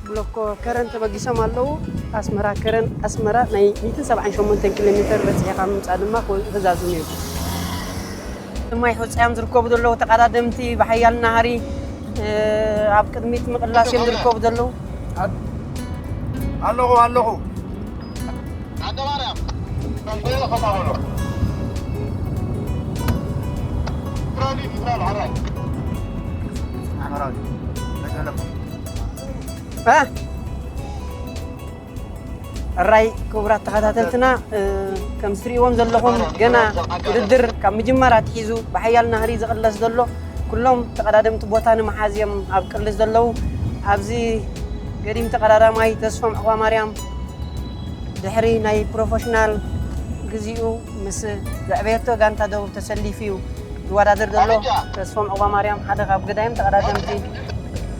ብሎኮ ከረን ተበጊሶም ኣለዉ። ኣስመራ ከረን ኣስመራ ናይ ሚእትን ሰብዓን ሸሞንተን ኪሎ ሜተር በፂሕኻ ምምፃእ ድማ ክዛዝም እዩ። ማይ ሑፃዮም ዝርከቡ ዘለዉ ተቐዳደምቲ ብሓያል ናህሪ ኣብ ቅድሚት ምቕላስ እዮም ዝርከቡ ዘለዉ። ኣለኹ ኣለኹ። እ? እራይ ክቡራት ተኸታተልትና፣ እ፣ ከም ትሪእዎም ዘለኹም ገና ውድድር ካብ ምጅማር ኣትሒዙ ብሓያል ናህሪ ዝቕለስ ዘሎ፣ ኩሎም ተቐዳደምቲ ቦታ ንምሓዝ እዮም ኣብ ቅልስ ዘለዉ። ኣብዚ ገዲም ተቐዳዳማይ ተስፎም ዕቑባማርያም ድሕሪ ናይ ፕሮፌሽናል ግዚኡ ምስ ዘዕበየቶ ጋንታ ደቡብ ተሰሊፉ እዩ ዝወዳደር ዘሎ። ተስፎም ዕቑባማርያም ሓደ ካብ ገዳይም ተቐዳደምቲ፣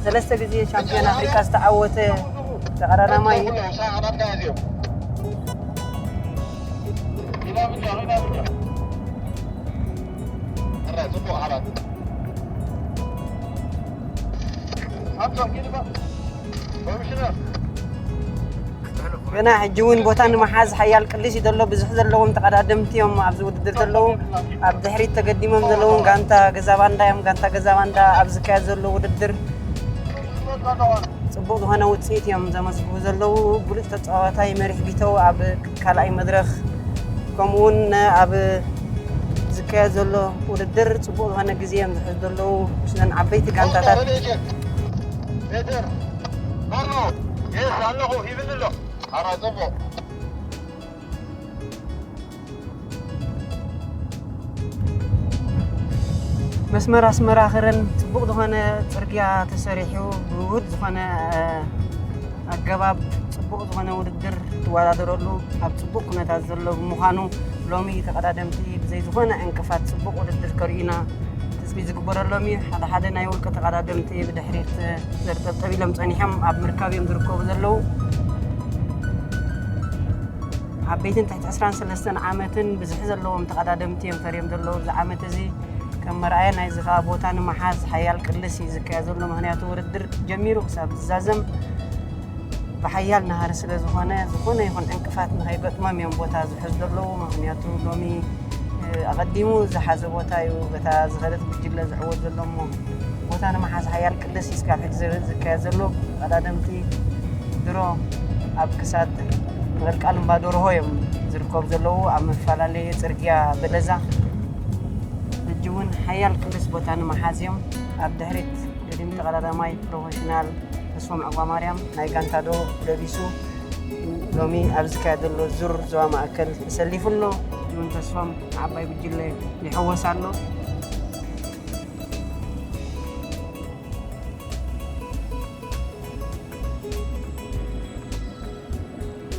ሰለስተ ግዜ ሻምፒዮን ኣፍሪካ ዝተዓወተ ተቐዳዳማይ እዩ። ገና ሕጂ እውን ቦታ ንምሓዝ ሓያል ቅልስ እዩ ዘሎ። ብዙሕ ዘለዎም ተቐዳደምቲ እዮም ኣብዚ ውድድር ዘለዉ። ኣብ ድሕሪት ተገዲሞም ዘለዉ ጋንታ ገዛ ባንዳ እዮም። ጋንታ ገዛ ባንዳ ኣብ ዝካየድ ዘሎ ውድድር ጽቡቕ ዝኾነ ውጽኢት እዮም ዘመዝግቡ ዘለዉ። ብሉጽ ተጻዋታይ መሪሕ ቢተው ኣብ ካልኣይ መድረኽ፣ ከምኡ እውን ኣብ ዝካየድ ዘሎ ውድድር ጽቡቕ ዝኾነ ግዜ እዮም ዝሕዙ ዘለዉ ምስለን ዓበይቲ ጋንታታት። ሜተር፣ ሜተር፣ ማኖ፣ የስ፣ ኣለኹ ይብል ኣሎ። ኣራ፣ ጽቡቕ። መስመር ኣስመራ ከረን ጽቡቕ ዝኾነ ጽርግያ ተሰሪሑ፣ ብውሁድ ዝኾነ፣ እ፣ ኣገባብ ጽቡቕ ዝኾነ ውድድር ትወዳደረሉ ኣብ ጽቡቕ ኩነታት ዘሎ ብምዃኑ፣ ሎሚ ተቐዳደምቲ ብዘይ ዝኾነ ዕንቅፋት ጽቡቕ ውድድር ከርእዩና ትጽቢት ዝግበረሎም እዩ። ሓደ ሓደ ናይ ውልቀ ተቐዳደምቲ ብድሕሪት ዘርጠብጠብ ኢሎም ጸኒሖም ኣብ ምርካብ እዮም ዝርከቡ ዘለዉ። ዓበይትን ትሕቲ ዕስራን ሰለስተን ዓመትን ብዝሒ ዘለዎም ተቐዳደምቲ እዮም ፈርዮም ዘለዉ። እዚ ዓመት እዚ ከም መርኣያ ናይዚ ከኣ ቦታ ንምሓዝ ሓያል ቅልስ እዩ ዝካየድ ዘሎ። ምኽንያቱ ውድድር ጀሚሩ ክሳብ ዝዛዘም ብሓያል ናህሪ ስለ ዝኾነ፣ ዝኾነ ይኹን ዕንቅፋት ንኸይገጥሞም እዮም ቦታ ዝሕዙ ዘለዉ። ምኽንያቱ ሎሚ፣ እ፣ ኣቐዲሙ ዝሓዘ ቦታ እዩ። በታ ዝኸደት ጉጅለ ዝዕወት ዘሎ እሞ፣ ቦታ ንምሓዝ ሓያል ቅልስ እዩ እስካብ ሕጂ ዝር-፣ ዝካየድ ዘሎ። ቀዳደምቲ ድሮ ኣብ ክሳድ ምቕልቃል እምባ ደርሆ እዮም ዝርከቡ ዘለዉ፣ ኣብ መፈላለየ ጽርግያ በለዛ። ሕጂ እውን ሓያል ቅልስ ቦታ ንምሓዝ እዮም። ኣብ ድሕሪት ገዲም ተቐዳዳማይ ፕሮፌሽናል ተስፎም ዕቋማርያም ናይ ጋንታ ዶ ለቢሱ ሎሚ ኣብ ዝካየድ ዘሎ ዙር ዞባ ማእከል ተሰሊፉ ኣሎ። እውን ተስፎም ዓባይ ጉጅለ ይሕወስ ኣሎ።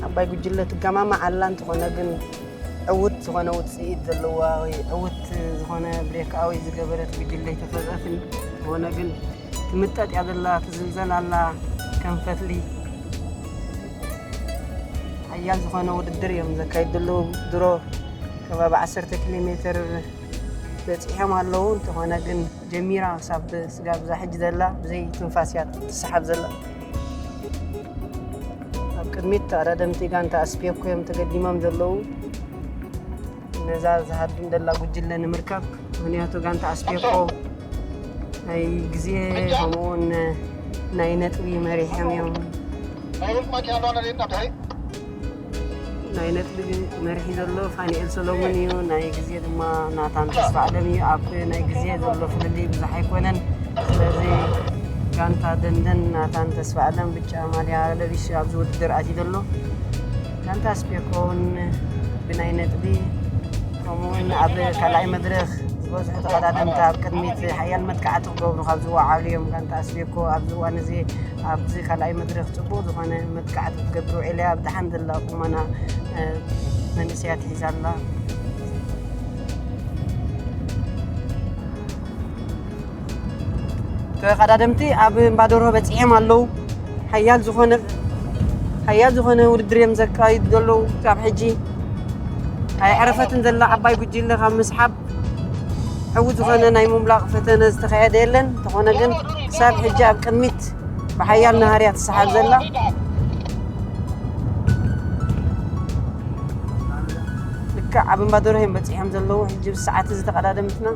ዓባይ ጉጅለ ትገማማዕ ኣላ፣ እንተኾነ ግን ዕዉት ዝኾነ ውጽኢት ዘለዋ ወይ ዕዉት ዝኾነ ብሬክኣወይ ዝገበረት ጉጅለ ኣይተፈልጠትን። እንተኾነ ግን ትምጠጥ እያ ዘላ፣ ትዝልዘል ኣላ ከም ፈትሊ። ሓያል ዝኾነ ውድድር እዮም ዘካይዱ ዘለዉ። ድሮ ከባቢ ዓሰርተ ኪሎ ሜትር በጺሖም ኣለዉ። እንተኾነ ግን ጀሚራ ክሳብ ስጋብ እዛ ሕጂ ዘላ ብዘይ ትንፋስ እያ ትሰሓብ ዘላ። ኣብ ቅድሚት ተቐዳደምቲ ጋንታ ኣስፔኮ እዮም ተገዲሞም ዘለዉ። ነዛ ዝሃድም ዘላ ጉጅለ ንምርካብ፣ ምኽንያቱ ጋንታ ኣስፔኮ ናይ ግዜ ከምኡውን ናይ ነጥቢ መሪሖም እዮም። ናይ ነጥቢ መሪሒ ዘሎ ፋኒኤል ሰሎሞን እዩ። ናይ ግዜ ድማ ናታን ተስፋ ኣለም እዩ። ኣብ ናይ ግዜ ዘሎ ፍልልይ ብዙሕ ኣይኮነን። ስለዚ ጋንታ ደንደን ናታን ተስፋ ኣለም ብጫ ማልያ ለቢሱ ኣብዚ ውድድር ኣትዩ ዘሎ። ጋንታ ኣስፔኮ እውን ብናይ ነጥቢ ከምኡውን ኣብ ካልኣይ መድረኽ ዝበዝሑ ተቐዳደምቲ ኣብ ቅድሚት ሓያል መጥቃዕቲ ክገብሩ ካብ ዝወዓሉ እዮም። ጋንታ ኣስቤኮ ኣብዚ እዋን እዚ ኣብዚ ካልኣይ መድረኽ ጽቡቕ ዝኾነ መጥቃዕቲ ክትገብር ውዒላ እያ። ኣብ ደሓን ዘላ ቁመና፣ እ፣ መንእሰያት ሒዛ ኣላ። ተቐዳደምቲ ኣብ እምባ ደርሆ በጺሖም ኣለዉ። ሓያል ዝኾነ፣ ሓያል ዝኾነ ውድድር እዮም ዘካይዱ ዘለዉ። ካብ ሕጂ ኣይዕረፈትን ዘላ ዓባይ ጉጅለ ካብ ምስሓብ ዕዉት ዝኾነ ናይ ምምላቕ ፈተነ ዝተኻየደ የለን። እንተኾነ ግን ክሳብ ሕጂ ኣብ ቅድሚት ብሓያል ናሃርያ ትሰሓብ ዘላ። ልክዕ ኣብ እምባ ደርሆ እዮም በፂሖም ዘለዉ። ሕጂ ብሰዓት እዚ ተቐዳደምትና።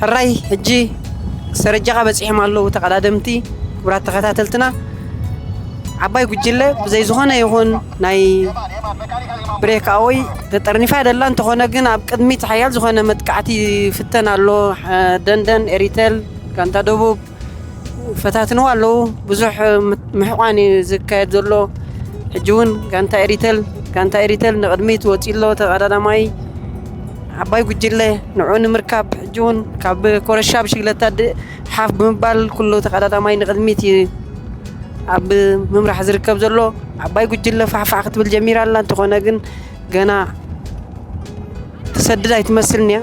ሕራይ ሕጂ ሰረጃኻ በፂሖም ኣለዉ ተቐዳደምቲ። ክቡራት ተኸታተልትና፣ ዓባይ ጉጅለ ብዘይ ዝኾነ ይኹን ናይ ብሬክ ኣወይ ተጠርኒፋ ደላ እንተኾነ ግን ኣብ ቅድሚት ሓያል ዝኾነ መጥቃዕቲ ይፍተን ኣሎ። ደንደን ኤሪቴል፣ ጋንታ ደቡብ ፈታትንዎ ኣለዉ። ብዙሕ ምት- ምሕቋን እዩ ዝካየድ ዘሎ። ሕጂ እውን ጋንታ ኤሪቴል ጋንታ ኤሪቴል ንቕድሚት ወፂ ኣሎ። ተቐዳዳማይ ዓባይ ጉጅለ ንዑ ንምርካብ ሕጂ እውን ካብ ኮረሻ ብሽግለታ ድ- ሓፍ ብምባል ኩሉ ተቐዳዳማይ ንቕድሚት እዩ ኣብ ምምራሕ ዝርከብ ዘሎ። ዓባይ ጉጅለ ፋሕፋሕ ክትብል ጀሚራ ኣላ። እንተኾነ ግን ገና ትሰድድ ኣይትመስልን እያ።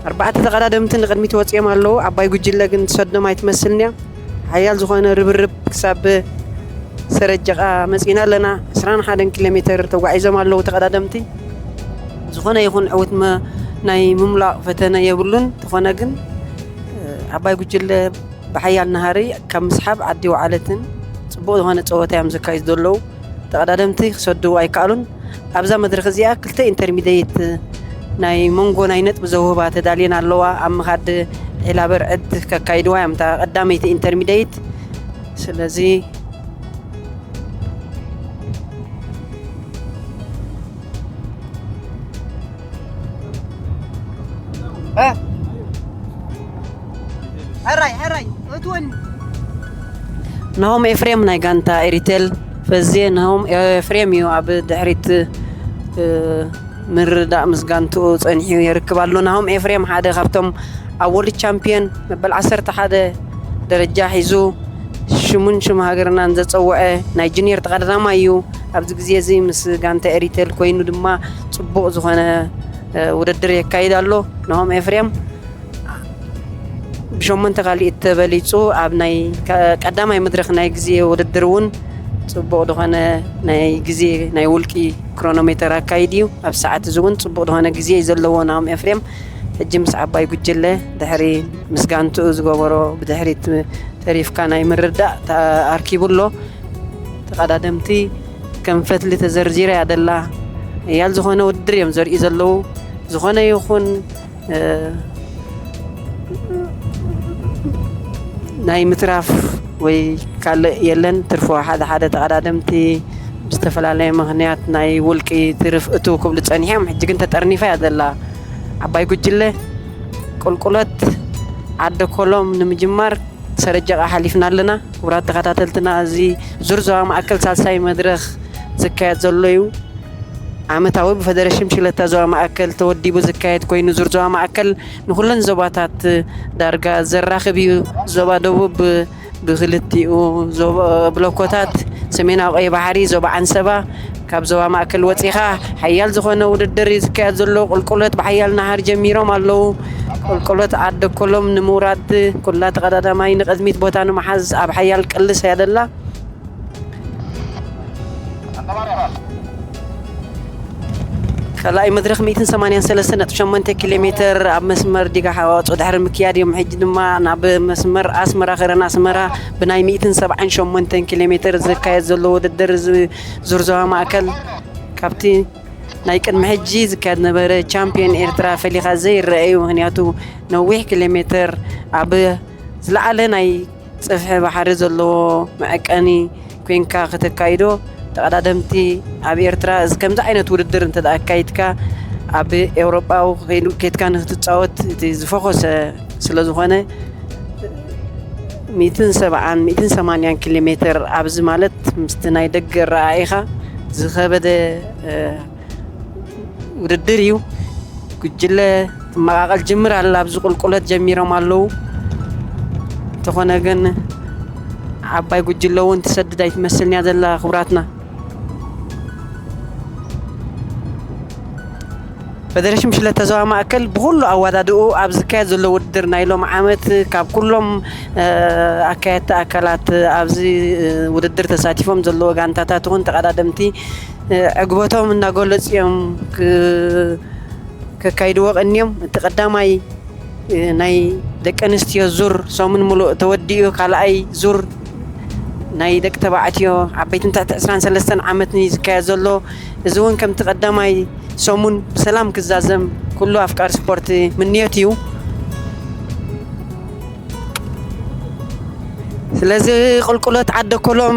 ኣርባዕተ ተቐዳደምቲ ንቕድሚት ወፂኦም ኣለዉ። ዓባይ ጉጅለ ግን ትሰዶም ኣይትመስልን እያ። ሓያል ዝኾነ ርብርብ ክሳብ ሰረጀቓ መፂና ኣለና። ዕስራን ሓደን ኪሎ ሜትር ተጓዒዞም ኣለዉ ተቐዳደምቲ። ዝኾነ ይኹን ዕውት መ- ናይ ምምላቕ ፈተነ የብሉን። እንተኾነ ግን ዓባይ ጉጅለ ብሓያል ናሃሪ ካብ ምስሓብ ዓዲ ወዓለትን ፅቡቕ ዝኾነ ፀወታ እዮም ዘካይዱ ዘለዉ። ተቐዳደምቲ ክሰድዉ ኣይከኣሉን። ኣብዛ መድረኽ እዚኣ ክልተ ኢንተርሚደይት ናይ መንጎ ናይ ነጥቢ ዘውህባ ተዳልየን ኣለዋ። ኣብ ምኻድ ዒላ በርዕድ ከካይድዋ እዮም እታ ቀዳመይቲ ኢንተርሚደይት። ስለዚ እ? ሕራይ፣ ሕራይ፣ እትወኒ። ናሆም ኤፍሬም ናይ ጋንታ ኤሪቴል ፈዝየ ናሆም ኤፍሬም እዩ ኣብ ድሕሪት፣ እ፣ ምርዳእ ምስ ጋንትኡ ጸኒሑ የርክብ ኣሎ። ናሆም ኤፍሬም ሓደ ካብቶም ኣብ ወርልድ ቻምፒየን መበል ዓሰርተ ሓደ ደረጃ ሒዙ ሽሙን ሽም ሃገርናን ዘጸውዐ ናይ ጁኒየር ተቐዳዳማይ እዩ። ኣብዚ ግዜ እዚ ምስ ጋንታ ኤሪቴል ኮይኑ ድማ ጽቡቕ ዝኾነ፣ እ፣ ውድድር የካይድ ኣሎ። ናሆም ኤፍሬም ብሸሞንተ ካልኢት ተበሊጹ ኣብ ናይ ቀ- ቀዳማይ መድረኽ ናይ ግዜ ውድድር እውን ጽቡቕ ዝኾነ ናይ ግዜ ናይ ውልቂ ክሮኖሜተር ኣካይድ እዩ። ኣብ ሰዓት እዚ እውን ጽቡቕ ዝኾነ ግዜ እዩ ዘለዎ ናሆም ኤፍሬም። ሕጂ ምስ ዓባይ ጉጅለ ድሕሪ ምስ ጋንትኡ ዝገበሮ ብድሕሪት ተሪፍካ ናይ ምርዳእ ተኣርኪቡ ኣሎ። ተቐዳደምቲ ከም ፈትሊ ተዘርዚራ እያ ደላ። ሓያል ዝኾነ ውድድር እዮም ዘርእዩ ዘለዉ። ዝኾነ ይኹን፣ እ፣ ናይ ምትራፍ ወይ ካልእ የለን። ትርፎ ሓደ ሓደ ተቐዳደምቲ ብዝተፈላለየ ምኽንያት ናይ ውልቂ ትርፍ እትው ክብሉ ጸኒሖም። ሕጂ ግን ተጠርኒፋ እያ ዘላ ዓባይ ጉጅለ። ቁልቁለት ዓደ ኮሎም ንምጅማር ሰረጀቓ ሓሊፍና ኣለና። ክቡራት ተኸታተልትና፣ እዚ ዙር ዞባ ማእከል ሳልሳይ መድረኽ ዝካየድ ዘሎ እዩ። ዓመታዊ ብፈደረሽን ብሽክለታ ዞባ ማእከል ተወዲቡ ዝካየድ ኮይኑ፣ ዙር ዞባ ማእከል ንኹለን ዞባታት ዳርጋ ዘራኽብ እዩ። ዞባ ደቡብ ብክልቲኡ ዞባ ብሎኮታት፣ ሰሜናዊ ቀይ ባሕሪ፣ ዞባ ዓንሰባ፣ ካብ ዞባ ማእከል ወጺኻ ሓያል ዝኾነ ውድድር እዩ ዝካየድ ዘሎ። ቁልቁለት ብሓያል ናሃር ጀሚሮም ኣለዉ። ቁልቁለት ዓደ ኮሎም ንምውራድ ኩላ ተቐዳዳማይ ንቕድሚት ቦታ ንምሓዝ ኣብ ሓያል ቅልስ እያ ደላ። ካልኣይ መድረኽ ሚእትን ሰማንያን ሰለስተ ነጥቢ ሸሞንተ ኪሎ ሜትር ኣብ መስመር ዲጋ ሓዋፅኦ ድሕሪ ምክያድ እዮም። ሕጂ ድማ ናብ መስመር ኣስመራ፣ ከረን ኣስመራ ብናይ ሚእትን ሰብዓን ሸሞንተን ኪሎ ሜትር ዝካየድ ዘሎ ውድድር ዙር ዞባ ማእከል ካብቲ ናይ ቅድሚ ሕጂ ዝካየድ ነበረ ቻምፒዮን ኤርትራ ፈሊኻ ዘይረአ እዩ። ምኽንያቱ ነዊሕ ኪሎ ሜትር ኣብ ዝለዓለ ናይ ጽፍሒ ባሕሪ ዘለዎ መዐቀኒ ኮንካ ከተካይዶ፣ ተቐዳደምቲ ኣብ ኤርትራ እዚ ከምዚ ዓይነት ውድድር እንተ ደኣ ኣካይድካ፣ ኣብ ኤውሮጳዊ ከይዱ ኬድካ ንክትጻወት እቲ ዝፈኾሰ ስለ ዝኾነ፣ ሚእትን ሰብዓን ሚእትን ሰማንያን ኪሎ ሜትር ኣብዚ ማለት ምስቲ ናይ ደገ ረኣኢኻ ዝኸበደ ውድድር እዩ። ጉጅለ ትመቓቐል ጅምር ኣላ። ኣብዚ ቁልቁለት ጀሚሮም ኣለዉ። እንተኾነ ግን ዓባይ ጉጅለ እውን ትሰድድ ኣይትመስልን እያ ዘላ ክቡራትና። ፈደሬሽን ብሽክለታ ዞባ ማእከል ብኹሉ ኣወዳድኡ ኣብ ዝካየድ ዘሎ ውድድር ናይ ሎም ዓመት ካብ ኩሎም ኣካየድቲ ኣካላት ኣብዚ ውድድር ተሳቲፎም ዘለዎ ጋንታታት እውን ተቐዳደምቲ ዕግበቶም እናገለጹ እዮም ከካይድዎ ቀንዮም። እቲ ቀዳማይ ናይ ደቂ ኣንስትዮ ዙር ሰሙን ሙሉእ ተወዲኡ፣ ካልኣይ ዙር ናይ ደቂ ተባዕትዮ ዓበይትን ትሕቲ ዕስራን ሰለስተን ዓመትን እዩ ዝካየድ ዘሎ። እዚ እውን ከምቲ ቀዳማይ ሰሙን ብሰላም ክዛዘም ኩሉ ኣፍቃሪ ስፖርት ምንዮት እዩ። ስለዚ ቁልቁለት ዓደ ኮሎም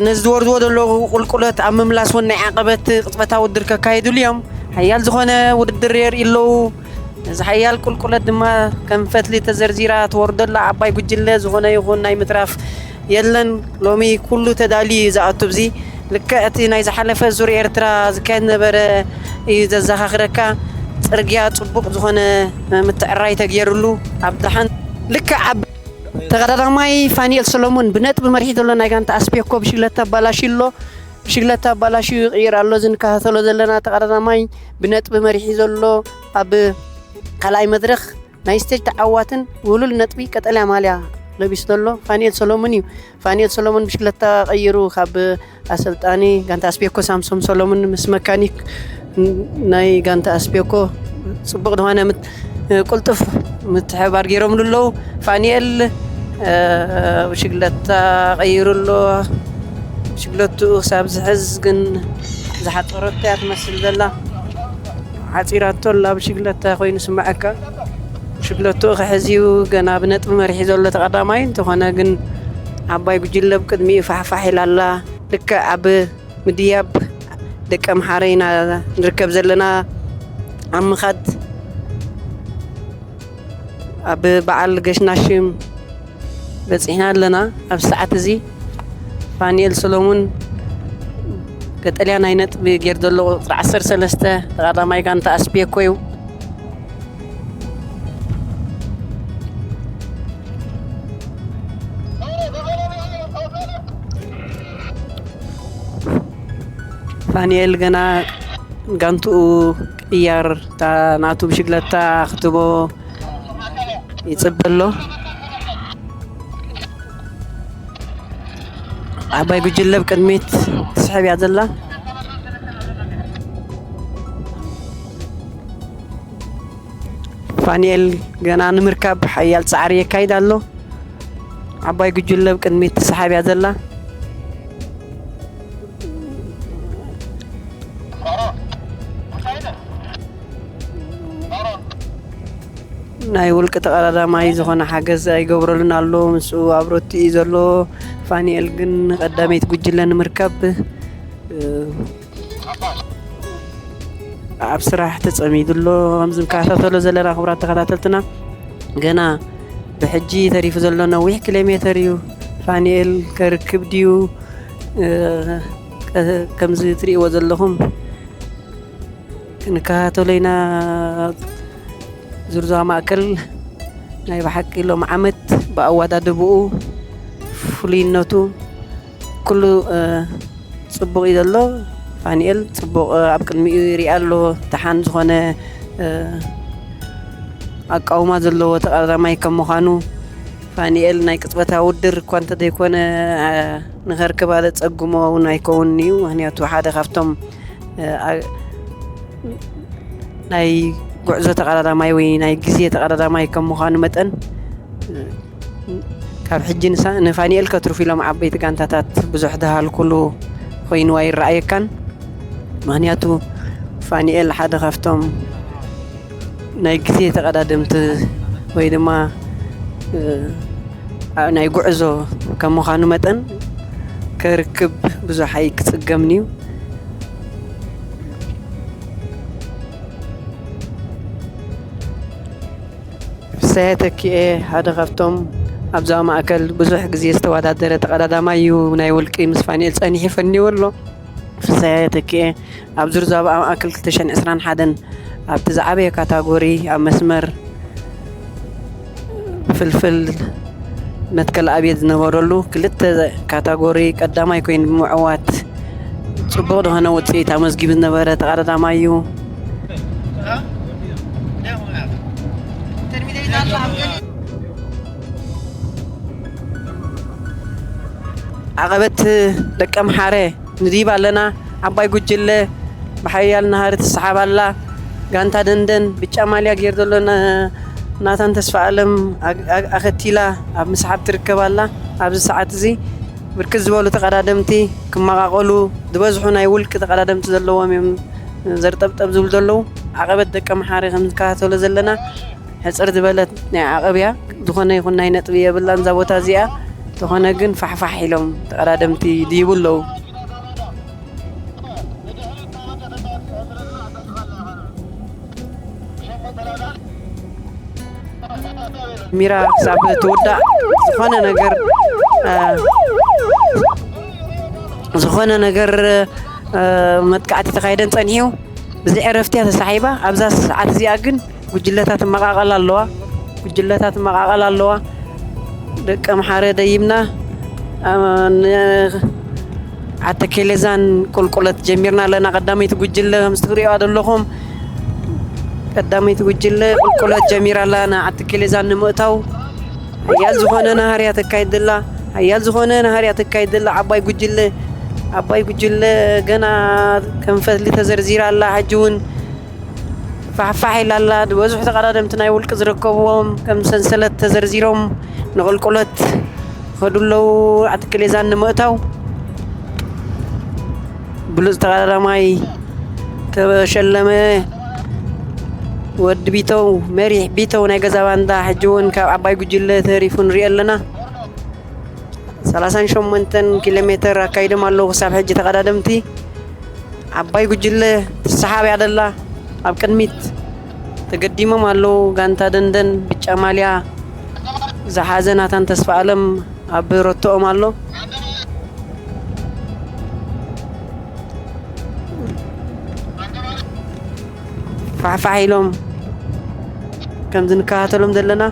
ነዚ ዝወርድዎ ዘለዉ ቁልቁለት ኣብ ምምላስ እውን ናይ ዓቐበት ቅጽበታዊ ውድድር ከካይዱሉ እዮም። ሓያል ዝኾነ ውድድር የርእዩ ኣለዉ። እዚ ሓያል ቁልቁለት ድማ ከም ፈትሊ ተዘርዚራ ትወርደላ ዓባይ ጉጅለ ዝኾነ ይኹን ናይ ምትራፍ የለን። ሎሚ ኩሉ ተዳልዩ እዩ ዝኣቱ። እዚ ልክዕ እቲ ናይ ዝሓለፈ ዙር ኤርትራ ዝካየድ ነበረ እዩ ዘዘኻኽረካ። ጽርግያ ጽቡቕ ዝኾነ ምትዕራይ ተገይሩሉ ኣብ ደሓን ልክዕ ኣብ ተቐዳዳማይ ፋኒኤል ሰሎሞን ብነጥቢ መሪሒ ዘሎ ናይ ጋንታ ኣስፔኮ ብሽግለታ ኣባላሽዩ ኣሎ። ብሽግለታ ኣባላሽዩ ይቕይር ኣሎ። እዚ ንከታተሎ ዘለና ተቐዳዳማይ ብነጥቢ መሪሒ ዘሎ ኣብ ካልኣይ መድረኽ ናይ ስቴጅ ተዓዋትን ውሉል ነጥቢ ቀጠልያ ማልያ ለቢሱ ዘሎ ፋኒኤል ሰሎሞን እዩ። ፋኒኤል ሰሎሞን ብሽግለታ ቀይሩ ካብ ኣሰልጣኒ ጋንታ ኣስፔኮ ሳምሶም ሰሎሞን ምስ መካኒክ ናይ ጋንታ ኣስፔኮ ጽቡቕ ዝኾነ ምት-፣ ቅልጡፍ ምትሕብባር ገይሮምሉ ኣለዉ። ፋኒኤል፣ እ፣ ብሽግለታ ቀይሩ ኣሎ። ብሽግለትኡ ክሳብ ዝሕዝ ግን ዝሓጸረቶ እያ ትመስል ዘላ። ሓጺራቶ ኣላ ብሽግለታ ኮይኑ ስምዓካ። ብሽግለትኡ ክሕዝ እዩ፣ ገና ብነጥቢ መሪሒ ዘሎ ተቐዳማይ። እንተኾነ ግን ዓባይ ጉጅለ ብቅድሚኡ ፋሕፋሕ ኢላ ኣላ። ልክዕ ኣብ ምድያብ ደቂ ኣምሓረ ኢና ንርከብ ዘለና። ኣብ ምኻድ ኣብ በዓል ገሽናሽም በጺሕና ኣለና። ኣብ ሰዓት እዚ ፋኒኤል ሰሎሙን ቀጠልያ ናይ ነጥቢ ጌር ዘሎ ቁጽሪ ዓሰርተ ሰለስተ ተቐዳማይ ጋንታ ኣስፔኮ እዩ። ፋኒኤል ገና ጋንትኡ ቅያር እታ ናቱ ብሽግለታ ክትቦ ይጽበ ኣሎ። ዓባይ ጉጅለ ብቅድሚት ትስሕብ እያ ዘላ። ፋኒኤል ገና ንምርካብ ሓያል ጻዕሪ የካይድ ኣሎ። ዓባይ ጉጅለ ብቅድሚት ትስሓብ እያ ዘላ። ናይ ውልቂ ተቐዳዳማይ ዝኾነ ሓገዝ ኣይገብረሉን ኣሎ። ምስኡ ኣብ ሮቲ እዩ ዘሎ። ፋኒኤል ግን ቀዳመይቲ ጉጅለ ንምርካብ፣ እ፣ ኣብ ስራሕ ተጸሚዱ ኣሎ። ከምዚ ንከታተሎ ዘለና ክቡራት ተኸታተልትና፣ ገና ብሕጂ ተሪፉ ዘሎ ነዊሕ ኪሎ ሜተር እዩ። ፋኒኤል ከርክብ ድዩ? እ፣ ከ-፣ ከምዚ ትርእይዎ ዘለኹም ክንከታተሎ ኢና። ዙር ዞባ ማእከል ናይ ብሓቂ ሎም ዓመት ብኣወዳድብኡ፣ ፍሉይነቱ፣ ኩሉ፣ እ፣ ጽቡቕ እዩ ዘሎ። ፋኒኤል ጽቡቕ፣ እ፣ ኣብ ቅድሚኡ ይሪኣ ኣሎ። ደሓን ዝኾነ፣ እ፣ ኣቃውማ ዘለዎ ተቐዳዳማይ ከም ምዃኑ፣ ፋኒኤል ናይ ቅጽበታዊ ውድድር እኳ እንተዘይኮነ፣ እ፣ ንኸርክባ ዘጸግሞ እውን ኣይከውንን እዩ። ምኽንያቱ ሓደ ካብቶም፣ እ፣ ኣ-፣ ናይ ጉዕዞ ተቐዳዳማይ ወይ ናይ ግዜ ተቐዳዳማይ ከም ምዃኑ መጠን፣ እ፣ ካብ ሕጂ ንሳ-፣ ንፋኒኤል ከትርፉ ኢሎም ዓበይቲ ጋንታታት ብዙሕ ዝሃልኩሉ ኮይንዋ ይረኣየካን። ምኽንያቱ ፋኒኤል ሓደ ካብቶም ናይ ግዜ ተቐዳደምቲ ወይ ድማ፣ እ፣ ኣ-፣ ናይ ጉዕዞ ከም ምዃኑ መጠን ከርክብ ብዙሕ ኣይክጽገምን እዩ። ሰያ ተኪኤ ሓደ ካብቶም ኣብዛ ማእከል ብዙሕ ግዜ ዝተወዳደረ ተቐዳዳማይ እዩ። ናይ ውልቂ ምስ ፋኒኤል ጸኒሑ ፈንይዎ ኣሎ። ፍስሃየ ተኪኤ ኣብ ዙር ዞባ ማእከል ክልተ ሽሕን ዕስራን ሓደን ኣብቲ ዝዓበየ ካታጎሪ ኣብ መስመር ፍልፍል መትከል ኣብየት ዝነበረሉ ክልተ ካታጎሪ ቀዳማይ ኮይኑ ብምዕዋት ጽቡቕ ዝኾነ ውጽኢት ኣመዝጊቡ ዝነበረ ተቐዳዳማይ እዩ። ዓቐበት ደቀምሓረ ንድይብ ኣለና። ዓባይ ጉጅለ ብሓያል ናህሪ ትሰሓብ ኣላ። ጋንታ ደንደን ብጫ ማልያ ገይሩ ዘሎ ና-፣ ናታን ተስፋ ኣለም ኣግ-፣ ኣግ-፣ ኣኸቲላ ኣብ ምስሓብ ትርከብ ኣላ። ኣብዚ ሰዓት እዚ ብርክት ዝበሉ ተቐዳደምቲ ክመቓቐሉ ዝበዝሑ ናይ ውልቂ ተቐዳደምቲ ዘለዎም እዮም ዘርጠብጠብ ዝብሉ ዘለዉ። ዓቐበት ደቀምሓረ ከም ንከታተሎ ዘለና ሕጽር ዝበለት ናይ ዓቐብ እያ። ዝኾነ ይኹን ናይ ነጥቢ የብላን እዛ ቦታ እዚኣ። እንተኾነ ግን ፋሕፋሕ ኢሎም ተቐዳደምቲ ይድይቡ ኣለዉ። ሚራ ክሳብ ትውዳእ ዝኾነ ነገር፣ እ፣ ዝኾነ ነገር፣ እ፣ መጥቃዕቲ ተኻይደን ጸኒሑ። ብዘይ ዕረፍቲ እያ ተሳሒባ። ኣብዛ ሰዓት እዚኣ ግን ጉጅለታት ይመቓቐላ ኣለዋ። ጉጅለታት ይመቓቐላ ኣለዋ። ደቂ ኣምሓረ ደይብና፣ እ፣ ን-፣ ዓተኬሌዛን ቁልቁለት ጀሚርና ኣለና። ቀዳመይቲ ጉጅለ ከምዚ ትሪእዋ ዘለኹም፣ ቀዳመይቲ ጉጅለ ቁልቁለት ጀሚራ ኣላ ንዓተኬሌዛን ንምእታው። ሓያል ዝኾነ ናህሪ እያ ተካይድ ዘላ። ሓያል ዝኾነ ናህሪ እያ ተካይድ ዘላ ዓባይ ጉጅለ። ዓባይ ጉጅለ ገና ከም ፈትሊ ተዘርዚራ ኣላ። ሕጂ እውን ፋሕፋሕ ኢላ ኣላ። ዝበዝሑ ተቐዳደምቲ ናይ ውልቂ ዝርከብዎም ከም ሰንሰለት ተዘርዚሮም ንቁልቁለት ይኸዱ ኣለዉ። ዓተኬሌዛን ንምእታው ብሉጽ ተቐዳዳማይ ተሸለመ ወዲ ቢተው፣ መሪሕ ቢተው ናይ ገዛ ባንዳ ሕጂ እውን ካብ ዓባይ ጉጅለ ተሪፉ ንሪኦ ኣለና። ሰላሳን ሸሞንተን ኪሎ ሜተር ኣካይዶም ኣለዉ ክሳብ ሕጂ ተቐዳደምቲ። ዓባይ ጉጅለ ትሰሓብ እያ ደላ። ኣብ ቅድሚት ተገዲሞም ኣለዉ። ጋንታ ደንደን ብጫ ማልያ ዝሓዘ ናታን ተስፋ ኣለም ኣብ ሮቶኦም ኣሎ። ፋሕፋሕ ኢሎም ከምዚ ንከታተሎም ዘለና።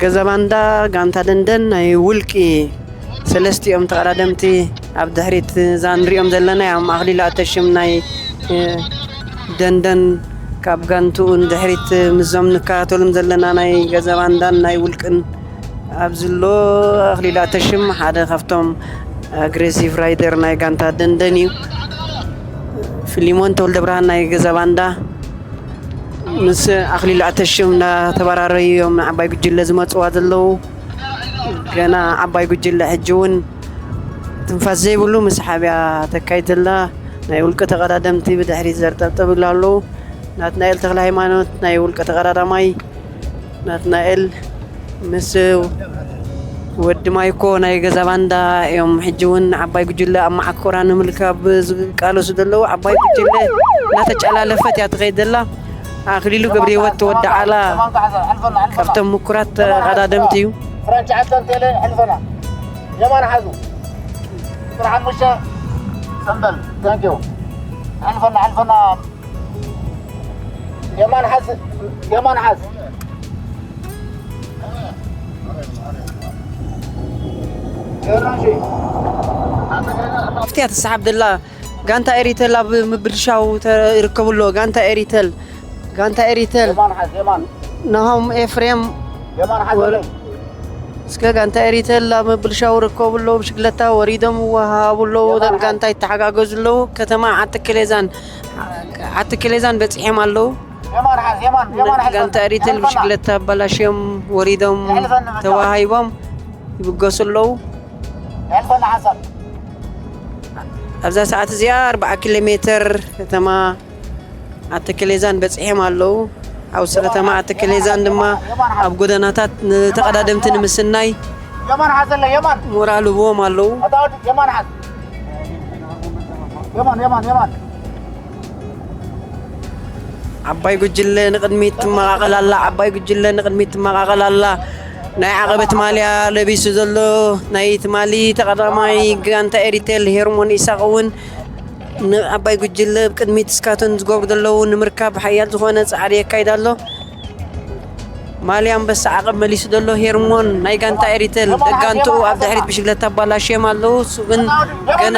ገዛ ባንዳ፣ ጋንታ ደንደን ናይ ውልቂ ሰለስቲኦም ተቐዳደምቲ ኣብ ድሕሪት እዛ ንሪኦም ዘለና እዮም። ኣኽሊሉ ኣተሽም ናይ፣ እ፣ ደንደን ካብ ጋንትኡ ንድሕሪት ምስዞም ንከታተሎም ዘለና ናይ ገዛ ባንዳን ናይ ውልቅን ኣብዚ ኣሎ። ኣኽሊሉ ኣተሽም ሓደ ካብቶም ኣግሬሲቭ ራይደር ናይ ጋንታ ደንደን እዩ። ፊሊሞን ተወልደ ብርሃን ናይ ገዛ ባንዳ ምስ ኣኽሊሉ ኣተሽም እናተበራረዩ እዮም ንዓባይ ጉጅለ ዝመፅዋ ዘለዉ። ገና ዓባይ ጉጅለ ሕጂ እውን ትንፋስ ዘይብሉ ምስሓብያ ተካይድ ዘላ። ናይ ውልቂ ተቐዳደምቲ ብድሕሪት ዘርጠብጠብ ይብሉ ኣለዉ። ናትናኤል ተኽለ ሃይማኖት ናይ ውልቂ ተቐዳዳማይ ናትናኤል ምስ ወዲ ማይኮ ናይ ገዛ ባንዳ እዮም። ሕጂ እውን ዓባይ ጉጅለ ኣብ መዓኮራ ንምልካብ ዝቃለሱ ዘለዉ። ዓባይ ጉጅለ እናተጨላለፈት እያ ትኸይድ ዘላ። ኣኽሊሉ ገብረ ህይወት ተወዲ ዓላ ካብቶም ምኩራት ተቐዳደምቲ እዩ። ፍራንቻ ዓሰርተ ቴሌ ሕልፈና። የማን ሓዙ። ፍርሓን ሙሸ ሰምበል። ታንኪዩ። ሕልፈና፣ ሕልፈና። የማን ሓዝ፣ የማን ሓዝ። ገራሺ። ኣብቲ እያ ትሰሓብ ዘላ። ጋንታ ኤሪተል ኣብ ምብልሻው ተ-፣ ይርከቡ ኣሎ። ጋንታ ኤሪተል፣ ጋንታ ኤሪተል። የማን ሓዝ፣ የማን። ናሆም ኤፍሬም። የማን ሓዝ ወረ-፣ ኣለይ። እስከ ጋንታ ኤሪተል ኣብ ምብልሻው ይርከቡ ኣለዉ። ብሽግለታ ወሪዶም ይወሃሃቡ ኣለዉ። የማን እተን ሓዝ። ጋንታ ይተሓጋገዙ ኣለዉ። ከተማ ዓተኬሌዛን፣ ዓተኬሌዛን በጺሖም ኣለዉ። የማን ሓዝ፣ የማን፣ የማን ሓዝ። ጋንታ ኤሪተል የሕልፈና። ብሽግለታ ኣባላሽዮም ወሪዶም የሕልፈኒ በቃ። ተወሃሂቦም ይብገሱ ኣለዉ። የሕልፈና ሓሳብ። ኣብዛ ሰዓት እዚኣ ኣርብዓ ኪሎ ሜተር ከተማ ኣተከሌዛን በጺሖም ኣለዉ። ኣብ ውሽጢ ከተማ ኣተከሌዛን ድማ ኣብ ጎደናታት ንተቐዳደምቲ ንምስናይ የማን ሓዘለ የማን ሞራል ህብዎም ኣለዉ። ኣታ ወዲ የማን ሓዝ የማን የማን የማን ዓባይ ጉጅለ ንቕድሚት ትመቓቐል ኣላ። ዓባይ ጉጅለ ንቕድሚት ትመቓቐል ኣላ። ናይ ዓቐበት ማልያ ለቢሱ ዘሎ ናይ ትማሊ ተቐዳማይ ጋንታ ኤሪቴል ሄርሞን ኢሳቕ እውን ንዓባይ ጉጅለ ኣብ ቅድሚት እስካቶን ዝገብሩ ዘለዉ ንምርካብ ሓያል ዝኾነ ጻዕሪ የካይድ ኣሎ። ማልያ ኣንበሳ ዓቐብ መሊሱ ዘሎ ሄርሞን ናይ ጋንታ ኤሪቴል ደጋንትኡ ኣብ ድሕሪት ብሽግለታ ኣባላሽዮም ኣለዉ። እሱ ግን ገና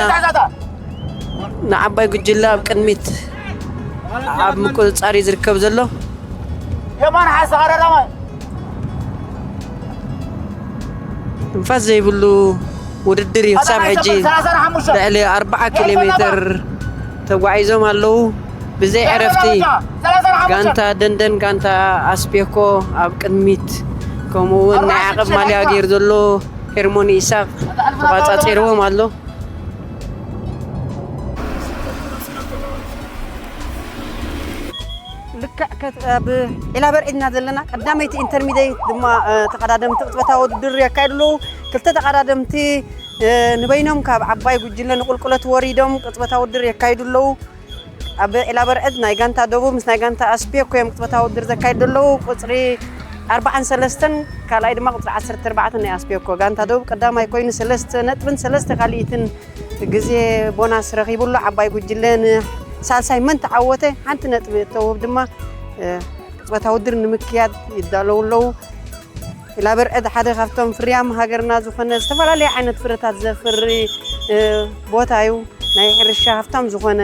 ንዓባይ ጉጅለ ኣብ ቅድሚት ኣብ ምቁጽጻር እዩ ዝርከብ ዘሎ። የማን ሓሳ ቀዳዳማይ ትንፋስ ዘይብሉ ውድድር እዩ። ክሳብ ሕጂ ልዕሊ ኣርብዓ ኪሎ ሜትር ተጓዒዞም ኣለዉ። ብዘይ ዕረፍቲ ጋንታ ደንደን፣ ጋንታ ኣስፔኮ ኣብ ቅድሚት፣ ከምኡ እውን ናይ ዓቐብ ማልያ ገይሩ ዘሎ ሄርሞን ኢሳቅ ተቋጻጺርዎም ኣሎ። ልክዕ ከት-፣ ኣብ ዒላ በርዒድና ዘለና ቀዳመይቲ ኢንተርሚዲየት ድማ፣ እ፣ ተቐዳደምቲ ቅጽበታዊ ውድድር የካይዱ ኣለዉ። ክልተ ተቐዳደምቲ፣ እ፣ ንበይኖም ካብ ዓባይ ጉጅለ ንቁልቁለት ወሪዶም ቅጽበታዊ ውድድር የካይዱ ኣለዉ። ኣብ ዒላ በርዕድ ናይ ጋንታ ደቡብ ምስ ናይ ጋንታ ኣስፔኮ እዮም ቅጽበታዊ ውድድር ዘካይዱ ኣለዉ። ቁጽሪ ኣርባዓን ሰለስተን ካልኣይ ድማ ቁጽሪ ዓሰርተ ኣርባዕተን ናይ ኣስፔኮ። ጋንታ ደቡብ ቀዳማይ ኮይኑ ሰለስተ ነጥብን ሰለስተ ካልኢትን ግዜ ቦናስ ረኺቡ ኣሎ። ዓባይ ጉጅለ ንሳልሳይ መን ተዓወተ ሓንቲ ነጥቢ እተውህብ ድማ፣ እ፣ ቅጽበታዊ ውድድር ንምክያድ ይዳለዉ ኣለዉ። ዒላ በርዕድ ሓደ ካብቶም ፍርያም ሃገርና ዝኾነ ዝተፈላለየ ዓይነት ፍረታት ዘፍሪ፣ እ፣ ቦታ እዩ። ናይ ሕርሻ ሃፍታም ዝኾነ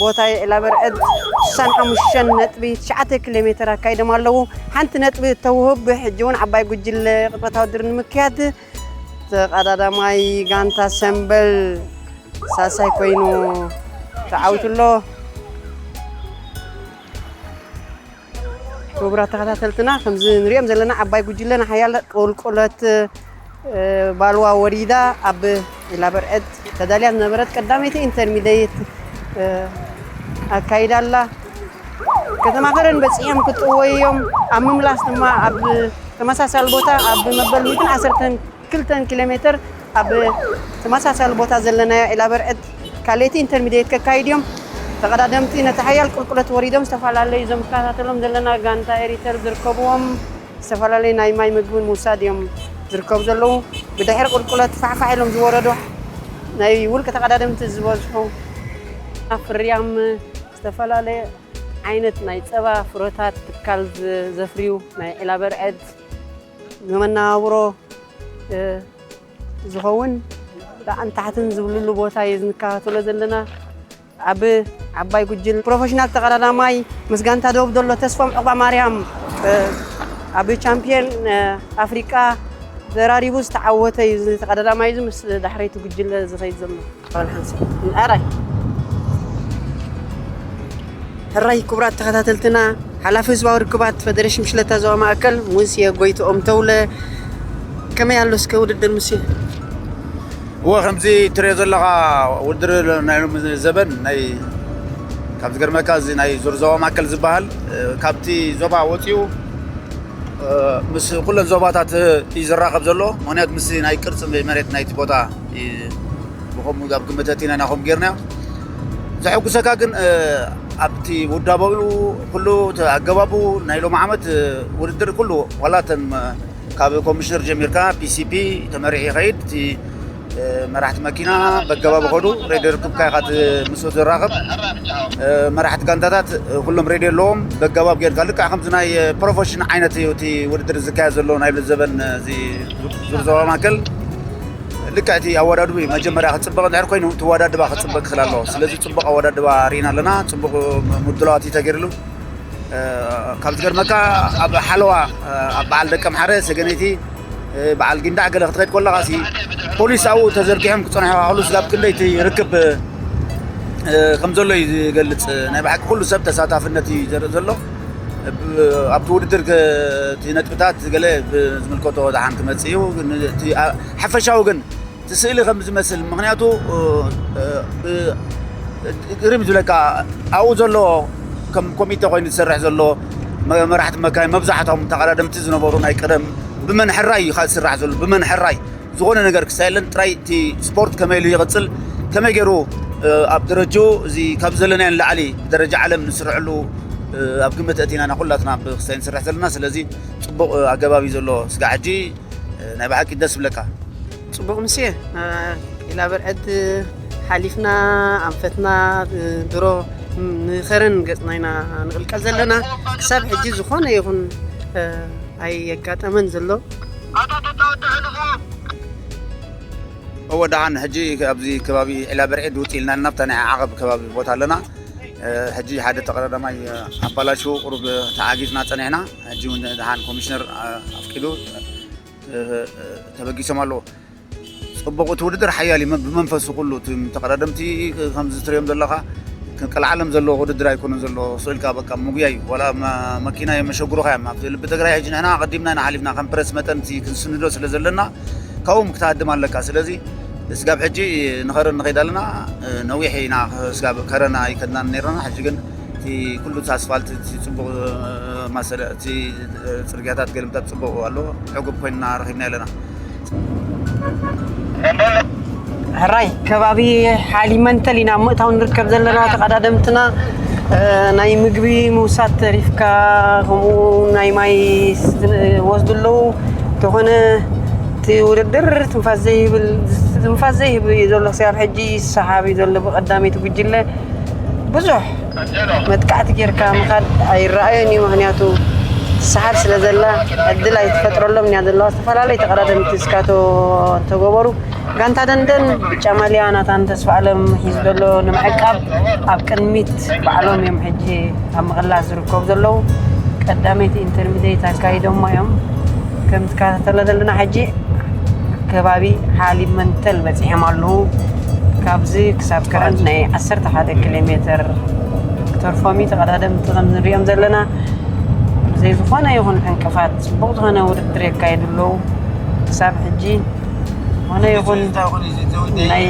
ቦታ እዩ። ዒላ በርዕድ ስሳን ሓሙሽተን ነጥቢ ትሽዓተ ኪሎ ሜትር ኣካይዶም ኣለዉ። ሓንቲ ነጥቢ እተውህብ ሕጂ እውን ዓባይ ጉጅለ ቅጽበታዊ ውድድር ንምክያድ ተቐዳዳማይ ጋንታ ሰምበል ሳልሳይ ኮይኑ ተዓዊቱ ኣሎ። ክቡራት ተኸታተልትና፣ ከምዚ ንሪኦም ዘለና ዓባይ ጉጅለ ንሓያል ቁልቁለት፣ እ፣ ባልዋ ወሪዳ ኣብ ዒላ በርዕድ ተዳልያ ዝነበረት ቀዳመይቲ ኢንተርሚዲየት፣ እ፣ ኣካይዳ ኣላ። ከተማ ከረን በጺሖም ክጥወዩ እዮም። ኣብ ምምላስ ድማ ኣብ ተመሳሳሊ ቦታ ኣብ መበል ሚእትን ዓሰርተን ክልተን ኪሎ ሜትር ኣብ ተመሳሳሊ ቦታ ዘለናዮ ዒላ በርዕድ ካልኣይቲ ኢንተርሚዲየት ከካይዱ እዮም። ተቐዳደምቲ ነቲ ሓያል ቁልቁለት ወሪዶም ዝተፈላለዩ እዞም ንከታተሎም ዘለና ጋንታ ኤሪተል ዝርከብዎም ዝተፈላለዩ ናይ ማይ ምግብን ምውሳድ እዮም ዝርከቡ ዘለዉ። ብድሕሪ ቁልቁለት ፋሕፋሕ ኢሎም ዝወረዱ ናይ ውልቂ ተቐዳደምቲ ዝበዝሑ ፍርያም ዝተፈላለየ ዓይነት ናይ ጸባ ፍረታት ትካል ዝ-፣ ዘፍርዩ ናይ ዒላ በርዕድ ንመነባብሮ፣ እ፣ ዝኸውን ላዕን ታሕትን ዝብልሉ ቦታ እዩ ዝንከታተሎ ዘለና። ኣብ ዓባይ ጉጅል ፕሮፌሽናል ተቐዳዳማይ ምስ ጋንታ ደቡብ ዘሎ ተስፎም ዕቑባ ማርያም፣ እ፣ ኣብ ቻምፒየን፣ እ፣ ኣፍሪቃ ዘራሪቡ ዝተዓወተ እዩ። እዚ ተቐዳዳማይ እዚ ምስ ዳሕረይቲ ጉጅለ ዝኸይድ ዘሎ። ኣራይ። ሕራይ ክቡራት ተኸታተልትና፣ ሓላፊ ህዝባዊ ርክባት ፈደሬሽን ብሽለታ ዞባ ማእከል ሙሴ ጎይትኦም ተውለ፣ ከመይ ኣሎ እስከ ውድድር ሙሴ? እወ፣ ከምዚ ትሪኦ ዘለኻ ውድድር ናይ ሎሚ ዘበን ናይ፣ ካብ ዝገርመካ እዚ ናይ ዙር ዞባ ማእከል ዝበሃል፣ እ፣ ካብቲ ዞባ ወፂኡ፣ እ፣ ምስ ኩለን ዞባታት እዩ ዝራኸብ ዘሎ። ምኽንያቱ ምስቲ ናይ ቅርፂ መሬት ናይቲ ቦታ እዩ ብኸምኡ ኣብ ግምት ኣእቲና ኢና ከምኡ ጌርናዮ። ዘሐጉሰካ ግን፣ እ፣ ኣብቲ ውዳበኡ ኩሉ እቲ ኣገባቡ ናይ ሎሚ ዓመት፣ እ፣ ውድድር ኩሉ ዋላ እተን፣ እ፣ ካብ ኮሚሽነር ጀሚርካ ፒሲፒ ተመሪሑ ይኸይድ። እቲ፣ እ፣ መራሕቲ መኪና በገባብ ይኸዱ። ሬድዮ ርክብካ ኢኻ እቲ ምስኡ ዝራኸብ። እ፣ መራሕቲ ጋንታታት፣ እ፣ ኩሎም ሬድዮ ኣለዎም። በገባብ ጌርካ ልክዕ ከምዚ ናይ፣ እ፣ ፕሮፌሽን ዓይነት እዩ እቲ ውድድር ዝካየድ ዘሎ ናይ ዘበን፣ እ፣ እዚ ዙር ዞባ ማእከል። ልክዕ እቲ ኣወዳድቡ እዩ። መጀመርያ ክጽበቕ እንድሕር ኮይኑ፣ እቲ ኣወዳድባ ክጽበቕ ክኽእል ኣለዎ። ስለዚ ጽቡቕ ኣወዳድባ ርኢና ኣለና። ጽቡቕ ምድላዋት እዩ ተገይርሉ። እ፣ ካብ ዝገርመካ፣ ኣብ ሓለዋ፣ እ፣ ኣብ በዓል ደቀምሓረ፣ ሰገነይቲ፣ እ፣ በዓል ጊንዳዕ ገለ ክትኸይድ ከለኻ ሲ፣ ፖሊስ ኣብኡ ተዘርጊሖም ክጸንሑ ከለዉ፣ ስጋብ ክንደይ እቲ ርክብ፣ እ፣ ከም ዘሎ እዩ ዝገልጽ። ናይ ብሓቂ ኩሉ ሰብ ተሳታፍነት እዩ ዘርኢ ዘሎ። ብ-፣ ኣብቲ ውድድር ከ-፣ እቲ ነጥብታት ገለ ብዝምልከቶ ደሓን ክመጽእ እዩ። ግን እቲ፣ ኣ-፣ ሓፈሻዊ ግን እቲ ስእሊ ከም ዝመስል፣ ምኽንያቱ፣ እ፣ እ፣ ብ-፣ ግርም ዝብለካ ኣብኡ ዘሎ ከም ኮሚተ ኮይኑ ዝሰርሕ ዘሎ፣ መ- መራሕቲ መካይን መብዛሕቶም ተቐዳደምቲ ዝነበሩ ናይ ቀደም፣ ብመን ሕራይ እዩ ዝስራሕ ዘሎ፣ ብመን ሕራይ ዝኾነ ነገር ክሳየለን ጥራይ። እቲ ስፖርት ከመይ ኢሉ ይቕጽል፣ ከመይ ገይሩ ኣብ ደረጃኡ እዚ ካብ ዘለናዮ ንላዕሊ ብደረጃ ዓለም ንስርዕሉ ኣብ ግምት ኣእቲና ኢና ኩላትና ብክስታይ ንስራሕ ዘለና። ስለዚ ጽቡቕ ኣገባብ እዩ ዘሎ። ስጋዕ ሕጂ ናይ ብሓቂ ደስ ብለካ። ጽቡቕ ምስ ኢላ በርዐድ ሓሊፍና ኣንፈትና ድሮ ንኸረን ገጽና ኢና ንቕልቀል ዘለና። ክሳብ ሕጂ ዝኾነ ይኹን ኣየጋጠመን ዘሎ። እወ ደሓን። ሕጂ ኣብዚ ከባቢ ዒላ በርዒድ ውፅ ኢልና ናብታ ናይ ዓቐብ ከባቢ ቦታ ኣለና። ሕጂ ሓደ ተቐዳዳማይ ኣባላሽዎ ቁሩብ ተዓጊዝና ፀኒሕና። ሕጂ እውን ደሓን ኮሚሽነር ኣፍቂዱ ተበጊሶም ኣለዎ። ፅቡቕ እቲ ውድድር ሓያል እዩ። ብመንፈሱ ኩሉ እቲ ተቐዳደምቲ ከምዚ ትሪኦም ዘለኻ ክልዓለም ዘለዎ ውድድር ኣይኮነን ዘሎ። ስእልካ በቃ ምጉያይ ዋላ መኪና የመሸጉሩኻ እዮም። ኣብቲ ልቢ ትግራይ ሕጂ ንሕና ኣቐዲምና ኢና ሓሊፍና ከም ፕረስ መጠን ክንስንዶ ስለ ዘለና ካብኦም ክትሃድም ኣለካ። ስለዚ ስጋብ ሕጂ ንኸረን ንኸይድ ኣለና። ነዊሕ ኢና ስጋብ ከረን ኣይከድናን ነይርና። ሕጂ ግን እቲ ኩሉ እቲ ኣስፋልት እቲ ፅቡቕ ማሰለ እቲ ፅርግያታት ገለምታት ፅቡቕ ኣሎ። ዕጉብ ኮይንና ረኺብና ኣለና። ሕራይ ከባቢ ሓሊ መንተል ኢና ምእታው ንርከብ ዘለና ተቐዳደምትና ናይ ምግቢ ምውሳድ ተሪፍካ ከምኡ ናይ ማይ ወስዱ ኣለዉ። እንተኾነ እቲ ውድድር ትንፋስ ዘይብል ትንፋስ ዘይህብ እዩ ዘሎ። ክሳብ ሕጂ ይሰሓብ እዩ ዘሎ ብቐዳመይቲ ጉጅለ ብዙሕ መጥቃዕቲ ጌርካ ምኻድ ኣይረኣዮን እዩ። ምክንያቱ ትሰሓብ ስለ ዘላ ዕድል ኣይትፈጥረሎም እያ ዘለዋ። ዝተፈላለዩ ተቐዳደምቲ እስካቶ እንተገበሩ ጋንታ ደንደን ብጫ ማልያ ናታን ተስፋ ኣለም ሒዙ ዘሎ ንምዕቃብ ኣብ ቅድሚት ባዕሎም እዮም ሕጂ ኣብ ምቕላስ ዝርከቡ ዘለዉ። ቀዳመይቲ ኢንተርሚዲየት ኣካይዶማ እዮም ከም ትከታተሎ ዘለና ሕጂ ከባቢ ሓሊብ መንተል በፂሖም ኣለዉ። ካብዚ ክሳብ ከረን ናይ ዓሰርተ ሓደ ኪሎ ሜትር ክተርፎም እዩ። ተቐዳደምቲ ከም ንሪኦም ዘለና ብዘይ ዝኾነ ይኹን ዕንቅፋት ፅቡቕ ዝኾነ ውድድር የካይዱ ኣለዉ። ክሳብ ሕጂ ዝኾነ ይኹን ናይ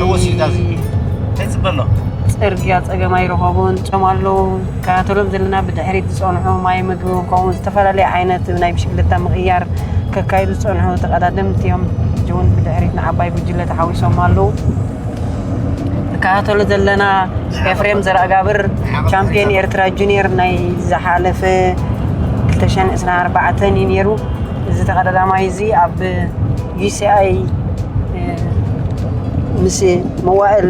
ፅርግያ ፀገም ኣይረኸቡን። ጾም ኣለዉ። ከታተሎም ዘለና ብድሕሪት ዝፀንሑ ማይ ምግቢ ከምኡ ዝተፈላለዩ ዓይነት ናይ ብሽክለታ ምቕያር ከካይዱ ዝፀንሑ ተቐዳደምቲ እዮም። ሕጂ እውን ብድሕሪት ንዓባይ ጉጅለ ተሓዊሶም ኣለዉ። ንከታተሎ ዘለና ኤፍሬም ዘርኣጋብር ቻምፒዮን ኤርትራ ጁኒየር ናይ ዝሓለፈ ክልተ ሽሕን ዕስራን ኣርባዕተን እዩ ነይሩ። እዚ ተቐዳዳማይ እዚ ኣብ ዩሲኣይ ምስ መዋእል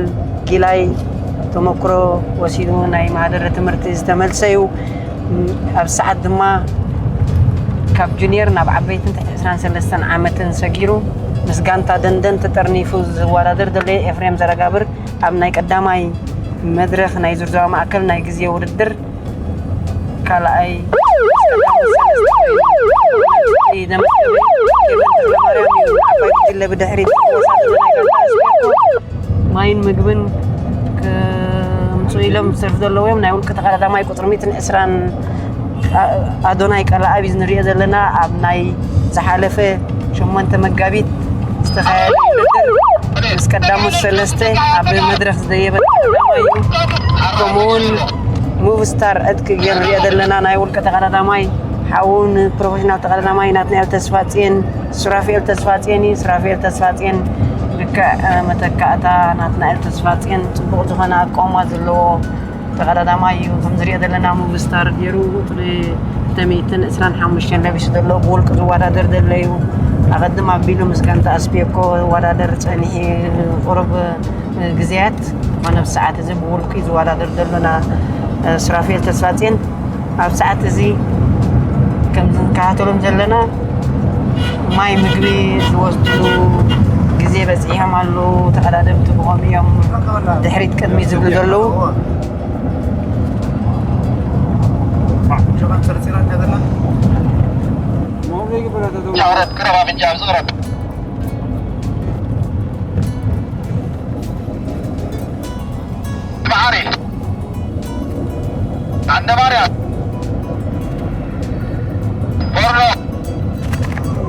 ጊላይ ተመክሮ ወሲዱ ናይ ማህደረ ትምህርቲ ዝተመልሰ እዩ። ኣብ ሰዓት ድማ ካብ ጁኒየር ናብ ዓበይትን ትሕቲ ዕስራን ሰለስተን ዓመትን ሰጊሩ ምስ ጋንታ ደንደን ተጠርኒፉ ዝወዳደር ዘሎ ኤፍሬም ዘረጋብር ኣብ ናይ ቀዳማይ መድረኽ ናይ ዝርዝዋ ማእከል ናይ ግዜ ውድድር ካልኣይ ዓባይ ጉጅለ ብድሕሪት ማይን ምግብን ከምፅኡ ኢሎም ዝሰርሑ ዘለዉ እዮም። ናይ ውልቂ ተቐዳዳማይ ቁፅሪ ሚእትን ዕስራን ኣዶናይ ቀላኣብ እዩ ንሪኦ ዘለና። ኣብ ናይ ዝሓለፈ ሸሞንተ መጋቢት ዝተኻየደ ውድድር ምስ ቀዳሞት ሰለስተ ኣብ መድረኽ ዝደየበ ተቐዳዳማይ እዩ። ከምኡውን ሙቭ ስታር ዕጥቂ ገይሩ ንሪኦ ዘለና ናይ ውልቂ ተቐዳዳማይ ሓዉ ንፕሮፌሽናል ተቐዳዳማይ ናትናኤል ተስፋፅዮን ሱራፌል ተስፋፅዮን እዩ። ሱራፌል ተስፋፅዮን ልክዕ መተካእታ ናትናኤል ተስፋፅዮን ፅቡቕ ዝኾነ ኣቃውማ ዘለዎ ተቐዳዳማይ እዩ። ከም ዝሪኦ ዘለና ሙቭ ስታር ገይሩ ቁፅሪ ክልተ ሚእትን ዕስራን ሓሙሽተን ለቢሱ ዘሎ ብውልቂ ዝወዳደር ዘሎ እዩ። ኣቐድም ኣቢሉ ምስ ጋንታ ኣስፔኮ ዝወዳደር ፀኒሑ ቁሩብ ግዜያት ዝኾነ ኣብ ሰዓት እዚ ብውልቂ ዝወዳደር ዘሎና ሱራፌል ተስፋፅዮን ኣብ ሰዓት እዚ ከም ዝንከታተሎም ዘለና ማይ ምግቢ ዝወስድሉ ግዜ በፂሖም ኣለዉ። ተቐዳደምቲ ብኸምኡ እዮም ድሕሪት ቅድሚ ዝብሉ ዘለዉ።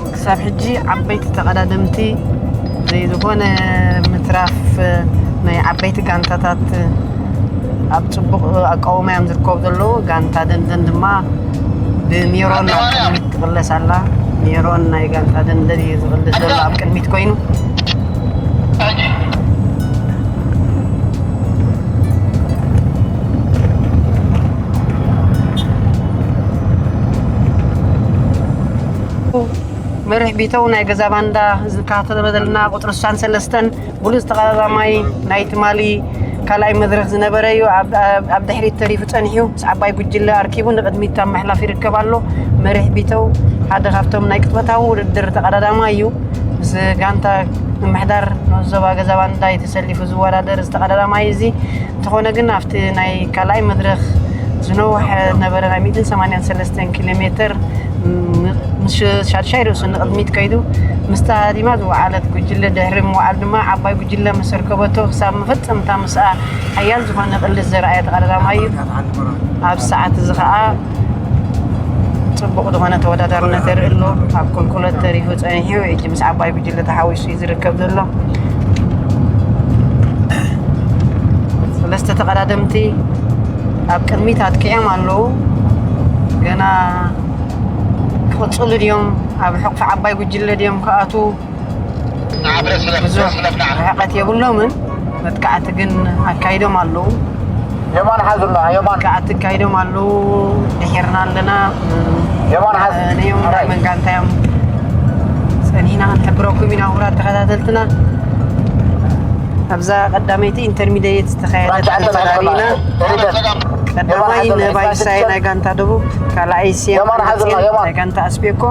ክሳብ ሕጂ ዓበይቲ ተቐዳደምቲ ዘይዝኾነ ምትራፍ ናይ ዓበይቲ ጋንታታት ኣብ ጽቡቕ ኣቃውማ እዮም ዝርከቡ ዘለዉ። ጋንታ ደንደን ድማ ብሜሮን ኣብ ቅድሚት ትቕለስ ኣላ። ሜሮን ናይ ጋንታ ደንደን እዩ ዝቕልስ ዘሎ ኣብ ቅድሚት ኮይኑ። መሪሕ ቢተው ናይ ገዛ ባንዳ ዝከታተሎ ዘለና ቁጽሪ ስሳን ሰለስተን ብሉጽ ተቐዳዳማይ ናይ ትማሊ ካልኣይ መድረኽ ዝነበረ እዩ። ኣብ፣ ኣብ፣ ኣብ ድሕሪት ተሪፉ ጸኒሑ ምስ ዓባይ ጉጅለ ኣርኪቡ ንቕድሚት ኣብ ምሕላፍ ይርከብ ኣሎ። መሪሕ ቢተው ሓደ ካብቶም ናይ ቅጽበታዊ ውድድር ተቐዳዳማይ እዩ። ምስ ጋንታ ምምሕዳር ንኡስ ዞባ ገዛ ባንዳ እዩ ተሰሊፉ ዝወዳደር እዚ ተቐዳዳማይ እዚ። እንተኾነ ግን ኣብቲ ናይ ካልኣይ መድረኽ ዝነውሐ ነበረ ናይ ሚእትን ሰማንያን ሰለስተን ኪሎ ሜትር ም-፣ ምስ ሻድሻይ ርእሱ ንቕድሚት ከይዱ ምስታ ሃዲማ ዝወዓለት ጉጅለ ድሕሪ ምውዓል ድማ ዓባይ ጉጅለ ምስ ኣርከበቶ ክሳብ መፈጸምታ ምስኣ ሓያል ዝኾነ ቅልስ ዘርኣየ ተቐዳዳማይ እዩ። ኣብ ሰዓት እዚ ኸኣ ጽቡቕ ዝኾነ ተወዳዳርነት የርኢ ኣሎ። ኣብ ቁልቁለት ተሪፉ ጸኒሑ፣ ሕጂ ምስ ዓባይ ጉጅለ ተሓዊሱ እዩ ዝርከብ ዘሎ። ሰለስተ ተቐዳደምቲ ኣብ ቅድሚት ኣጥቂዖም ኣለዉ። ገና ክቕጽሉ ድዮም? ኣብ ሕቕፊ ዓባይ ጉጅለ ድዮም ክኣትዉ? ብዙሕ ርሕቀት የብሎምን። መጥቃዕቲ ግን ኣካይዶም ኣለዉ። የማን ሓዙልና፣ የማን። መጥቃዕቲ ኣካይዶም ኣለዉ። ድሒርና ኣለና። የማን ሓዝ-፣ ነዮም ናይ መን ጋንታ እዮም? ጸኒሕና ክንሕብረኩም ኢና፣ ክቡራት ተኸታተልትና። ኣብዛ ቀዳመይቲ ኢንተርሚዲየት ዝተኻየደት ባንቻ ኣንተ ተወዳዲእና። ተሪደን። ቀዳማይ የማን ሓዙልና፣ ነባይ የማን ሳይ ሓዙልና። ናይ ጋንታ ደቡብ፣ ካልኣይ ስያም የማን ሓዙልና፣ የማን። ናይ ጋንታ ኣስቤኮ፣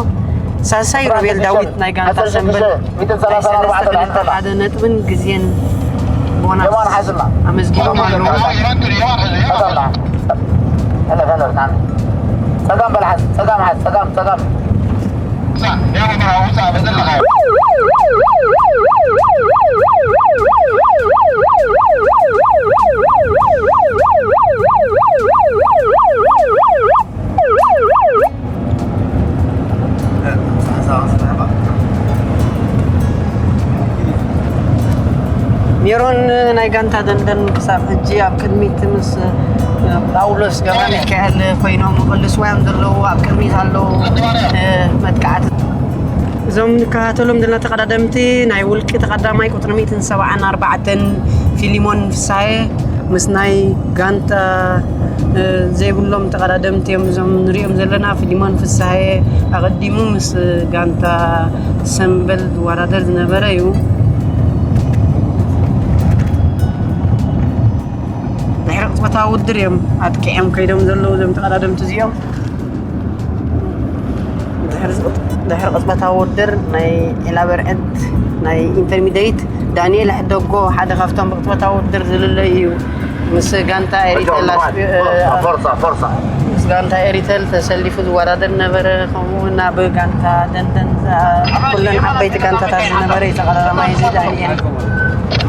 ሳልሳይ ሮቤል ዳዊት ናይ ጋንታ ሰንበል፣ ናይ ሰለስተ ክልተ ሓደ ነጥብን ግዜን ቦናስ ኣመዝጊቦም ኣለዉ። ጸጋም በል ሓዝ፣ ጸጋም ሓዝ፣ ጸጋም፣ ጸጋም። ሜሮን ናይ ጋንታ ደንደን ክሳብ ሕጂ ኣብ ቅድሚት ምስ ጳውሎስ ገብረሚካኤል ኮይኖም ይቕልስዋ እዮም ዘለዉ። ኣብ ቅድሚት ኣለዉ መጥቃዕቲ። እዞም ንከታተሎም ዘለና ተቐዳደምቲ ናይ ውልቂ ተቐዳማይ ቁጽሪ ሚእትን ሰብዓን ኣርባዕተን ፊሊሞን ፍሳሄ ምስ ናይ ጋንታ፣ እ፣ ዘይብሎም ተቐዳደምቲ እዮም እዞም ንሪኦም ዘለና። ፊሊሞን ፍሳሄ ኣቐዲሙ ምስ ጋንታ ሰምበል ዝወዳደር ዝነበረ እዩ። ድሕሪ ቅጽበታዊ ውድድር እዮም ኣጥቂዖም ከይዶም ዘለዉ እዞም ተቐዳደምቲ እዚኦም። ድሕሪ፣ ድሕሪ ቅጽበታዊ ውድድር ናይ ዒላ በርዕድ ናይ ኢንተርሚዲየት ዳንኤል ሕደጎ ሓደ ካብቶም ብቅጽበታዊ ውድድር ዝልለዩ እዩ። ምስ ጋንታ ኤሪተል ኣስቢ-፣ እ፣ ፎርሳ፣ ፎርሳ። ምስ ጋንታ ኤሪተል ተሰሊፉ ዝወዳደር ነበረ። ከምኡ እውን ኣብ ጋንታ ደንደን፣ እ፣ ኩለን ዓበይቲ ጋንታታት ዝነበረ እዩ ተቐዳዳማይ እዚ ዳንኤል።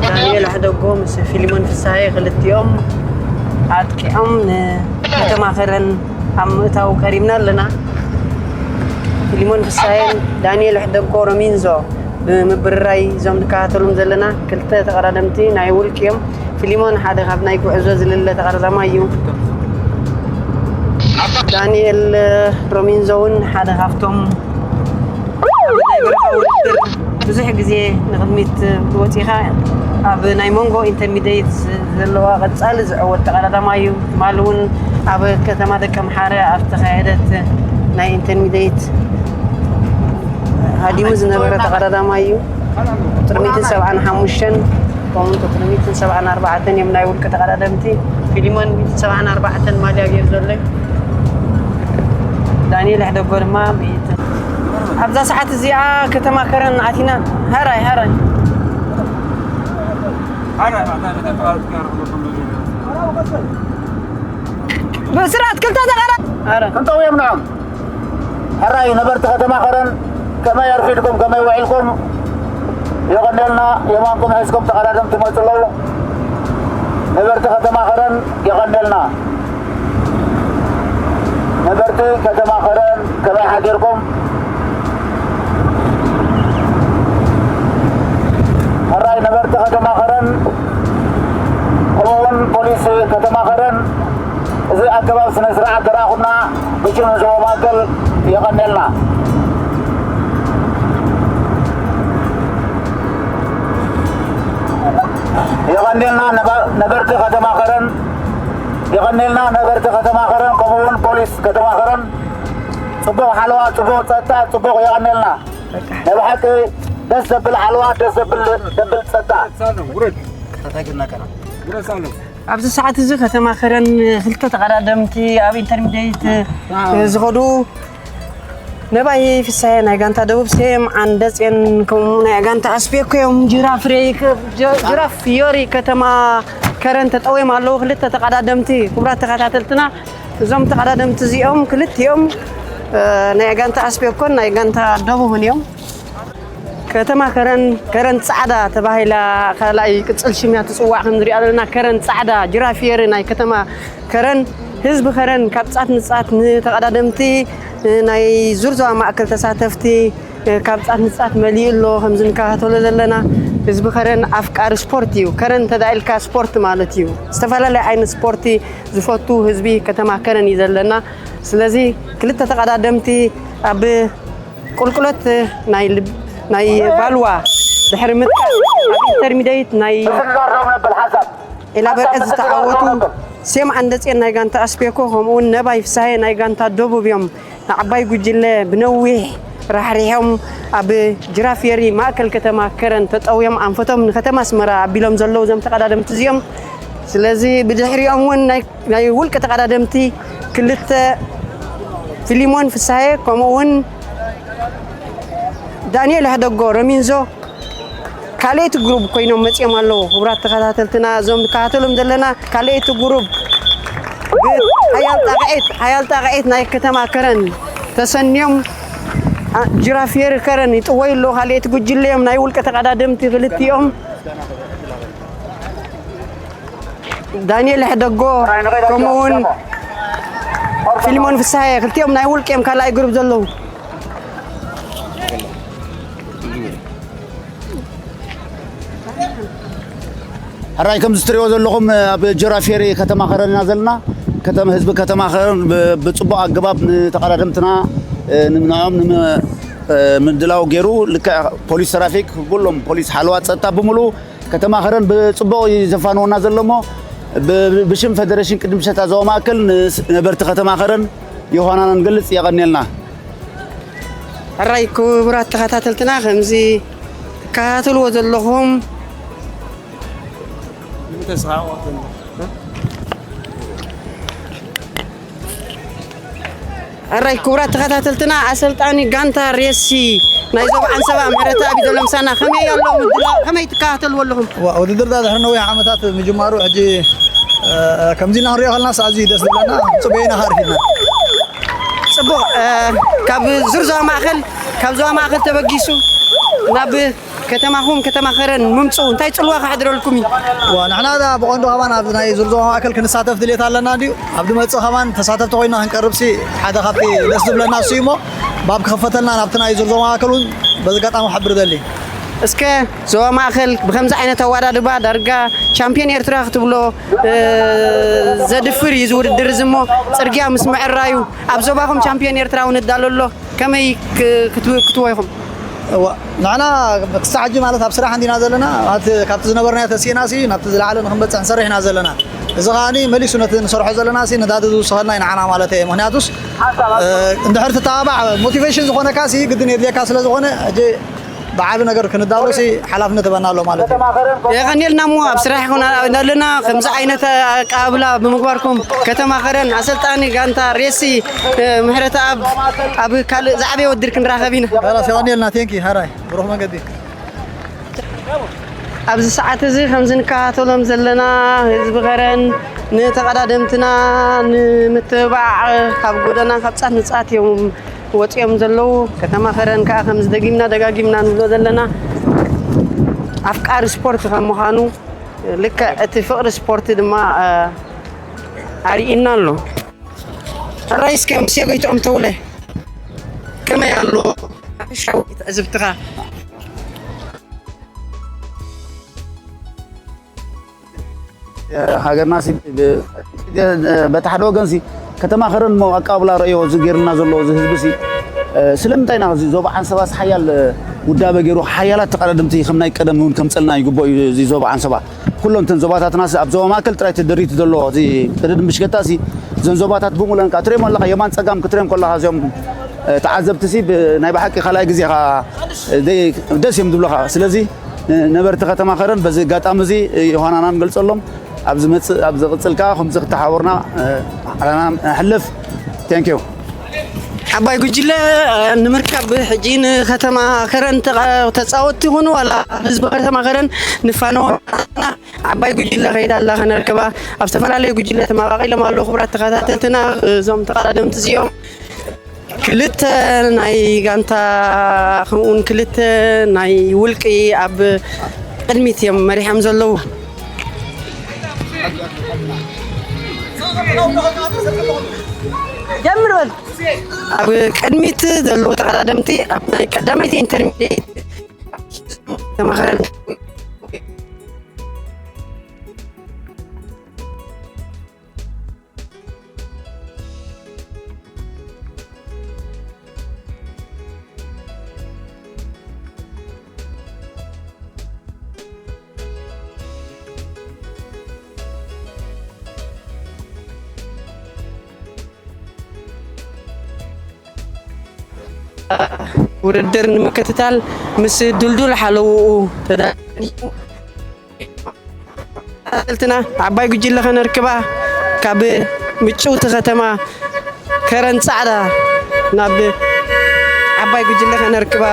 ዳንኤል ሕደጎ ምስ ፊሊሞን ፍስሃየ ክልቲኦም ኣጥቂዖም ንከተማ ከረን ኣብ ምእታው ቀሪብና ኣለና። ፊሊሞን ፍስሃየን ዳንኤል ሕደጎ ሮሚንዞ ብምብርራይ እዞም ንከታተሎም ዘለና ክልተ ተቐዳደምቲ ናይ ውልቂ እዮም። ፊሊሞን ሓደ ካብ ናይ ጉዕዞ ዝልለ ተቐዳዳማይ እዩ። ዳንኤል ሮሚንዞ እውን ሓደ ካብቶም ኣብ ናይ በረኻ ውድድር ብዙሕ ግዜ ንቕድሚት ወፂኻ ኣብ ናይ መንጎ ኢንተርሚዲየት ዘለዋ ቀፃሊ ዝዕወት ተቐዳዳማይ እዩ። ትማሊ እውን ኣብ ከተማ ደቀምሓረ ኣብ ዝተኻየደት ናይ ኢንተርሚዲየት ሃዲሙ ዝነበረ ተቐዳዳማይ እዩ። ቁፅሪ ሚእትን ሰብዓን ሓሙሽተን ከምኡ ቁፅሪ ሚእትን ሰብዓን ኣርባዕተን እዮም ናይ ውልቂ ተቐዳደምቲ። ፊሊሞን ሚእትን ሰብዓን ኣርባዕተን ማልያ ገይሩ ዘሎ እዩ። ዳንኤል ሕደጎ ድማ ሚእትን። ኣብዛ ሰዓት እዚኣ ከተማ ከረን ኣቲና። ሃራይ፣ ሃራይ። ብስራት ክልተ ተቐዳ-፣ ሃራይ። ክንጠውዮም ንዖም። ሕራይ ነበርቲ ከተማ ከረን ከመይ ኣርፊድኩም፣ ከመይ ውዒልኩም? የቐንየልና። የማንኩም ሒዝኩም ተቐዳደምቲ ይመጹ ኣለዉ። ነበርቲ ከተማ ከረን የቐንየልና። ነበርቲ ከተማ ከረን ከመይ ሓዲርኩም? ሕራይ ነበርቲ ከተማ ከረን ከምኡ እውን ፖሊስ ከተማ ከረን፣ እዚ ኣገባብ ስነ ስርዓት ደራኹና ብሽም ዞባ ማእከል የቐንየልና። የቐንየልና ነባ-፣ ነበርቲ ከተማ ከረን፣ የቐንየልና ነበርቲ ከተማ ከረን፣ ከምኡ እውን ፖሊስ ከተማ ከረን። ጽቡቕ ሓለዋ፣ ጽቡቕ ጸጥታ፣ ጽቡቕ፣ የቐንየልና። ናይ ብሓቂ ደስ ዘብል ሓለዋ፣ ደስ ዘብል፣ ዘብል ጸጥታ። ኣብዚ ሰዓት እዚ ከተማ ከረን ክልተ ተቐዳደምቲ ኣብ ኢንተርሚዲየት ዝኸዱ ነባይ ፍሳሄ ናይ ጋንታ ደቡብ፣ ሴም ዓንደጼን ከምኡ ናይ ጋንታ ኣስቤኮ እዮም። ጅራፍ ሬይ፣ ጅ-፣ ጅራፍ ዮሪ ከተማ ከረን ተጠውዮም ኣለዉ። ክልተ ተቐዳደምቲ፣ ክቡራት ተኸታተልትና፣ እዞም ተቐዳደምቲ እዚኦም ክልቲኦም፣ እ፣ ናይ ጋንታ ኣስቤኮን ናይ ጋንታ ደቡብን እዮም። ከተማ ከረን፣ ከረን ጻዕዳ ተባሂላ ካልኣይ ቅጽል ሽም እያ ትጽዋዕ። ከም ንሪኣ ዘለና ከረን ጻዕዳ፣ ጅራፍ ዮሪ ናይ ከተማ ከረን፣ ህዝቢ ከረን ካብ ጻት ንጻት ንተቐዳደምቲ፣ እ፣ ናይ ዙር ዞባ ማእከል ተሳተፍቲ፣ እ፣ ካብ ጻት ንጻት መሊኡ ኣሎ። ከምዚ ንከታተሎ ዘለና ህዝቢ ከረን ኣፍቃሪ ስፖርት እዩ። ከረን እንተ ደኣ ኢልካ ስፖርት ማለት እዩ። ዝተፈላለየ ዓይነት ስፖርቲ ዝፈቱ ህዝቢ ከተማ ከረን እዩ ዘለና። ስለዚ ክልተ ተቐዳደምቲ ኣብ ቁልቁለት ናይ ልብ-፣ ናይ ባልዋ ድሕሪ ምጥቃዕ ኣብ ኢንተርሚዲየት ናይ ዒላ በርቀት ዝተዓወቱ ሴም ዓንደጼን ናይ ጋንታ ኣስቤኮ ከምኡውን ነባይ ፍሳሄ ናይ ጋንታ ደቡብ እዮም። ንዓባይ ጉጅለ ብነዊሕ ራሕሪሖም ኣብ ጅራፍ ዮሪ ማእከል ከተማ ከረን ተጠውዮም ኣንፈቶም ንከተማ ኣስመራ ኣቢሎም ዘለዉ እዞም ተቐዳደምቲ እዚኦም። ስለዚ ብድሕሪኦም እውን ናይ፣ ናይ ውልቂ ተቐዳደምቲ ክልተ ፊሊሞን ፍሳሄ ከምኡ እውን ዳንኤል ሕደጎ ረሚንዞ ካልኣይቲ ግሩፕ ኮይኖም መጺኦም ኣለዉ። ክቡራት ተኸታተልትና፣ እዞም ንከታተሎም ዘለና ካልኣይቲ ግሩፕ ብሓያል ጣቕዒት፣ ሓያል ጣቕዒት ናይ ከተማ ከረን ተሰንዮም፣ ኣ፣ ጅራፍ ዮሪ ከረን ይጥወዩ ኣለዉ። ካልኣይቲ ጉጅለ እዮም ናይ ውልቀ ተቐዳደምቲ ክልቲኦም። ዳንኤል ሕደጎ ከምኡውን ፊልሞን ፍስሃየ ክልቲኦም ናይ ውልቂ እዮም ካልኣይ ግሩፕ ዘለዉ። ሕራይ ከምዚ ትሪእዎ ዘለኹም ኣብ ጅራፍ ዮሪ ከተማ ከረን ኢና ዘለና። ከተማ፣ ህዝቢ ከተማ ከረን ብ-፣ ብፅቡቕ ኣገባብ ንተቐዳደምትና፣ እ፣ ንምንዖም ንም-፣ እ፣ ምድላው ገይሩ። ልክዕ ፖሊስ ትራፊክ፣ ኩሎም ፖሊስ ሓለዋ ፀጥታ ብምሉእ ከተማ ከረን ብፅቡቕ እዩ ዘፋንወና ዘሎ እሞ ብ-፣ ብሽም ፌደሬሽን ቅድም ሸታ ዞባ ማእከል ንስ-፣ ነበርቲ ከተማ ከረን ዮሃናና ንገልፅ። የቐንየልና። ሕራይ ክቡራት ተኸታተልትና፣ ከምዚ ትከታተልዎ ዘለኹም ሕራይ ክቡራት ተኸታተልትና፣ ኣሰልጣኒ ጋንታ ሬሲ ናይ ዞባ ዓንሰባ ምሕረተኣብ እዩ ዘሎ ምሳና። ከመይ ኣሎ ምድላው? ከመይ ትከታተልዎ ኣለኹም? ዋ-፣ ውድድር ዳ ድሕሪ ነዊሕ ዓመታት ምጅማሩ ሕጂ፣ እ፣ ከምዚ ኢና ክንሪኦ ከለናስ ኣዝዩ ደስ ዝብለና፣ ጽበይና ከኣ ኣርፊድና። ጽቡቕ፣ እ፣ ካብ ዙር ዞባ ማእከል፣ ካብ ዞባ ማእከል ተበጊሱ ናብ ከተማኹም ከተማ ከረን ምምጽኡ እንታይ ጽልዋ ከሕድረልኩም እዩ? ዋ፣ ንሕና ዳ ብቐንዱ ከማን ኣብዚ ናይ ዙር ዞባ ማእከል ክንሳተፍ ድሌት ኣለና ድዩ? ኣብ ዝመጽእ ከማን ተሳተፍቲ ኮይና ክንቀርብሲ ሓደ ካብቲ ደስ ዝብለና እሱ እዩ እሞ፣ ባብ ክኽፈተልና ናብቲ ናይ ዙር ዞባ ማእከል እውን በዚ ኣጋጣሚ ክሕብር ደሊ። እስከ ዞባ ማእከል ብከምዚ ዓይነት ኣወዳድባ ዳርጋ ቻምፒዮን ኤርትራ ክትብሎ፣ እ፣ ዘድፍር እዩ እዚ ውድድር እዚ እሞ፣ ጽርግያ ምስ ምዕራዩ ኣብ ዞባኹም ቻምፒዮን ኤርትራ እውን እዳሎ ኣሎ። ከመይ ክ-፣ ክትው-፣ ክትዎ ኢኹም? እዋ፣ ንሕና ክሳዕ ሕጂ ማለት ኣብ ስራሕ እንዲና ዘለና፣ ማለት ካብቲ ዝነበርናዮ ተሲእናሲ ናብቲ ዝለዓለ ንክንበጽሕ ንሰርሕ ኢና ዘለና። እዚ ከኣኒ መሊሱ ነቲ ንሰርሖ ዘለናሲ ነዳዲ ዝውስኸልና እዩ ንዓና ማለት እየ። ምኽንያቱስ፣ እ፣ እንድሕር ትተባባዕ ሞቲቬሽን ዝኾነካሲ ግድን የድልየካ ስለ ዝኾነ፣ ሕጂ ብዓቢ ነገር ክንዳሎሲ ሓላፍነት ይበና ኣሎ ማለት እዩ። የቐንየልና እሞ ኣብ ስራሕ ይኹን ኣለና። ከምዚ ዓይነት ኣቀባብላ ብምግባርኩም ከተማ ከረን ኣሰልጣኒ ጋንታ ሬሲ፣ እ፣ ምሕረተኣብ ኣብ ካልእ ዝዓበየ ውድድር ክንራኸብ ኢና። ኸላስ የቐንየልና። ቴንኪ፣ ሃራይ። ብሩኽ መገዲ። ኣብዚ ሰዓት እዚ ከምዚ ንከታተሎም ዘለና ህዝቢ ከረን ንተቐዳደምትና ንምትብባዕ ካብ ጎደና ካብ ጻት ንጻት እዮም ወጺኦም ዘለዉ። ከተማ ከረን ከኣ ከምዚ ደጊምና ደጋጊምና ንብሎ ዘለና ኣፍቃሪ ስፖርት ከም ምዃኑ ልክዕ እቲ ፍቕሪ ስፖርት ድማ፣ እ፣ ኣርኢና ኣሎ። ሕራይ እስከ ሙሴ ጎይትኦም ተውለ ከመይ ኣሎ ሓፈሻዊ ትዕዝብትኻ? ሃገርና ሲ በቲ ሓደ ወገን ሲ ከተማ ከረን እሞ ኣቀባብላ ረእዮ እዚ ገይርልና ዘሎ እዚ ህዝቢ ሲ ስለምንታይ ኢና እዚ ዞባ ዓንሰባ ሲ ሓያል ውዳበ ገይሩ ሓያላት ተቐዳደምቲ ከም ናይ ቀደም እውን ከምፀልና ይግበኦ እዩ። እዚ ዞባ ዓንሰባ ኩሎም እተን ዞባታትና ሲ ኣብ ዞባ ማእከል ጥራይ ተደሪቱ ዘሎ እዚ ቅድድም ብሽገታ ሲ እዘን ዞባታት ብምሉእን ከዓ ትሪኦም ኣለካ የማን ፀጋም ክትሪኦም ከለካ እዚኦም ተዓዘብቲ ሲ ናይ ብሓቂ ካልኣይ ግዜ ኢኻ ደስ እዮም ዝብለካ። ስለዚ ነበርቲ ከተማ ከረን በዚ ኣጋጣሚ እዚ ዮሃናና ንገልጸሎም። ኣብ ዝመጽእ ኣብ ዝቕጽል ከኣ ከምዚ ክተሓወርና ዓላና ንሕልፍ። Thank you። ዓባይ ጉጅለ ንምርካብ ሕጂ ንከተማ ከረን ተጻወትቲ ይኹኑ ዋላ ህዝቢ ከተማ ከረን ንፋነዎ። ዓባይ ጉጅለ ከይዳ ኣላ ከነርክባ ኣብ ዝተፈላለዩ ጉጅለ ተመቓቒሎም ኣለዉ። ክቡራት ተኸታተልትና እዞም ተቐዳደምቲ እዚኦም ክልተ ናይ ጋንታ ከምኡውን ክልተ ናይ ውልቂ ኣብ ቅድሚት እዮም መሪሖም ዘለዉ። ጀምር በል። ኣብ ቅድሚት ዘለዉ ተቐዳደምቲ ኣብ ናይ ቀዳመይቲ ኢንተርሚዲየት ተማኸረን ውድድር ንምክትታል ምስ ድልዱል ሓለውኡ ተዳሊዩ። ተኸታተልትና ዓባይ ጉጅለ ከነርክባ ካብ ምጭውቲ ከተማ ከረን ጻዕዳ ናብ ዓባይ ጉጅለ ከነርክባ።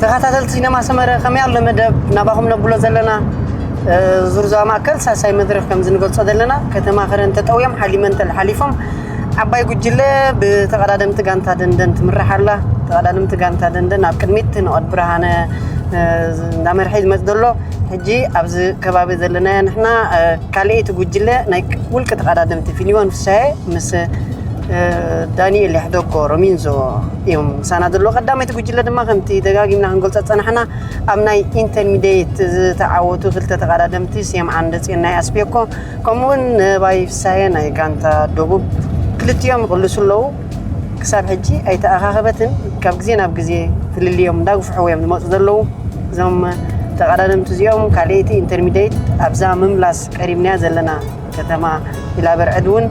ተኸታተልቲ ሲነማ ሰመረ ከመይ ኣሎ መደብ ናባኹም ነብሎ ዘለና ዙርዛ ማእከል ሳሳይ መድረክ ከም ዝንገልጾ ዘለና ከተማ ከረን ተጠውዮም ሓሊመንተል ሓሊፎም ዓባይ ጉጅለ ብተቐዳደምቲ ጋንታ ደንደን ትምራሕ ኣላ። ተቐዳደምቲ ጋንታ ደንደን ኣብ ቅድሚት ንቐድ ብርሃነ እንዳመርሐ ዝመፅ ዘሎ ሕጂ ኣብዚ ከባቢ ዘለናዮ ንሕና ካልኣይቲ ጉጅለ ናይ ውልቂ ተቐዳደምቲ ፊሊሞን ፍሳሄ ምስ ዳንኤል ያሕደጎ ሮሚንዞ እዮም ምሳና ዘለዎ። ቀዳመይቲ ጉጅለ ድማ ከምቲ ደጋጊምና ክንገልጾ ዝጸናሕና ኣብ ናይ ኢንተርሚዲየት ዝተዓወቱ ክልተ ተቐዳደምቲ ስየም ዓንደጽዮን ናይ ኣስቤኮ ከምኡውን ነባይ ፍሳሄ ናይ ጋንታ ደቡብ ክልቲኦም ይቕልሱ ኣለዉ። ክሳብ ሕጂ ኣይተኣኻኸበትን። ካብ ግዜ ናብ ግዜ ፍልልዮም እንዳግፍሕዎ እዮም ዝመፁ ዘለዉ። እዞም ተቐዳደምቲ እዚኦም ካልኣይቲ ኢንተርሚዲየት ኣብዛ ምምላስ ቀሪብናያ ዘለና ከተማ ኢላበርዕድ እውን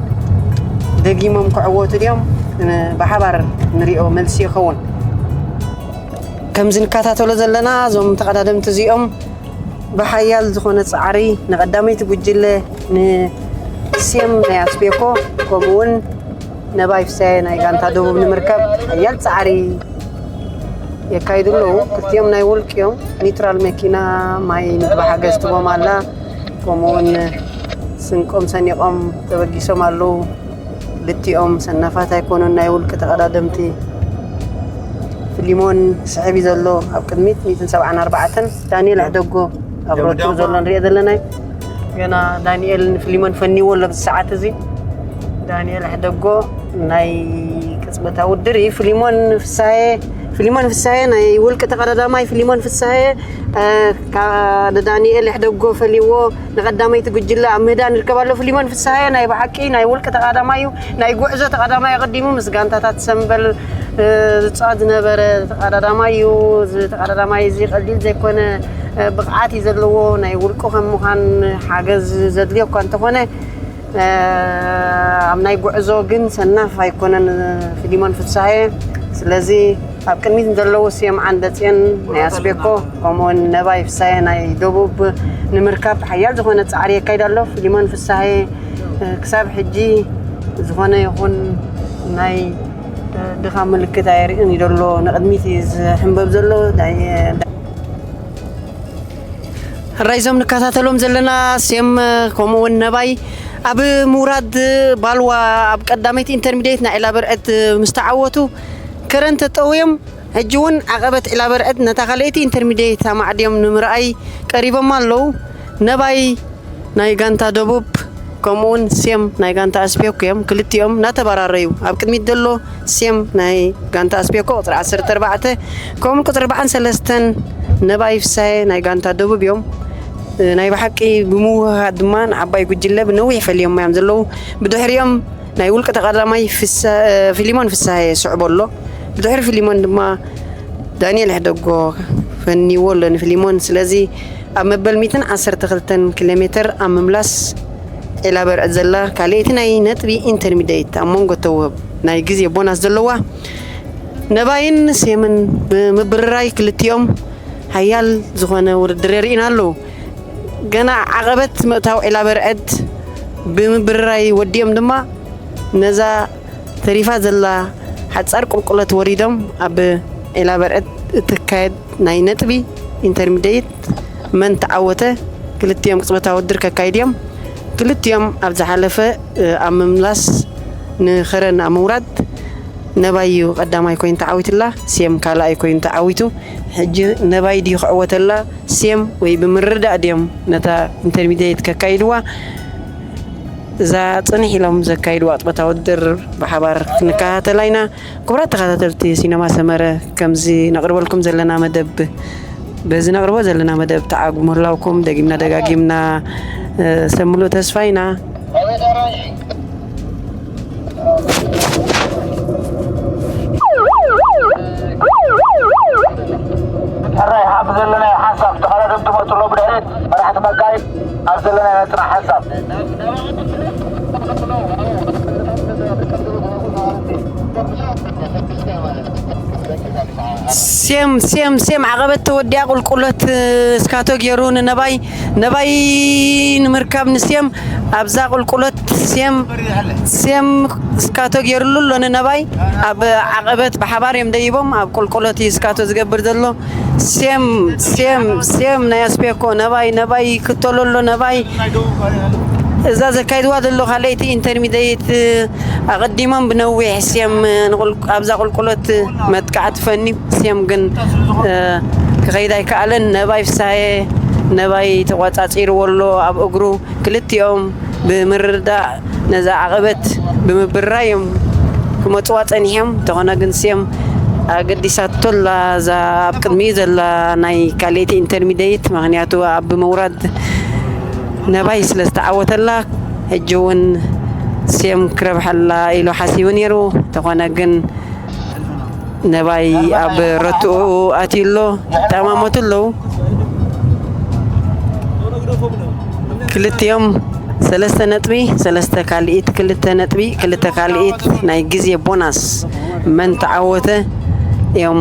ደጊሞም ክዕወቱ ድዮም? ብሓባር ንሪኦ መልሲ ይኸውን። ከምዚ ንከታተሎ ዘለና እዞም ተቐዳደምቲ እዚኦም ብሓያል ዝኾነ ፃዕሪ ንቐዳመይቲ ጉጅለ ንስም ናይ ኣስቤኮ ከምኡ እውን ነባይ ፍሳየ ናይ ጋንታ ደቡብ ንምርካብ ሓያል ፃዕሪ የካይዱ ኣለዉ። ክልቲኦም ናይ ውልቂ እዮም። ኒውትራል መኪና ማይ ምግቢ ሓገዝ ትቦም ኣላ። ከምኡውን ስንቆም ሰኒቖም ተበጊሶም ኣለዉ። ክልቲኦም ሰናፋት ኣይኮኑን፣ ናይ ውልቂ ተቐዳደምቲ። ፍሊሞን ስሕብ እዩ ዘሎ ኣብ ቅድሚት ሚእትን ሰብዓን ኣርባዕተን። ዳንኤል ኣሕደጎ ኣብ ሮቱ ዘሎ ንሪኦ ዘለና እዩ። ገና ዳንኤል ንፍሊሞን ፈኒዎ ኣሎ ኣብዚ ሰዓት እዚ። ዳንኤል ኣሕደጎ ናይ በታ ውድር እዩ። ፊሊሞን ፍሳሄ፣ ፊሊሞን ፍሳሄ ናይ ውልቂ ተቐዳዳማይ ፊሊሞን ፍሳሄ፣ እ፣ ካ-፣ ንዳንኤል ይሕደጎ ፈልይዎ ንቐዳመይቲ ጉጅለ ኣብ ምህዳን ይርከብ ኣሎ። ፊሊሞን ፍሳሄ ናይ ብሓቂ ናይ ውልቂ ተቐዳማይ እዩ። ናይ ጉዕዞ ተቐዳማይ ኣቐዲሙ ምስ ጋንታታት ሰምበል፣ እ፣ ዝጻወት ዝነበረ ተቐዳዳማይ እዩ። እዚ ተቐዳዳማይ እዚ ቀሊል ዘይኮነ፣ እ፣ ብቕዓት እዩ ዘለዎ። ናይ ውልቁ ከም ምዃን ሓገዝ ዘድልዮ እኳ እንተኾነ፣ እ፣ ኣብ ናይ ጉዕዞ ግን ሰናፍ ኣይኮነን ፊሊሞን ፍሳሄ። ስለዚ ኣብ ቅድሚት ዘለዉ ስዮም ዓንደጽዮን ናይ ኣስቤኮ፣ ከምኡውን ነባይ ፍሳሄ ናይ ደቡብ ንምርካብ ሓያል ዝኾነ ጻዕሪ የካይድ ኣሎ። ፊሊሞን ፍሳሄ፣ እ፣ ክሳብ ሕጂ ዝኾነ ይኹን ናይ፣ እ፣ ድኻም ምልክት ኣየርእን እዩ ዘሎ። ንቕድሚት እዩ ዝሕንበብ ዘሎ። ናይ፣ ሕራይ እዞም ንከታተሎም ዘለና ሴም፣ ከምኡ እውን ነባይ ኣብ ምውራድ ባልዋ ኣብ ቀዳመይቲ ኢንተርሚዲየት ናይ ዒላ በርዕድ ምስ ተዓወቱ ከረን ተጠውዮም፣ ሕጂ እውን ዓቐበት ዒላ በርዕድ ነታ ካልኣይቲ ኢንተርሚዲየት ኣማዕድዮም ንምርኣይ ቀሪቦም ኣለዉ። ነባይ ናይ ጋንታ ደቡብ ከምኡውን ሴም ናይ ጋንታ ኣስፔኮ እዮም። ክልቲኦም እናተበራረዩ ኣብ ቅድሚት ዘሎ ሴም ናይ ጋንታ ኣስፔኮ ቁፅሪ ዓሰርተ ኣርባዕተ ከምኡ ቁፅሪ ኣርባዓን ሰለስተን ነባይ ፍሳሄ ናይ ጋንታ ደቡብ እዮም። እ፣ ናይ ብሓቂ ብምውህሃድ ድማ ንዓባይ ጉጅለ ብነዊሕ ፈልዮም እዮም ዘለዉ። ብድሕሪኦም ናይ ውልቂ ተቐዳማይ ፍሳ-፣ እ፣ ፊሊሞን ፍሳሄ ይስዕቦ ኣሎ። ብድሕሪ ፊሊሞን ድማ ዳንኤል ሕደጎ ፈንይዎ ኣሎ ንፊሊሞን። ስለዚ ኣብ መበል ሚእትን ዓሰርተ ክልተን ኪሎ ሜትር ኣብ ምምላስ ዒላ በርዕድ ዘላ ካልኣይቲ ናይ ነጥቢ ኢንተርሚዲየት ኣብ መንጎ ተውህብ ናይ ግዜ ቦናስ ዘለዋ ነባይን ሴምን ብምብርራይ ክልቲኦም ሓያል ዝኾነ ውድድር የርእዩና ኣለዉ። ገና ዓቐበት ምእታው ዒላ በርዕድ ብምብርራይ ወዲኦም ድማ ነዛ ተሪፋ ዘላ ሓጻር ቁልቁለት ወሪዶም ኣብ ዒላ በርዕድ እትካየድ ናይ ነጥቢ ኢንተርሚዲየት መን ተዓወተ ክልቲኦም ቅጽበታዊ ውድድር ከካይድ እዮም። ክልቲኦም ኣብ ዝሓለፈ፣ እ፣ ኣብ ምምላስ ንኸረን ኣብ ምውራድ ነባይ እዩ ቀዳማይ ኮይኑ ተዓዊቱላ፣ ሴም ካልኣይ ኮይኑ ተዓዊቱ። ሕጂ ነባይ ድዩ ክዕወተላ ሴም ወይ ብምርዳእ ድዮም ነታ ኢንተርሚዲየት ከካይድዋ? እዛ ጽንሕ ኢሎም ዘካይድዋ ቅጽበታዊ ውድድር ብሓባር ክንከታተላ ኢና። ክቡራት ተኸታተልቲ ሲነማ ሰመረ፣ ከምዚ ነቕርበልኩም ዘለና መደብ፣ በዚ ነቕርቦ ዘለና መደብ ተዓግቡ ምህላውኩም ደጊምና ደጋጊምና፣ እ፣ ሰምሉ ተስፋ ኢና። ሕራይ፣ ኣብ ዘለናዮ ሓንሳብ ተቐዳደምቲ መጹ ኣለዉ ብድሕሪት። መራሕቲ መጋይት ኣብ ዘለናዮ ጽናሕ ሓንሳብ። ሴም፣ ሴም፣ ሴም ዓቐበት ተወዲኣ ቁልቁለት፣ እ፣ እስካቶ ገይሩ ንነባይ፣ ነባይ ንምርካብ ንሴም ኣብዛ ቁልቁለት ሴም፣ ሴም እስካቶ ገይሩሉ ኣሎ ንነባይ። ኣብ ዓቐበት ብሓባር እዮም ደይቦም፣ ኣብ ቁልቁለት እዩ እስካቶ ዝገብር ዘሎ። ሴም፣ ሴም፣ ሴም ናይ ኣስፔኮ፣ ነባይ፣ ነባይ ይክተሎ ኣሎ፣ ነባይ። እዛ ዘካይድዋ ዘሎ ካልኣይቲ ኢንተርሚዲየት ኣቐዲሞም ብነዊሕ ሴም ንቁል-፣ ኣብዛ ቁልቁለት መጥቃዕቲ ፈንዩ፣ ሴም ግን፣ እ፣ ክኸይድ ኣይከኣለን። ነባይ ፍሳሄ፣ ነባይ ተቋጻጺርዎ ኣሎ ኣብ እግሩ። ክልቲኦም ብምርዳእ ነዛ ዓቐበት ብምብራይ እዮም ክመጽዋ ጸኒሖም። እንተኾነ ግን ሴም ኣገዲሳቶ ኣላ እዛ ኣብ ቅድሚኡ ዘላ ናይ ካልኣይቲ ኢንተርሚዲየት፣ ምኽንያቱ ኣብ ብምውራድ ነባይ ስለ ዝተዓወተላ፣ ሕጂ እውን ሴም ክረብሓላ ኢሉ ሓሲቡ ነይሩ። እንተኾነ ግን ነባይ ኣብ ረትኡ ኣትዩ ኣሎ። ይጠማመቱ ኣለዉ። ክልቲኦም ሰለስተ ነጥቢ፣ ሰለስተ ካልኢት፣ ክልተ ነጥቢ፣ ክልተ ካልኢት ናይ ግዜ ቦናስ መን ተዓወተ እዮም።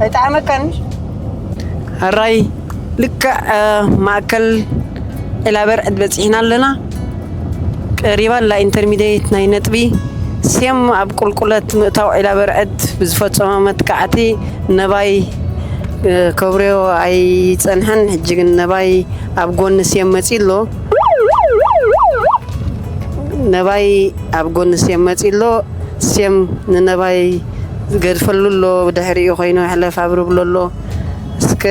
ኣይጠዓመካን? ሕራይ ልክዕ፣ እ፣ ማእከል ዒላበርዕድ በጺሕና ኣለና። ቀሪባ ኣላ ኢንተርሚዲየት ናይ ነጥቢ። ሴም ኣብ ቁልቁለት ምእታው ዒላበርዕድ ብዝፈጸሞ መጥቃዕቲ ነባይ፣ እ፣ ከብርዮ ኣይጸንሐን። ሕጂ ግን ነባይ ኣብ ጎኒ ሴም መጺኡ ኣሎ። ነባይ ኣብ ጎኒ ሴም መጺኡ ኣሎ። ሴም ንነባይ ዝገድፈሉ ኣሎ፣ ብድሕሪኡ ኮይኑ ሕለፍ ኣብርብሎ ኣሎ። እስከ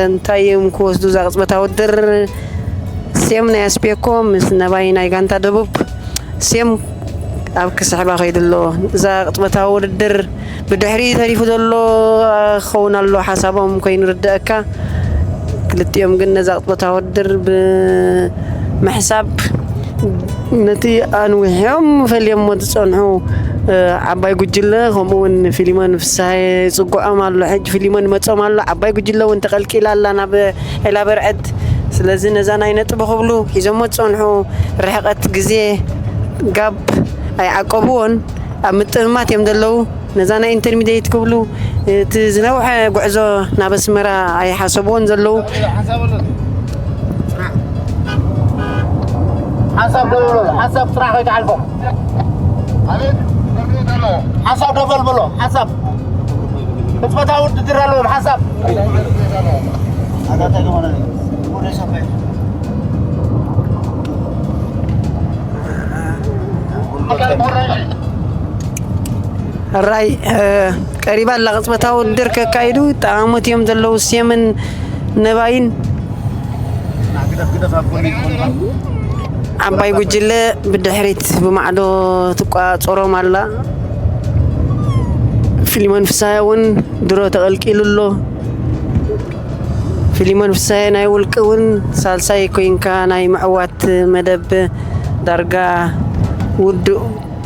እንታይ እዮም ክወስዱ እዛ ቅጽበታዊ ውድድር? ሴም ናይ ኣስፔኮ ምስ ነባይ ናይ ጋንታ ደቡብ ሴም ኣብ ክስሕባ ከይዱ ኣሎ። እዛ ቅጽበታዊ ውድድር ብድሕሪ ተሪፉ ዘሎ ክኸውን ኣሎ ሓሳቦም ኮይኑ ርድአካ። ክልቲኦም ግን ነዛ ቅጽበታዊ ውድድር ብምሕሳብ ነቲ ኣንዊሖም ፈልዮሞ ዝጸንሑ፣ እ፣ ዓባይ ጉጅለ፣ ከምኡ እውን ፊሊሞን ፍስሃየ ይጽግዖም ኣሎ። ሕጂ ፊሊሞን ይመጾም ኣሎ። ዓባይ ጉጅለ እውን ተቐልቂላ ኣላ ናብ ዒላ በርዕድ። ስለዚ ነዛ ናይ ነጥቢ ክብሉ ሒዞሞ ዝጸንሑ ርሕቐት ግዜ ጋብ ኣይዓቀብዎን። ኣብ ምጥምማት እዮም ዘለዉ። ነዛ ናይ ኢንተርሚዲየት ክብሉ እቲ ዝነውሐ ጉዕዞ ናብ ኣስመራ ኣይሓሰብዎን ዘለዉ። ሓሳብ ደው በሎ፣ ሓሳብ ስራሕ ከይትሓልፎ። ሓሳብ ደው በል በሎ፣ ሓሳብ ቅጽበታዊ ውድድር ኣለዎም፣ ሓሳብ። ሕራይ፣ እ፣ ቀሪባ ኣላ ቅጽበታዊ ውድድር ከካይዱ ጠቓሞት እዮም ዘለዉ ሴምን ነባይን። ዓባይ ጉጅለ ብድሕሪት ብማዕዶ ትቋጸሮም ኣላ። ፊሊሞን ፍስሃየ እውን ድሮ ተቐልቂሉ ኣሎ። ፊሊሞን ፍስሃየ ናይ ውልቂ እውን ሳልሳይ ኮይንካ ናይ ምዕዋት መደብ ዳርጋ ውዱእ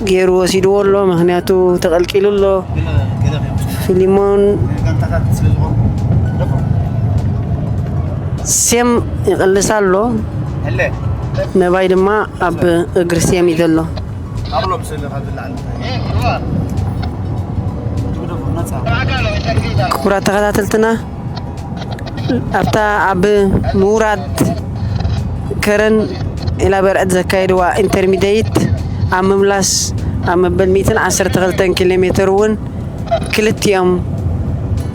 ገይሩ ወሲድዎ ኣሎ። ምኽንያቱ ተቐልቂሉ ኣሎ። ፊሊሞን ሴም ይቕልስ ኣሎ። ነባይ ድማ ኣብ እግሪ ሴም እዩ ዘሎ። ክቡራት ተኸታተልትና፣ ኣብታ ኣብ ምውራድ ከረን ዒላ በርዕድ ዘካየድዋ ኢንተርሚደይት ኣብ ምምላስ ኣብ መበል ሚእትን ዓሰርተ ክልተን ኪሎ ሜትር እውን ክልቲኦም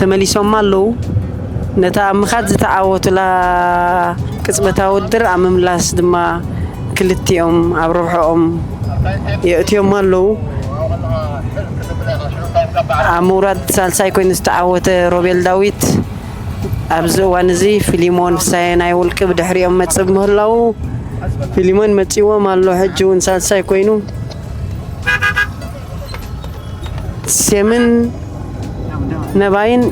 ተመሊሶም ኣለዉ። ነታ ኣብ ምኻድ ዝተዓወቱላ ቅጽበታዊ ውድድር ኣብ ምምላስ ድማ ክልቲኦም ኣብ ረብሕኦም የእትዮም ኣለዉ። ኣብ ምውራድ ሳልሳይ ኮይኑ ዝተዓወተ ሮቤል ዳዊት ኣብዚ እዋን እዚ ፊሊሞን ፍሳየ ናይ ውልቂ ብድሕሪኦም መጽእ ምህላዉ፣ ፊሊሞን መጺዎም ኣሎ። ሕጂ እውን ሳልሳይ ኮይኑ ሴምን ነባይን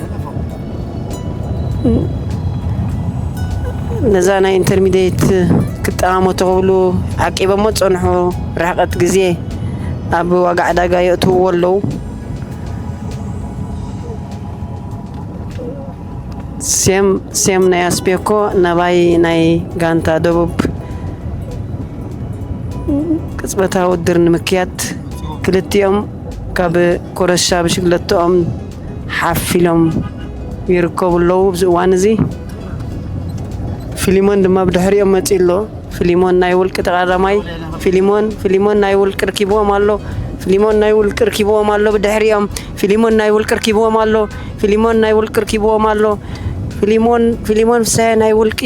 ነዛ ናይ ኢንተርሚዲየት ክጠማመቱ ክብሉ ዓቂቦሞ ዝጸንሑ ርሕቀት ግዜ ኣብ ዋጋ ዕዳጋ የእትውዎ ኣለዉ። ሴም፣ ሴም ናይ ኣስቤኮ፣ ነባይ ናይ ጋንታ ደቡብ ቅጽበታዊ ውድድር ንምክያድ ክልቲኦም ካብ ኮረሻ ብሽግለተኦም ሓፍ ኢሎም ይርከቡ ኣለዉ። ኣብዚ እዋን እዚ ፊሊሞን ድማ ብድሕሪኦም መጺኡ ኣሎ። ፊሊሞን ናይ ውልቂ ተቐዳማይ፣ ፊሊሞን፣ ፊሊሞን ናይ ውልቂ ርኪብዎም ኣሎ። ፊሊሞን ናይ ውልቂ ርኪብዎም ኣሎ ብድሕሪኦም። ፊሊሞን ናይ ውልቂ ርኪብዎም ኣሎ። ፊሊሞን ናይ ውልቂ ርኪብዎም ኣሎ። ፊሊሞን፣ ፊሊሞን ፍሳየ ናይ ውልቂ፣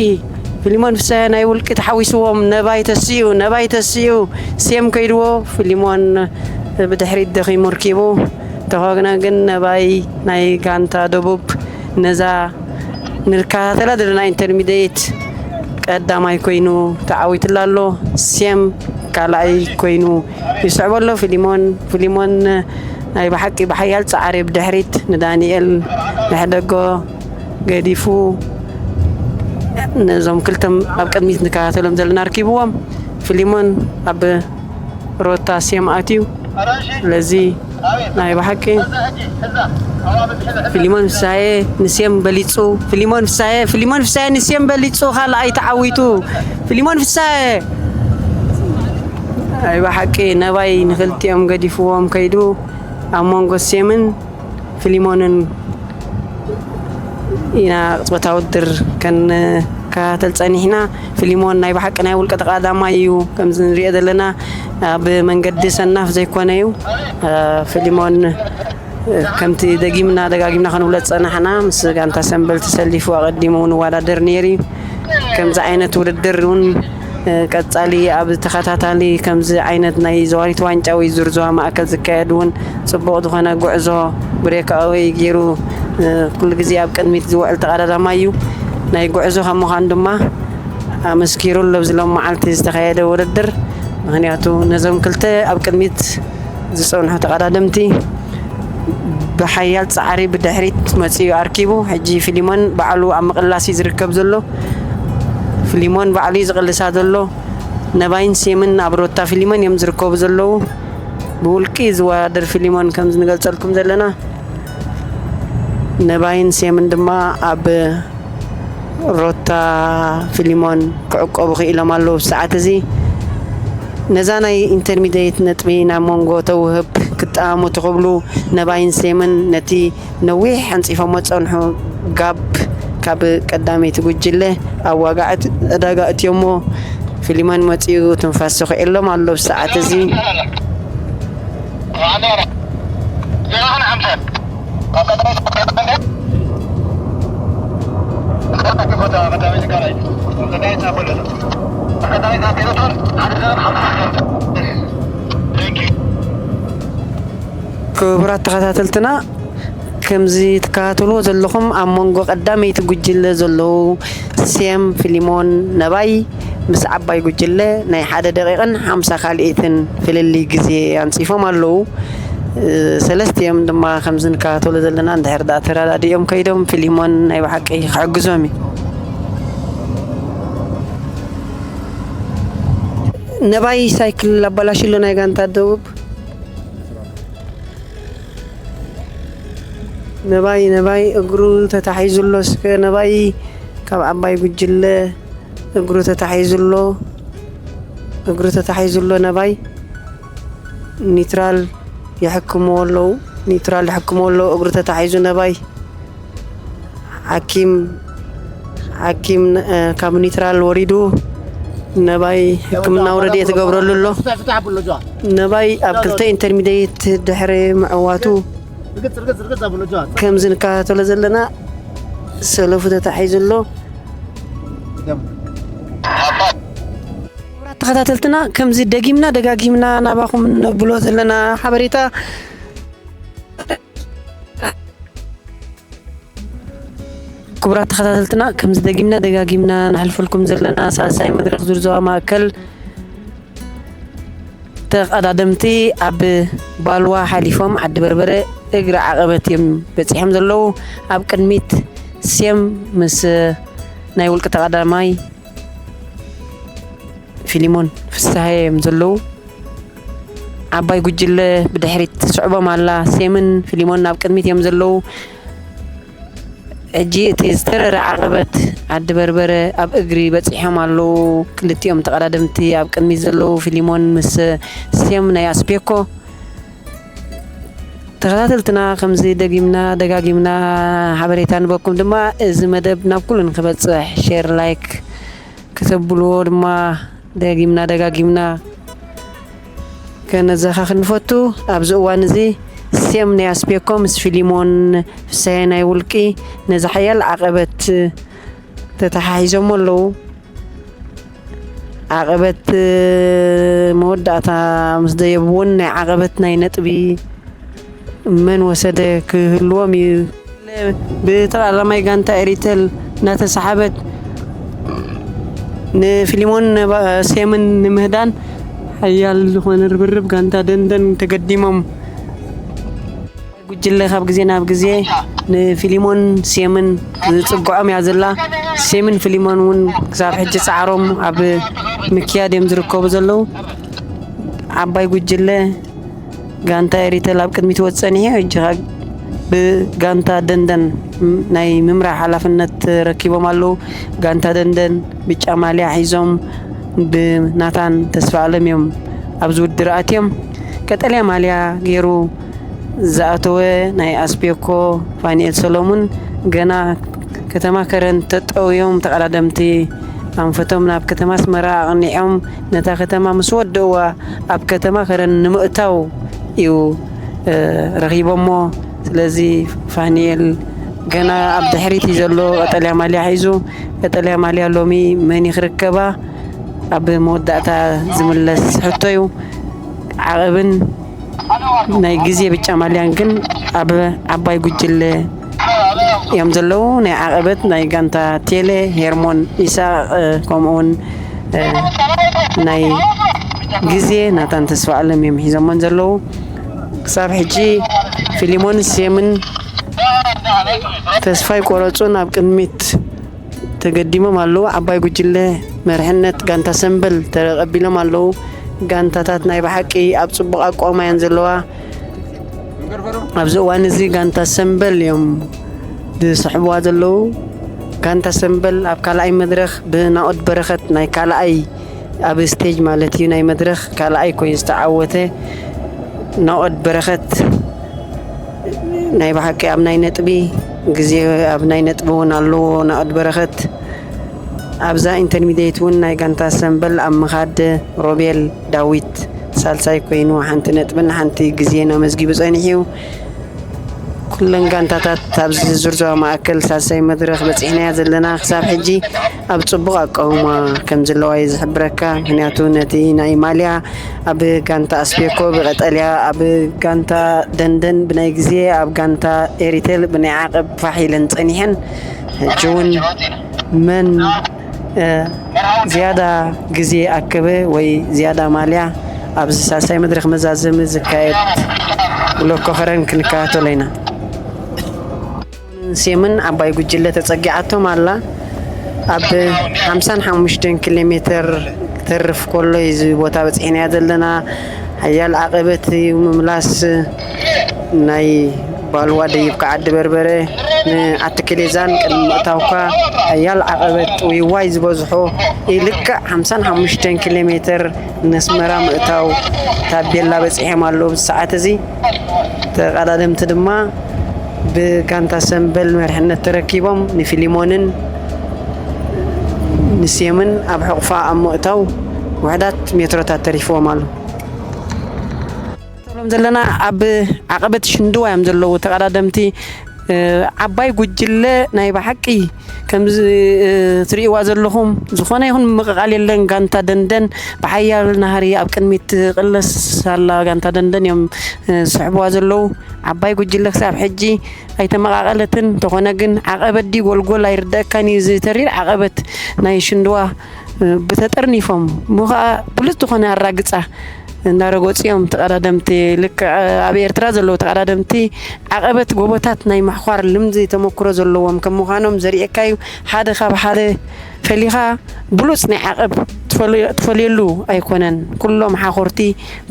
ፊሊሞን ፍሳየ ናይ ውልቂ ተሓዊስዎም። ነባይ ተሲኡ፣ ነባይ ተሲኡ። ሴም ከይድዎ፣ ፊሊሞን ብድሕሪት ደኺሙ ርኪቡ። እንተኾነ ግን ነባይ ናይ ጋንታ ደቡብ ነዛ ንከታተላ ዘለና ኢንተርሚዲየት ቀዳማይ ኮይኑ ተዓዊትላ ኣሎ። ሴም ካልኣይ ኮይኑ ይስዕቦ ኣሎ። ፊሊሞን፣ ፊሊሞን ናይ ብሓቂ ብሓያል ጻዕሪ ብድሕሪት ንዳንኤል ንሕደጎ ገዲፉ ነዞም ክልተ ኣብ ቅድሚት ንከታተሎም ዘለና ርኪብዎም። ፊሊሞን ኣብ ሮታ ሴም ኣትዩ። ስለዚ ናይ ብሓቂ ፊሊሞን ፍሳየ ንሴም በሊጹ። ፊሊሞን ፍሳየ፣ ፊሊሞን ፍሳየ ንሴም በሊጹ፣ ካልኣይ ተዓዊቱ። ፊሊሞን ፍሳየ ናይ ብሓቂ ነባይ ንክልቲኦም ገዲፍዎም ከይዱ ኣብ መንጎ ሴምን ፊሊሞንን ኢና ቅጽበታዊ ውድድር ከንከታተል ጸኒሕና። ፊሊሞን ናይ ብሓቂ ናይ ውልቀ ተቐዳማይ እዩ። ከምዚ ንሪኦ ዘለና ኣብ መንገዲ ሰናፍ ዘይኮነ እዩ። እ፣ ፊሊሞን፣ እ፣ ከምቲ ደጊምና ደጋጊምና ክንብሎ ዝጸናሕና ምስ ጋንታ ሰምበል ተሰሊፉ ኣቐዲሙ እውን ይወዳደር ነይሩ እዩ። ከምዚ ዓይነት ውድድር እውን እ፣ ቀጻሊ ኣብ ተኸታታሊ ከምዚ ዓይነት ናይ ዘዋሪት ዋንጫ ወይ ዙር ዞባ ማእከል ዝካየድ እውን ጽቡቕ ዝኾነ ጉዕዞ ብሬክ ኣወይ ገይሩ፣ እ፣ ኩሉ ግዜ ኣብ ቅድሚት ዝውዕል ተቐዳዳማይ እዩ። ናይ ጉዕዞ ከም ምዃኑ ድማ ኣመስኪሩ ኣሎ። ኣብዚ ሎም መዓልቲ ዝተኻየደ ውድድር ምኽንያቱ ነዞም ክልተ ኣብ ቅድሚት ዝጸንሑ ተቐዳደምቲ ብሓያል ጻዕሪ ብድሕሪት መጺኡ ኣርኪቡ። ሕጂ ፊሊሞን ባዕሉ ኣብ ምቕላስ እዩ ዝርከብ ዘሎ። ፊሊሞን ባዕሉ እዩ ዝቕልሳ ዘሎ። ነባይን ሴምን ኣብ ሮታ ፊሊሞን እዮም ዝርከቡ ዘለዉ። ብውልቂ ዝወዳደር ፊሊሞን ከም ዝንገልጸልኩም ዘለና፣ ነባይን ሴምን ድማ ኣብ ሮታ ፊሊሞን ክዕቆቡ ክኢሎም ኣለዉ። ሰዓት እዚ ነዛ ናይ ኢንተርሚዲየት ነጥቢ ናብ መንጎ ተውህብ። ክጠማመቱ ክብሉ ነባይን ሴምን ነቲ ነዊሕ ኣንጺፎሞ ዝጸንሑ ጋፕ ካብ ቀዳመይቲ ጉጅለ ኣብ ዋጋ ዕዳጋ እትዮሞ። ፊሊሞን መጺኡ ትንፋስ ስኺዕሎም ኣሎ። ሰዓት እዚ ክቡራት ተኸታተልትና፣ ከምዚ ትከታተልዎ ዘለኹም ኣብ መንጎ ቀዳመይቲ ጉጅለ ዘለዉ ሴም፣ ፊሊሞን፣ ነባይ ምስ ዓባይ ጉጅለ ናይ ሓደ ደቂቕን ሓምሳ ካልኢትን ፍልልይ ግዜ ኣንጺፎም ኣለዉ። እ፣ ሰለስቲኦም ድማ ከምዚ ንከታተሎ ዘለና እንድሕር ደኣ ተረዳዲኦም ከይዶም ፊሊሞን ናይ ብሓቂ ክሕግዞም እዩ። ነባይ ሳይክል ኣባላሽሎ ናይ ጋንታ ደቡብ። ነባይ፣ ነባይ እግሩ ተታሒዙ ኣሎ። እስከ ነባይ ካብ ዓባይ ጉጅለ እግሩ ተታሒዙ ኣሎ። እግሩ ተታሒዙ ኣሎ ነባይ። ኒትራል ይሕክምዎ ኣለዉ። ኒትራል ይሕክምዎ ኣለዉ። እግሩ ተታሒዙ ነባይ። ሓኪም፣ ሓኪም፣ እ፣ ካብ ኒትራል ወሪዱ ነባይ ሕክምናዊ ረድኤት ይገብረሉ ኣሎ። ነባይ ኣብ ክልተ ኢንተርሚዲየት ድሕሪ ምዕዋቱ ከምዚ ንከታተሎ ዘለና ሰለፉ ተታሒዙ ኣሎ። ክቡራት ተኸታተልትና፣ ከምዚ ደጊምና ደጋጊምና ናባኹም ነብሎ ዘለና ሓበሬታ፣ ክቡራት ተኸታተልትና፣ ከምዚ ደጊምና ደጋጊምና ነሕልፈልኩም ዘለና ሳልሳይ መድረኽ ዙር ዞባ ማእከል ተቐዳደምቲ ኣብ ባልዋ ሓሊፎም ዓዲ በርበረ እግሪ ዓቐበት እዮም በጺሖም ዘለዉ። ኣብ ቅድሚት ሴም ምስ ናይ ውልቂ ተቐዳማይ ፊሊሞን ፍስሃየ እዮም ዘለዉ። ዓባይ ጉጅለ ብድሕሪት ትስዕቦም ኣላ። ሴምን ፊሊሞን ኣብ ቅድሚት እዮም ዘለዉ። ሕጂ እቲ ዝተረረ ዓቐበት ዓዲ በርበረ ኣብ እግሪ በጺሖም ኣለዉ። ክልቲኦም ተቐዳደምቲ ኣብ ቅድሚት ዘለዉ ፊሊሞን ምስ ሴም ናይ ኣስፔኮ። ተኸታተልትና፣ ከምዚ ደጊምና ደጋጊምና ሓበሬታ ንበኩም ድማ፣ እዚ መደብ ናብ ኩሉ ንክበጽሕ ሼር፣ ላይክ ከተብልዎ ድማ ደጊምና ደጋጊምና ከነዘኻኽር ንፈቱ። ኣብዚ እዋን እዚ ሴም ናይ ኣስፔኮ ምስ ፊሊሞን ፍስሃየ ናይ ውልቂ ነዚ ሓያል ዓቐበት ተተሓሒዞሞ ኣለዉ። ዓቐበት መወዳእታ ምስ ደየቡ እውን ናይ ዓቐበት ናይ ነጥቢ መን ወሰደ ክህልዎም እዩ። ብተቐዳዳማይ ጋንታ ኤሪተል እናተሰሓበት ንፊሊሞን ነባ-፣ ሴምን ንምህዳን ሓያል ዝኾነ ርብርብ ጋንታ ደንደን ተገዲሞም። ጉጅለ ካብ ግዜ ናብ ግዜ ንፊሊሞን ሴምን ዝጽግዖም እያ ዘላ። ሴምን ፊሊሞን እውን ክሳብ ሕጂ ጻዕሮም ኣብ ምክያድ እዮም ዝርከቡ ዘለዉ። ዓባይ ጉጅለ ጋንታ ኤሪተል ኣብ ቅድሚት ወጽእ ጸኒሑ፣ ሕጂ ኸኣ ብጋንታ ደንደን ናይ ምምራሕ ሓላፍነት ረኪቦም ኣለዉ። ጋንታ ደንደን ብጫ ማልያ ሒዞም ብናታን ተስፋ ኣለም እዮም ኣብዚ ውድድር ኣትዮም። ቀጠልያ ማልያ ገይሩ ዝኣተወ ናይ ኣስፔኮ ፋኒኤል ሰሎሙን፣ ገና ከተማ ከረን ተጠውዮም ተቐዳደምቲ ኣንፈቶም ናብ ከተማ ኣስመራ ኣቕኒዖም፣ ነታ ከተማ ምስ ወደእዋ ኣብ ከተማ ከረን ንምእታው እዩ፣ እ፣ ረኺቦሞ። ስለዚ ፋኒኤል ገና ኣብ ድሕሪት እዩ ዘሎ፣ ቀጠልያ ማልያ ሒዙ። ቀጠልያ ማልያ ሎሚ መን እዩ ክርከባ? ኣብ መወዳእታ ዝምለስ ሕቶ እዩ። ዓቐብን ናይ ግዜ ብጫ ማልያን ግን ኣብ ዓባይ ጉጅለ እዮም ዘለዉ። ናይ ዓቐበት ናይ ጋንታ ቴሌ፣ ሄርሞን ኢሳቕ፣ እ፣ ከምኡውን፣ እ፣ ናይ ግዜ ናታን ተስፋ ኣለም እዮም ሒዞሞን ዘለዉ። ክሳብ ሕጂ ፊሊሞን ሴምን ተስፋ ይቆረጹን ኣብ ቅድሚት ተገዲሞም ኣለዉ። ዓባይ ጉጅለ መርሕነት ጋንታ ሰምበል ተቐቢሎም ኣለዉ። ጋንታታት ናይ ብሓቂ ኣብ ጽቡቕ ኣቋውማ እየን ዘለዋ። ኣብዚ እዋን እዚ ጋንታ ሰምበል እዮም ዝስሕብዋ ዘለዉ። ጋንታ ሰምበል ኣብ ካልኣይ መድረኽ ብናኦድ በረኸት ናይ ካልኣይ ኣብ ስቴጅ ማለት እዩ ናይ መድረኽ ካልኣይ ኮይኑ ዝተዓወተ ናኦድ በረኸት ናይ ብሓቂ ኣብ ናይ ነጥቢ ግዜ ኣብ ናይ ነጥቢ እውን ኣለዎ ናኦድ በረኸት። ኣብዛ ኢንተርሚዲየት እውን ናይ ጋንታ ሰምበል ኣብ ምኻድ ሮቤል ዳዊት ሳልሳይ ኮይኑ ሓንቲ ነጥብን ሓንቲ ግዜን ኣመዝጊቡ ጸኒሑ እዩ። ኩለን ጋንታታት ኣብዚ ዙር ዞባ ማእከል ሳልሳይ መድረኽ በጺሕናያ ዘለና። ክሳብ ሕጂ ኣብ ጽቡቕ ኣቃውማ ከም ዘለዋ እዩ ዝሕብረካ። ምኽንያቱ ነቲ ናይ ማልያ ኣብ ጋንታ ኣስቤኮ ብቐጠልያ፣ ኣብ ጋንታ ደንደን ብናይ ግዜ፣ ኣብ ጋንታ ኤሪቴል ብናይ ዓቐብ ፋሕ ኢለን ጸኒሐን። ሕጂ እውን መን እ፣ ዝያዳ ግዜ ኣከበ ወይ ዝያዳ ማልያ ኣብዚ ሳልሳይ መድረኽ መዛዘሚ ዝካየድ ብሎኮ ከረን ክንከታተሎ ኢና። ሴምን ዓባይ ጉጅለ ተጸጊዓቶም ኣላ። ኣብ ሓምሳን ሓሙሽተን ኪሎ ሜትር ተርፍ ከሎ እዩ እዚ ቦታ በጺሕናዮ ዘለና። ሓያል ዓቐበት እዩ ምምላስ ናይ ባልዋ ደይብካ ዓዲ በርበረ ንዓዲ ክሌዛን ቅድሚ ምእታውካ ሓያል ዓቐበት ጥውይዋይ ዝበዝሖ እዩ። ልክዕ ሓምሳን ሓሙሽተን ኪሎ ሜትር ነስመራ ምእታው ታቤላ በጺሖም ኣለዉ። ብዚ ሰዓት እዚ ተቐዳደምቲ ድማ ብጋንታ ሰምበል መሪሕነት ተረኪቦም ንፊሊሞንን ንሴምን ኣብ ሕቑፋ ኣብ ምእታው ውሕዳት ሜትሮታት ተሪፍዎም ኣሎ። ተሎም ዘለና ኣብ ዓቐበት ሽንድዋ እዮም ዘለዉ ተቐዳደምቲ። እ፣ ዓባይ ጉጅለ ናይ ብሓቂ ከምዚ፣ እ፣ ትርእይዋ ዘለኹም ዝኾነ ይኹን ምምቕቓል የለን። ጋንታ ደንደን ብሓያል ናህሪ ኣብ ቅድሚት ትቕለስ ኣላ። ጋንታ ደንደን እዮም፣ እ፣ ዝስሕብዋ ዘለዉ። ዓባይ ጉጅለ ክሳብ ሕጂ ኣይተመቓቐለትን። እንተኾነ ግን ዓቐበት ድዩ ጎልጎል ኣይርደኣካን እዩ። እዚ ተሪር ዓቐበት ናይ ሽንድዋ፣ እ፣ ብተጠርኒፎም እሞ ኸኣ ብሉጽ ዝኾነ ኣራግጻ እንዳረገጹ እዮም ተቐዳደምቲ። ልክዕ ኣብ ኤርትራ ዘለዉ ተቐዳደምቲ ዓቐበት ጎቦታት ናይ ምሕዃር ልምዲ ተመክሮ ዘለዎም ከም ምዃኖም ዘርእየካ እዩ። ሓደ ካብ ሓደ ፈሊኻ ብሉጽ ናይ ዓቐብ ትፈል-፣ ትፈልየሉ ኣይኮነን። ኩሎም ሓኾርቲ፣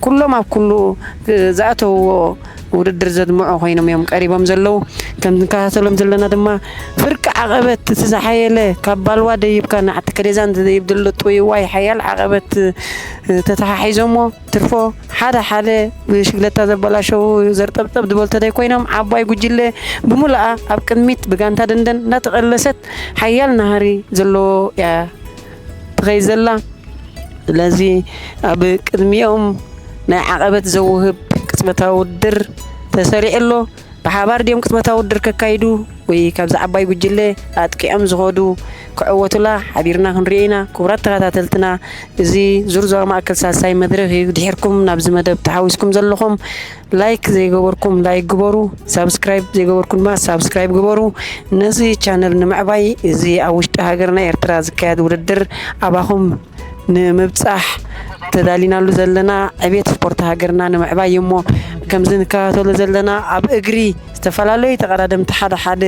ኩሎም ኣብ ኩሉ፣ እ፣ ዝኣተውዎ ውድድር ዘድምዑ ኮይኖም እዮም ቀሪቦም ዘለዉ። ከም ንከታተሎም ዘለና ድማ ፍርቂ ዓቐበት እቲ ዝሓየለ ካብ ባልዋ ደይብካ ንዓዲ ከሌዛን ዝደይብ ዘሎ ጥውይዋይ ሓያል ዓቐበት፣ እ፣ ተተሓሒዞሞ ትርፎ ሓደ ሓደ ብሽግለታ ዘበላሸዉ ዘርጠብጠብ ዝበሉ ተደይ ኮይኖም ዓባይ ጉጅለ ብምሉኣ ኣብ ቅድሚት ብጋንታ ደንደን እናተቐለሰት ሓያል ናህሪ ዘለዎ እያ ትኸይድ ዘላ። ስለዚ ኣብ ቅድሚኦም ናይ ዓቐበት ዘውህብ ቅጽበታዊ ውድድር ተሰሪዑ ኣሎ። ብሓባር ድዮም ቅጽበታዊ ውድድር ከካይዱ ወይ ካብዚ ዓባይ ጉጅለ ኣጥቂዖም ዝኸዱ ክዕወቱላ ሓቢርና ክንሪኦ ኢና። ክቡራት ተኸታተልትና፣ እዚ ዙር ዞባ ማእከል ሳልሳይ መድረኽ እዩ። ድሒርኩም ናብዚ መደብ ተሓዊስኩም ዘለኹም ላይክ ዘይገበርኩም ላይክ ግበሩ፣ ሳብስክራይብ ዘይገበርኩም ድማ ሳብስክራይብ ግበሩ። ነዚ ቻነል ንምዕባይ እዚ ኣብ ውሽጢ ሃገርና ኤርትራ ዝካየድ ውድድር ኣባኹም ንምብጻሕ ተዳሊናሉ ዘለና ዕቤት ስፖርት ሃገርና ንምዕባይ እዩ እሞ፣ ከምዚ ንከታተሎ ዘለና ኣብ እግሪ ዝተፈላለዩ ተቐዳደምቲ ሓደ ሓደ፣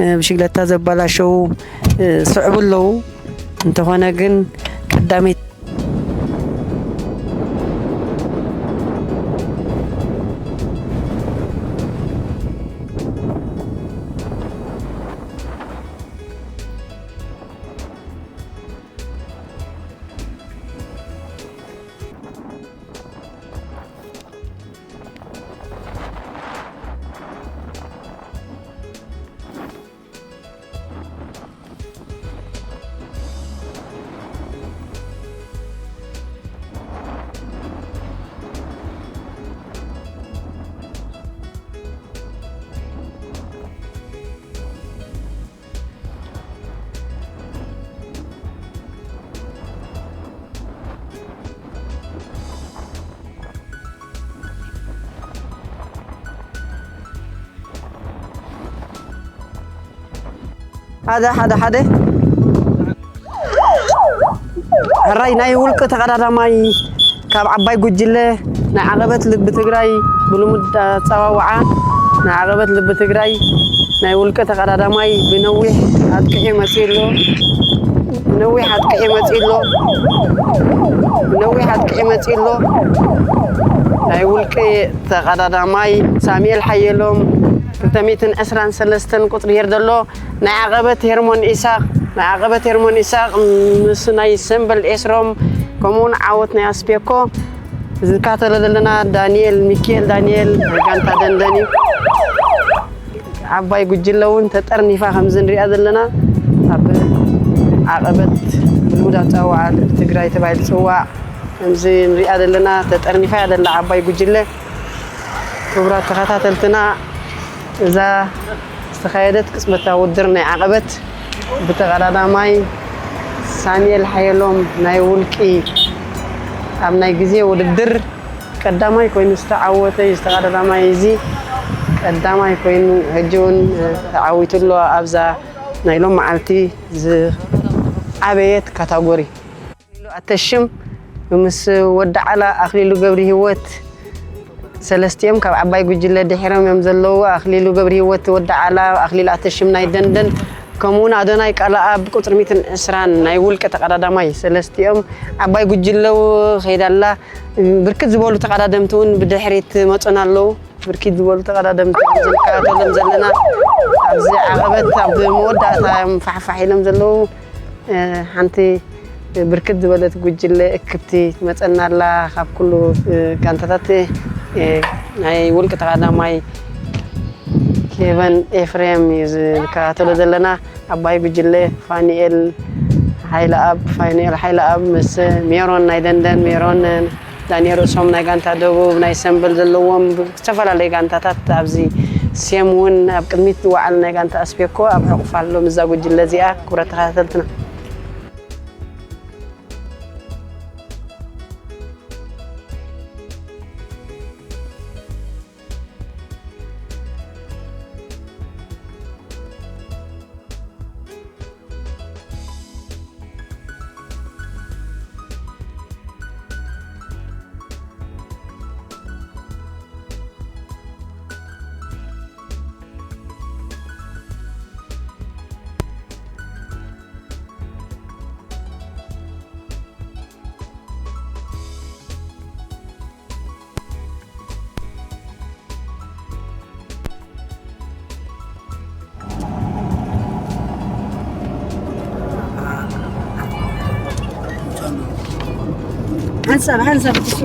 እ፣ ብሽግለታ ዘበላሸዉ፣ እ፣ ስዕቡ ኣለዉ። እንተኾነ ግን ቀዳመይቲ ሓደ ሓደ ሓደ ሕራይ ናይ ውልቂ ተቐዳዳማይ ካብ ዓባይ ጉጅለ ናይ ዓቐበት ልቢ ትግራይ ብልሙድ ኣጸዋውዓ፣ ናይ ዓቐበት ልቢ ትግራይ ናይ ውልቀ ተቐዳዳማይ ብነዊሕ ኣጥቂዑ መጺኡ ኣሎ። ብነዊሕ ኣጥቂዑ መጺኡ ኣሎ። ብነዊሕ ኣጥቂዑ መጺኡ ኣሎ። ናይ ውልቀ ተቐዳዳማይ ሳሙኤል ሓየሎም ክልተ ሚእትን ዕስራን ሰለስተን ቁጽሪ ሄር ዘሎ። ናይ ዓቐበት ሄርሞን ኢሳቕ፣ ናይ ዓቐበት ሄርሞን ኢሳቕ ምስ ናይ ሰምበል ኤስሮም፣ ከምኡውን ዓወት ናይ ኣስፔኮ። ዝካተሎ ዘለና ዳንኤል፣ ሚኪኤል ዳንኤል ናይ ጋንታ ደንደን እዩ። ዓባይ ጉጅለ እውን ተጠርኒፋ ከምዚ ንሪኣ ዘለና፣ ኣብ ዓቐበት ብልሙድ ኣፀዋውዓ ልቢ ትግራይ ተባሂሉ ዝፅዋዕ ከምዚ ንሪኣ ዘለና ተጠርኒፋ እያ ዘላ ዓባይ ጉጅለ። ክቡራት ተኸታተልትና፣ እዛ ዝተኻየደት ቅጽበታዊ ውድድር ናይ ዓቐበት ብተቐዳዳማይ ሳሙኤል ሓየሎም ናይ ውልቂ ኣብ ናይ ግዜ ውድድር ቀዳማይ ኮይኑ ዝተዓወተ እዩ። ዝተቐዳዳማይ እዚ ቀዳማይ ኮይኑ ሕጂ እውን ተዓዊቱ ኣሎ። ኣብዛ ናይ ሎም መዓልቲ ዝዓበየት ካታጎሪ። ኣክሊሉ ኣተሽም ምስ ወዲ ዓላ ኣክሊሉ ገብረ ህይወት ሰለስቲኦም ካብ ዓባይ ጉጅለ ድሒሮም እዮም ዘለዉ። ኣክሊሉ ገብረ ህይወት ወዲ ዓላ፣ ኣክሊሉ ኣተሽም ናይ ደንደን፣ ከምኡውን ኣዶናይ ቃልኣብ ቁጽሪ ሚእትን ዕስራን ናይ ውልቀ ተቐዳዳማይ ሰለስቲኦም ዓባይ ጉጅለው ከይዳ ኣላ። ብርክት ዝበሉ ተቐዳደምቲ እውን ብድሕሪት መጹና ኣለዉ። ብርክት ዝበሉ ተቐዳደምቲ እዮም ዝንከታተሎም ዘለና። ኣብዚ ዓቐበት ኣብ መወዳእታ እዮም ፋሕፋሕ ኢሎም ዘለዉ። እ፣ ሓንቲ ብርክት ዝበለት ጉጅለ እክብቲ ትመጸና ኣላ። ካብ ኩሉ፣ እ፣ ጋንታታት፣ እ፣ ናይ ውልቂ ተቐዳማይ ኬቨን ኤፍሬም እዩ ዝከታተሎ ዘለና። ዓባይ ጉጅለ ፋኒኤል ሓይለኣብ፣ ፋኒኤል ሓይለኣብ ምስ ሜሮን ናይ ደንደን፣ ሜሮን ዳንኤል ርእሶም ናይ ጋንታ ደቡብ፣ ናይ ሰምበል ዘለዎም ዝተፈላለዩ ጋንታታት ኣብዚ ሴም እውን ኣብ ቅድሚት ዝወዓሉ ናይ ጋንታ ኣስፔኮ ኣብ ሕቑፋ ኣሎ ምስዛ ጉጅለ እዚኣ። ክቡራት ተኸታተልትና። ሓንሳብ፣ ሓንሳብ እሱ።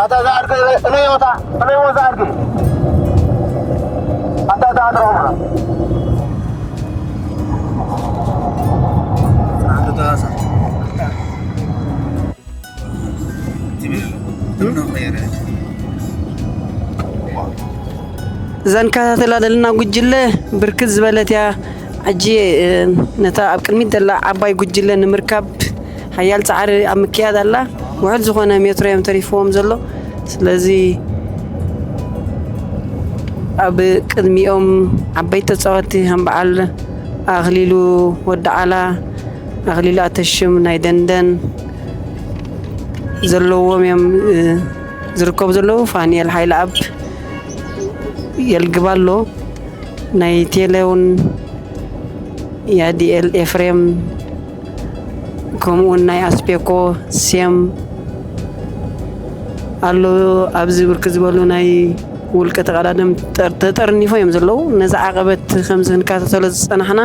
ኣታ እዛ ዓርኪ እለይ ወታ፣ እለይ ወዛ ዓርኪ። ኣታ እዛ ዓርኪ እዛ ንከታተላ ዘለና ጉጅለ ብርክት ዝበለት እያ። ሕጂ፣ እ፣ ነታ ኣብ ቅድሚት ዘላ ዓባይ ጉጅለ ንምርካብ ሓያል ጻዕሪ ኣብ ምክያድ ኣላ። ውሑድ ዝኾነ ሜትሮ እዮም ተሪፍዎም ዘሎ። ስለዚ ኣብ ቅድሚኦም ዓበይቲ ተጻወትቲ ከም በዓል ኣኽሊሉ ወዲ ዓላ፣ ኣኽሊሉ ኣተሽም ናይ ደንደን ዘለዎም እዮም፣ እ፣ ዝርከቡ ዘለዉ። ፋኒኤል ሓይለኣብ የልግብ ኣሎ። ናይ ቴለ እውን ያዲኤል ኤፍሬም፣ ከምኡውን ናይ ኣስፔኮ ሴም ኣሎ። ኣብዚ ብርክት ዝበሉ ናይ ውልቀ ተቐዳደምቲ ጠር-፣ ተጠርኒፎ እዮም ዘለዉ። ነዚ ዓቐበት ከምዚ ክንከታተሎ ዝጸናሕና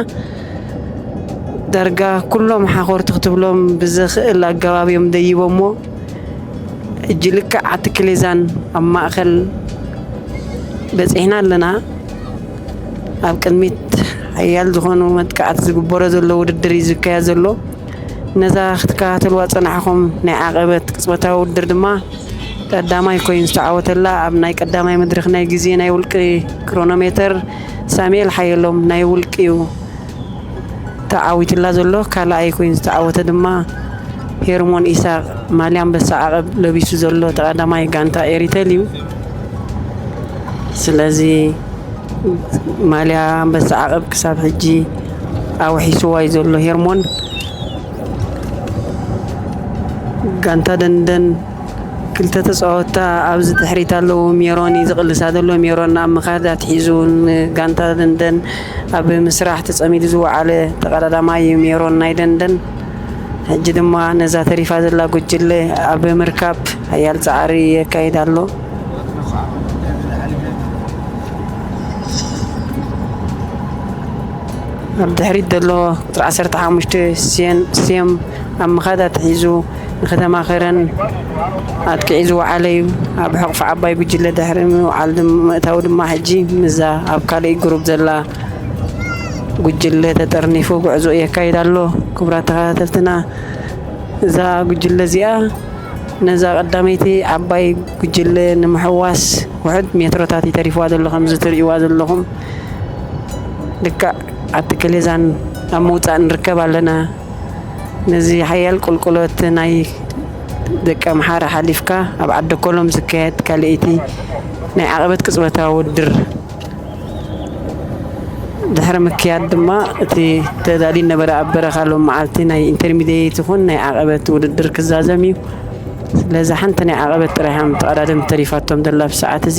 ዳርጋ ኩሎም ሓኾርቲ ክትብሎም ብዘኽእል ኣገባብ እዮም ደይቦሞ። ሕጂ ልክዕ ዓቲ ክሌዛን ኣብ ማእከል በጺሕና ኣለና። ኣብ ቅድሚት ሓያል ዝኾኑ መጥቃዕቲ ዝግበሮ ዘሎ ውድድር እዩ ዝካየድ ዘሎ። ነዛ ክትከታተልዋ ዝጸናሕኩም ናይ ዓቐበት ቅጽበታዊ ውድድር ድማ ቀዳማይ ኮይኑ ዝተዓወተላ ኣብ ናይ ቀዳማይ መድረኽ ናይ ግዜ ናይ ውልቂ ክሮኖሜተር ሳሙኤል ሓየሎም ናይ ውልቂ እዩ ተዓዊትላ ዘሎ። ካልኣይ ኮይኑ ዝተዓወተ ድማ ሄርሞን ኢሳቕ ማልያ ኣንበሳ ዓቐብ ለቢሱ ዘሎ ተቐዳማይ ጋንታ ኤሪተል እዩ። ስለዚ ማልያ ኣንበሳ ዓቐብ ክሳብ ሕጂ ኣውሒስዋ እዩ ዘሎ ሄርሞን። ጋንታ ደንደን ክልተ ተጻወትታ ኣብዚ ድሕሪት ኣለዉ። ሜሮን እዩ ዝቕልሳ ዘሎ። ሜሮን ኣብ ምኻድ ኣትሒዙ ንጋንታ ደንደን ኣብ ምስራሕ ተጸሚዱ ዝወዓለ ተቐዳዳማይ እዩ ሜሮን ናይ ደንደን። ሕጂ ድማ ነዛ ተሪፋ ዘላ ጉጅለ ኣብ ምርካብ ሓያል ጻዕሪ የካይድ ኣሎ። ኣብ ድሕሪት ዘሎ ቁጽሪ ዓሰርተ ሓሙሽተ ሴን-፣ ሴም ኣብ ምኻድ ኣትሒዙ ንከተማ ከረን ኣጥቂዑ ዝወዓለ እዩ። ኣብ ሕቕፊ ዓባይ ጉጅለ ድሕሪ ምውዓል ድም-፣ ምእታው ድማ ሕጂ ምስዛ ኣብ ካልእ ግሩፕ ዘላ ጉጅለ ተጠርኒፉ ጉዕዞ የካይድ ኣሎ። ክቡራት ተኸታተልትና፣ እዛ ጉጅለ እዚኣ ነዛ ቀዳመይቲ ዓባይ ጉጅለ ንምሕዋስ ውሑድ ሜትሮታት እዩ ተሪፍዋ ዘሎ፣ ከምዚ ትርእይዋ ዘለኹም። ልክዕ ኣብቲ ከሌዛን ኣብ ምውጻእ ንርከብ ኣለና። ነዚ ሓያል ቁልቁለት ናይ ደቀ ኣምሓራ ሓሊፍካ ኣብ ዓዲ ኮሎም ዝካየድ ካልኣይቲ ናይ ዓቐበት ቅጽበታዊ ውድድር ድሕሪ ምክያድ ድማ፣ እቲ ተዳልዩ ነበረ ኣብ በረኻ ሎም መዓልቲ ናይ ኢንተርሚዲየት ይኹን ናይ ዓቐበት ውድድር ክዛዘም እዩ። ስለዚ ሓንቲ ናይ ዓቐበት ጥራሕ እዮም ተቐዳደምቲ ተሪፋቶም ዘላ ኣብ ሰዓት እዚ።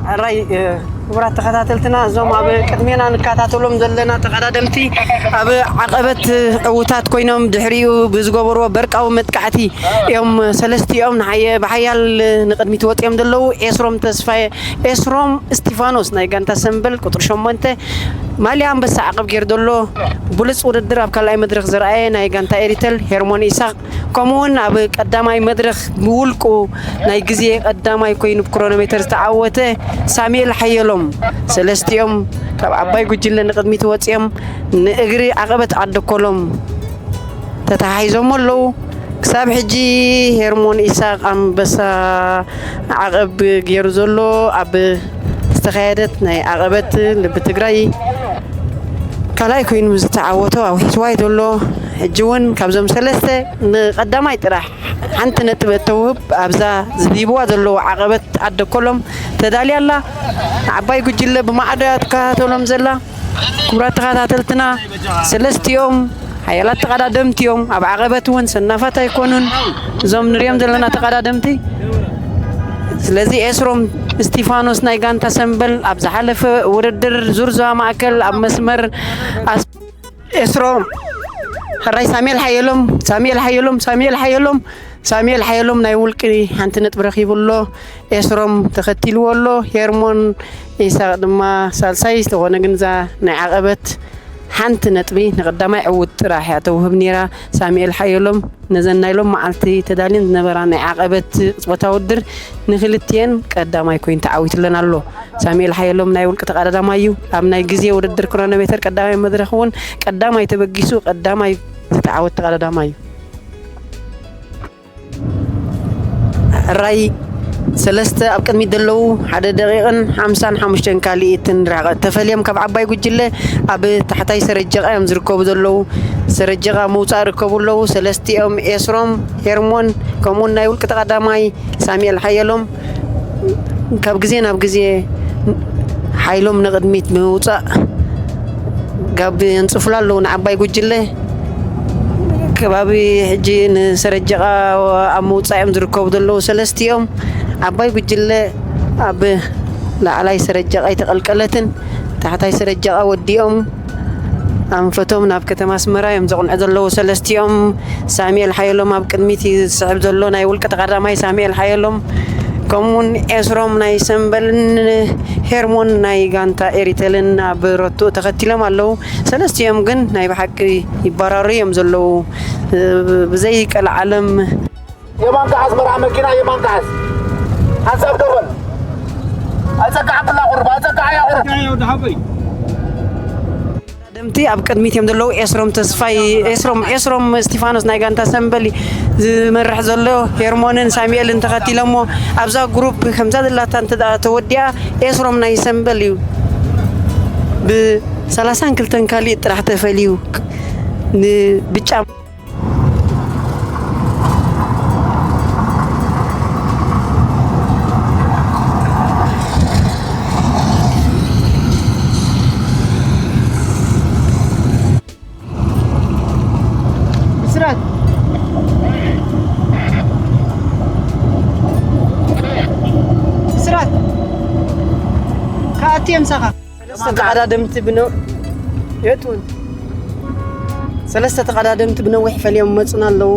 ሕራይ፣ እ፣ ክቡራት ተኸታተልትና፣ እዞም ኣብ ቅድሜና ንከታተሎም ዘለና ተቐዳደምቲ ኣብ ዓቐበት ዕዉታት ኮይኖም ድሕሪኡ ብዝገበርዎ በርቃዊ መጥቃዕቲ እዮም ሰለስቲኦም ንሓየ-፣ ብሓያል ንቕድሚት ወፂኦም ዘለዉ። ኤስሮም ተስፋየ፣ ኤስሮም እስቲፋኖስ ናይ ጋንታ ሰምበል ቁፅሪ ሸሞንተ ማልያ ኣንበሳ ዓቐብ ገይሩ ዘሎ ብሉፅ ውድድር ኣብ ካልኣይ መድረኽ ዘርኣየ ናይ ጋንታ ኤሪተል ሄርሞን ኢሳቕ፣ ከምኡውን ኣብ ቀዳማይ መድረኽ ብውልቁ ናይ ግዜ ቀዳማይ ኮይኑ ብክሮኖሜተር ዝተዓወተ ሳሙኤል ሓየሎም፣ ሰለስቲኦም ካብ ዓባይ ጉጅለ ንቕድሚት ወፂኦም ንእግሪ ዓቐበት ዓዲ ኮሎም ተተሓሒዞም ኣለዉ። ክሳብ ሕጂ ሄርሞን ኢሳቕ ኣንበሳ ዓቐብ ገይሩ ዘሎ ኣብ ዝተኻየደት ናይ ዓቐበት ልቢ ትግራይ ካልኣይ ኮይኑ ዝተዓወቶ ኣውሒስዋይ ዘሎ። ሕጂ እውን ካብዞም ሰለስተ ንቐዳማይ ጥራሕ ሓንቲ ነጥቢ እተውህብ ኣብዛ ዝድይብዋ ዘለዉ ዓቐበት ዓዲ ኮሎም ተዳልያ ኣላ። ዓባይ ጉጅለ ብማዕዶ እያ ትከታተሎም ዘላ። ክቡራት ተኸታተልትና፣ ሰለስቲኦም ሓያላት ተቐዳደምቲ እዮም። ኣብ ዓቐበት እውን ሰናፋት ኣይኮኑን እዞም ንሪኦም ዘለና ተቐዳደምቲ። ስለዚ ኤስሮም እስቲፋኖስ ናይ ጋንታ ሰምበል ኣብ ዝሓለፈ ውድድር ዙር ዞባ ማእከል ኣብ መስመር ኣስ-፣ ኤስሮም፣ ሕራይ ሳሙኤል ሓየሎም፣ ሳሙኤል ሓየሎም፣ ሳሙኤል ሓየሎም፣ ሳሙኤል ሓየሎም ናይ ውልቂ ሓንቲ ነጥቢ ረኺቡ ኣሎ። ኤስሮም ተኸቲልዎ ኣሎ። ሄርሞን ኢሳቕ ድማ ሳልሳይ ዝተኾነ ግን እዛ ናይ ዓቐበት ሓንቲ ነጥቢ ንቐዳማይ ዕዉት ጥራሕ እያ ተውህብ ነይራ። ሳሙኤል ሓየሎም ነዘን ናይ ሎም መዓልቲ ተዳልየን ዝነበራ ናይ ዓቐበት ቅጽበታዊ ውድድር ንክልቲኤን ቀዳማይ ኮይኑ ተዓዊትለን ኣሎ። ሳሙኤል ሓየሎም ናይ ውልቂ ተቐዳዳማይ እዩ። ኣብ ናይ ግዜ ውድድር ክሮኖሜተር ቀዳማይ መድረኽ እውን ቀዳማይ ተበጊሱ ቀዳማይ ዝተዓወት ተቐዳዳማይ እዩ። ሕራይ ሰለስተ ኣብ ቅድሚት ዘለዉ ሓደ ደቂቕን ሓምሳን ሓሙሽተን ካልኢትን ርሕቐት ተፈልዮም ካብ ዓባይ ጉጅለ ኣብ ታሕታይ ሰረጀቓ እዮም ዝርከቡ ዘለዉ። ሰረጀቓ ምውፃእ ይርከቡ ኣለዉ። ሰለስቲኦም ኤስሮም፣ ሄርሞን ከምኡውን ናይ ውልቂ ተቐዳማይ ሳሙኤል ሓየሎም ካብ ግዜ ናብ ግዜ ሓይሎም ንቕድሚት ብምውፃእ ጋብ የንፅፉላ ኣለዉ ንዓባይ ጉጅለ። ከባቢ ሕጂ ንሰረጀቓ ኣብ ምውፃእ እዮም ዝርከቡ ዘለዉ ሰለስቲኦም። ዓባይ ጉጅለ ኣብ ላዕላይ ሰረጀቓ ኣይተቐልቀለትን። ታሕታይ ሰረጀቓ ወዲኦም ኣንፈቶም ናብ ከተማ ኣስመራ እዮም ዘቕንዑ ዘለዉ ሰለስቲኦም። ሳሙኤል ሓየሎም ኣብ ቅድሚት እዩ ዝስዕብ ዘሎ፣ ናይ ውልቂ ተቐዳማይ ሳሙኤል ሓየሎም፣ ከምኡውን ኤስሮም ናይ ሰምበልን ሄርሞን ናይ ጋንታ ኤሪተልን ኣብ ረትኡ ተኸቲሎም ኣለዉ። ሰለስቲኦም ግን ናይ ብሓቂ ይባራሩ እዮም ዘለዉ። ብዘይ ቀልዓለም የማንካ ሓዝ መርዓ መኪና፣ የማንካ ሓዝ። ሓንሳብ ደበል። ኣይጸቅዓ ብላ ቁርባ፣ ኣይጸቅዓ ያ ቁርባ። ደምቲ ኣብ ቅድሚት እዮም ዘለዉ። ኤስሮም ተስፋይ፣ ኤስሮም፣ ኤስሮም እስቲፋኖስ ናይ ጋንታ ሰምበል ዝመርሕ ዘሎ፣ ሄርሞንን ሳሙኤልን ተኸቲሎሞ። ኣብዛ ግሩፕ ከምዛ ዘላታ እንተ ደኣ ተወዲኣ፣ ኤስሮም ናይ ሰምበል እዩ። ብ ሰላሳን ክልተን ካልእ ጥራሕ ተፈልዩ ንብጫ ብስራት፣ ብስራት፣ ከኣቲ ምሳኻ። ሰለስተ ተቐዳደምቲ ብነ-፣ የትውን። ሰለስተ ተቐዳደምቲ ብነዊሕ ፈልዮም መጹና ኣለዉ።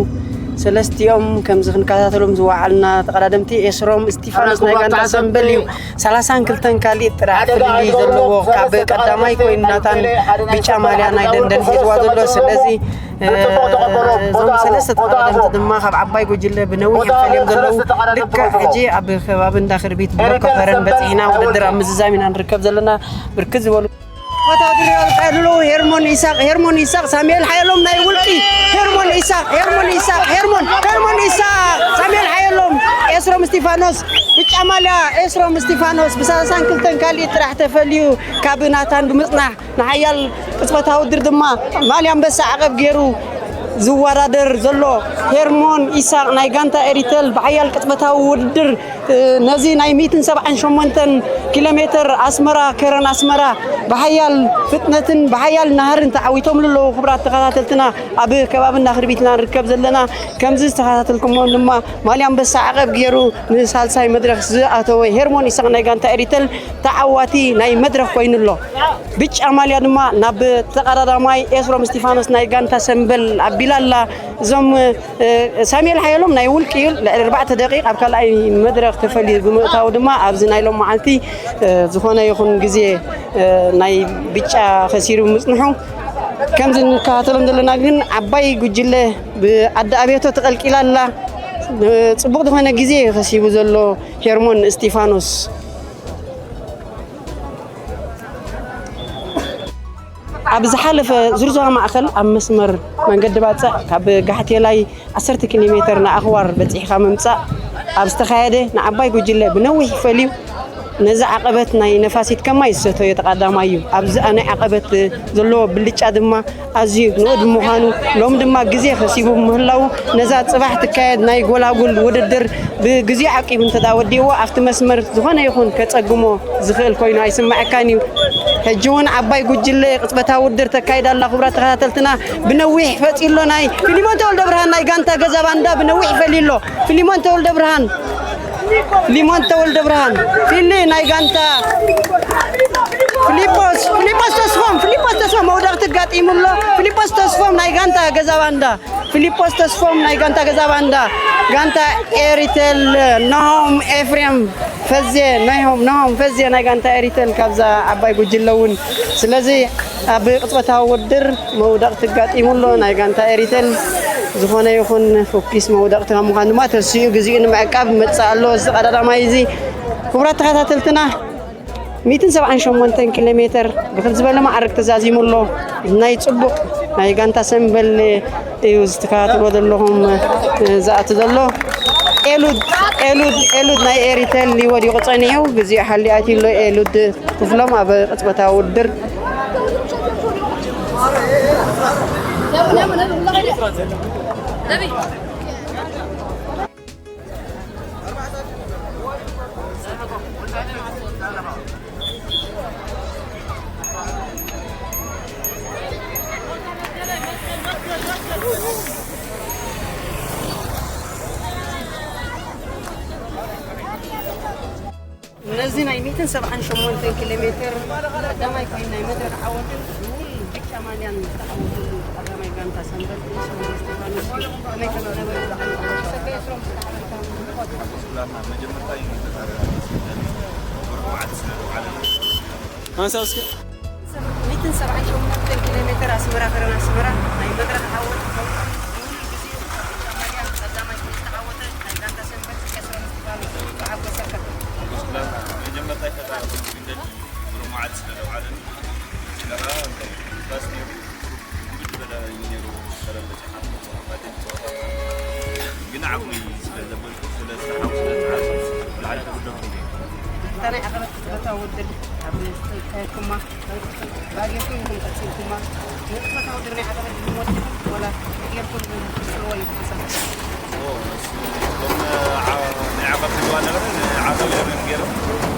ሰለስቲኦም ከምዚ ክንከታተሎም ዝወዓልና ተቐዳደምቲ ኤስሮም እስቲፋኖስ ናይ ጋንታ ሰምበል እዩ። ሰላሳን ክልተን ካልእ ጥራሕ ፍልልይ ዘለዎ ካብ ቀዳማይ ኮይኑ ናታን ብጫ ማልያ ናይ ደንደን ሒዝዋ ዘሎ። ስለዚ፣ እ፣ እዞም ሰለስተ ተቐዳደምቲ ድማ ካብ ዓባይ ጉጅለ ብነዊሕ እዮም ፈልዮም ዘለዉ። ልክዕ ሕጂ ኣብ ከባቢ እንዳ ክርቢት ብሎኮ ከረን በጺሕና ውድድር ኣብ ምዝዛም ኢና ንርከብ ዘለና። ብርክት ዝበሉ ወታደር ይወልቃ ኣለዉ። ሄርሞን ኢሳቅ፣ ሄርሞን ኢሳቅ፣ ሳሙኤል ሓየሎም ናይ ውልቂ። ሄርሞን ኢሳቅ፣ ሄርሞን ኢሳቅ፣ ሄርሞን፣ ሄርሞን ኢሳቅ፣ ሳሙኤል ሓየሎም፣ ኤስሮም እስቲፋኖስ፣ ብጫ ማልያ ኤስሮም እስቲፋኖስ ብሰላሳን ክልተን ካልእ ጥራሕ ተፈልዩ ካብ ናታን ብምጽናሕ ንሓያል ቅጽበታዊ ውድድር ድማ ማልያ ኣንበሳ ዓቐብ ገይሩ ዝወዳደር ዘሎ ሄርሞን ኢሳቅ ናይ ጋንታ ኤሪተል ብሓያል ቅጽበታዊ ውድድር ነዚ ናይ ሚእትን ሰብዓን ሸሞንተን ኪሎ ሜትር ኣስመራ፣ ከረን ኣስመራ ብሓያል ፍጥነትን ብሓያል ናህርን ተዓዊቶም ኣለዉ። ክቡራት ተኸታተልትና፣ ኣብ ከባቢ እንዳ ክርቢትና ንርከብ ዘለና። ከምዚ ዝተኸታተልኩሞ ድማ ማልያ ኣንበሳ ዓቐብ ገይሩ ንሳልሳይ መድረኽ ዝኣተወ ሄርሞን ኢሳቕ ናይ ጋንታ ኤሪተል ተዓዋቲ ናይ መድረኽ ኮይኑ ኣሎ። ብጫ ማልያ ድማ ናብ ተቐዳዳማይ ኤስሮም እስቲፋኖስ ናይ ጋንታ ሰምበል ኣቢላ ኣላ። እዞም፣ እ፣ ሳሙኤል ሓየሎም ናይ ውልቂ እዩ። ልዕሊ ኣርባዕተ ደቂቕ ኣብ ካልኣይ መድረኽ ተፈልዩ ብምእታው ድማ ኣብዚ ናይ ሎም መዓልቲ፣ እ፣ ዝኾነ ይኹን ግዜ፣ እ፣ ናይ ብጫ ከሲሩ ምጽንሑ ከምዚ እንከታተሎም ዘለና ግን ዓባይ ጉጅለ ብኣዲ ኣቤቶ ተቐልቂላ ኣላ። እ፣ ጽቡቕ ዝኾነ ግዜ ከሲቡ ዘሎ ሄርሞን እስቲፋኖስ። ኣብ ዝሓለፈ ዙርዞባ ማእከል ኣብ መስመር መንገዲ ባጽዕ ካብ ጋሕቴላይ ዓሰርተ ኪሎ ሜተር ንኣኽዋር በጺሕካ ምምጻእ ኣብ ዝተኻየደ ንዓባይ ጉጅለ ብነዊሕ ፈልዩ ነዚ ዓቐበት ናይ ነፋሲት ከማይ ዝሰተዮ ተቐዳማይ እዩ። ኣብዚ ናይ ዓቐበት ዘለዎ ብልጫ ድማ ኣዝዩ ንኡድ ብምዃኑ፣ ሎሚ ድማ ግዜ ከሲቡ ብምህላዉ፣ ነዛ ጽባሕ ትካየድ ናይ ጎላጉል ውድድር ብግዜ ዓቂቡ እንተ ደኣ ወዲእዎ፣ ኣብቲ መስመር ዝኾነ ይኹን ከጸግሞ ዝኽእል ኮይኑ ኣይስምዓካን እዩ። ሕጂ እውን ዓባይ ጉጅለ ቅጽበታዊ ውድድር ተካይድ ኣላ። ክቡራት ተኸታተልትና፣ ብነዊሕ ፈጺሉ ኣሎ ናይ ፊሊሞን ተወልደ ብርሃን ናይ ጋንታ ገዛ ባንዳ ብነዊሕ ፈልዩ ኣሎ። ፊሊሞን ተወልደ ብርሃን፣ ፊሊሞን ተወልደ ብርሃን፣ ፊሊ ናይ ጋንታ ፊሊጶስ፣ ፊሊጶስ ተስፎም፣ ፊሊጶስ ተስፎም መውደቕቲ ኣጋጢሙ ኣሎ። ፊሊጶስ ተስፎም ናይ ጋንታ ገዛ ባንዳ፣ ፊሊጶስ ተስፎም ናይ ጋንታ ገዛ ባንዳ፣ ጋንታ ኤሪቴል፣ ናሆም ኤፍሬም ፈዜ፣ ናይሆም፣ ናሆም ፈዜ ናይ ጋንታ ኤሪቴል ካብዛ ዓባይ ጉጅለ እውን። ስለዚ ኣብ ቅጽበታዊ ውድድር መውደቕቲ ኣጋጢሙ ኣሎ ናይ ጋንታ ኤሪቴል። ዝኾነ ይኹን ፉኪስ መውደቕቲ ካብ ምዃን ድማ ተሲኡ ግዜኡ ንምዕቃብ ይመጽእ ኣሎ እዚ ተቐዳዳማይ እዚ። ክቡራት ተኸታተልትና፣ ሚእትን ሰብዓን ሸሞንተን ኪሎ ሜተር ብክል ዝበለ ማዕርግ ተዛዚሙ ኣሎ። ናይ ጽቡቕ ናይ ጋንታ ሰምበል እዩ ዝተከታተሎ ዘለኹም፣ እ፣ ዝኣቱ ዘሎ። ኤሉድ ኤሉድ ኤሉድ ናይ ኤሪተል ወዲቑ ጸኒሑ፣ ግዜ ሓልዩ ኣትዩ ኣሎ። ኤሉድ ክፍሎም ኣብ ቅጽበታዊ ውድድር። ነዚ ናይ ሚእትን ሰብዓን ሸሞንተን ኪሎ ሜትር ቀዳማይ ኮይኑ ናይ መድረኽ ዓወትን ዝውል ብጫ ማልያን ዝተዓወተሉ ቀዳማይ ጋንታ ሰንበት ዮሴፍ እስጢፋኖስ እዩ። ከመይ ከም ዝነበረ ብዓል ሰከ ኤፍሬም ዝተሓለፈ ሪፖርት። ኣንሳ እስከ። ሚእትን ሰብዓን ሸሞንተን ኪሎ ሜትር ኣስመራ ከረን ኣስመራ ናይ መድረኽ ዓወት ዝውል ግዜ ብጫ ማልያን ቀዳማይ ኮይኑ ዝተዓወተ ናይ ጋንታ ሰንበት ኤፍሬም እስጢፋኖስ ብዓል ሰከ። መጀመርታ ይፈጣር ብሩህ መዓልቲ ስለ ዘውዓለኒ፣ ስለኻ እንታይ ፋስ ነይሩ፣ ብድበለ እዩ ነይሩ። ሰለስተ ጨሓን ባጀት ጸወታ ግን ዓቕሚ ስለ ዘበልኩ፣ ስለ ዝተሓው፣ ስለ ዝተዓርኩ፣ ላዕሊ ተጉደኹ እየ። እታ ናይ ዓቐበት ክትበታ ወደድ ኣብ ዝተካየድኩማ፣ ባጌርኩም ኢኹም ቀጺልኩማ። ንጥፈታ ወደድ ናይ ዓቐበት ድኹም ወዲኹም፣ ወላ ጌርኩም ዝስርዎ እዩ ሓሳብ። ናይ ዓቐብ ዝዋ ነበረ፣ ዓቐብ ነበረ ገይሮም።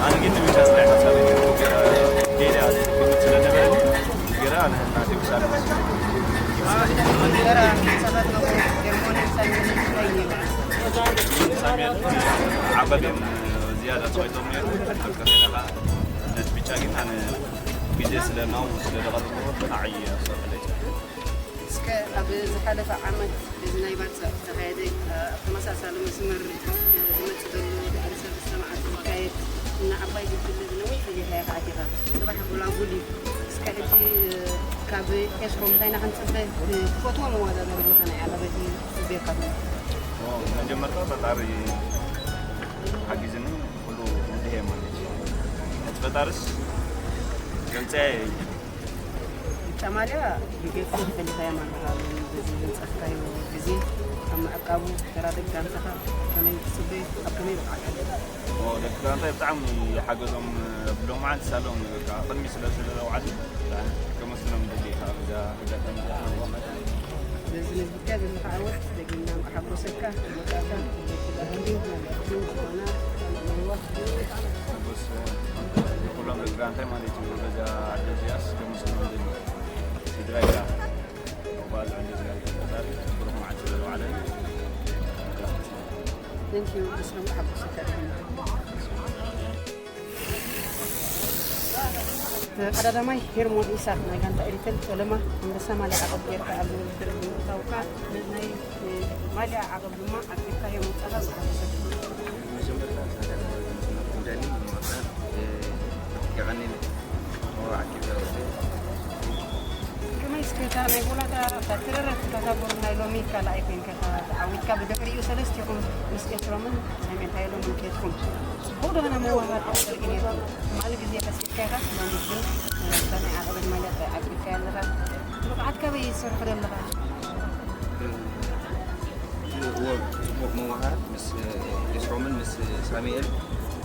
ኣነ ግን ንምሻ ስራሕ ሓሳብ ገይረ፣ ገይረ ስለ ነበረ፣ ገይረ ኣነ ናተይ ውሳነ ወሲነ። ገራ ሰባት ነበሩ፣ ጀርሞንን ሳሚዮንን እንታይ ይብሉ? ሳሚዮን ዓቐብ እዮም ዝያዳ ተዋይቶም ነይሩ። ኣብ ከፈለኻ ነቲ ብቻ ግን ኣነ ግዜ ስለ ናው ስለ ደቐርብዎ፣ ንዓይ ኣሰርሕለይ። እስከ ኣብ ዝሓለፈ ዓመት እዚ ናይ ባጽዕ ዝተኻየደ፣ ኣብ ተመሳሳሊ መስመር ዝመጽእ ዘሎ ድሕሪ ሰለስተ መዓልቲ ዝካየድ እና ዓባይ ጉጅለ ዝነዊሕ ግዜ ኢኻ ኣቲኻ። ጽባሕ ጎላጉል እዩ። እስከ ሕጂ ካብ ኤስኮም እንታይ ኢና ክንጽበ? ትፈትዎ መወዳደሪ ቦታ ናይ ዓቐበት እዩ ዝጽበየካ ዘሎ። መጀመርታ ፈጣሪ ሓጊዝኒ ኩሉ ውድሄ ማለት እዩ። ነቲ ፈጣርስ ገልጸ። ብጫ ማልያ ብጌርኩም ተፈሊኻዮም ኣለኻ። በዚ ዘንጸፍካዮ ግዜ ኣብ ምዕቃቡ ተራ ደቂ ጋንታኻ ከመይ ትጽበ? ኣብ ከመይ ብቕዓት ኣለካ? ኦ፣ ደቂ ጋንታይ ብጣዕሚ ሓገዞም ብሎም መዓልቲ ሳሎም በቃ ቅድሚ ስለ ስለ ዘውዓሉ ከመስግኖም ደሊ ካብ እዛ ኣጋጣሚ እዚኣ። በዚ ነዚካ ዘለኻ ዓወት ደጊምና እንኳ ሓጎሰካ። መወዳእታ ህዝቢ ባህሊ ማለት እዩ። ዝኾና ሓጎስ ንኩሎም ደቂ ጋንታይ ማለት እዩ። በዛ ዓዲ እዚኣስ ከመስግኖም ደሊ ስድራይ እያ። ጓል ዕንዲ ዝጋር ፈጣሪ ብሩኽ መዓልቲ ዘለዋዓለ። Thank you። ብስም ሓጎሰካ ደጊምና። ቀዳዳማይ ሄርሞን ኢሳቅ ናይ ጋንታ ኤሪተል ፈለማ ኣንበሳ ማልያ ዓቐብ ጌርካ ኣብዚ ውድድር ብምእታውካ ናይ ማልያ ዓቐብ ድማ ኣትሪብካዮ ምውጻእካ ዝሓጎሰካ። መጀመርታ ደሊ ይመርታ የቐኒን ዓቂብ ዘርፌ። ከመይ እስከ እታ ናይ ጎላታ እታ ትረረ እታ ቡሩንዳይ ሎሚ ካልኣይ ኮይንካ ተዓዊትካ ብድሕሪኡ ሰለስቲኹም ምስ ኤፍረምን ሳሜንታይሎምን ከድኩም ጽቡቕ ዝኾነ ምውህሃድ ክትርኢ ነይሩ። ትማሊ ግዜ ከሲርካ ኢኻ፣ ሎሚ ግን፣ እ፣ እዛ ናይ ዓቐበት ማልያ ጥራይ ዓቂብካያ ኣለኻ። ብቕዓት ካበይ ይሰርሑ ዘለኻ? እዎ፣ ጽቡቕ ምውህሃድ ምስ ኤፍረምን ምስ ሳሙኤል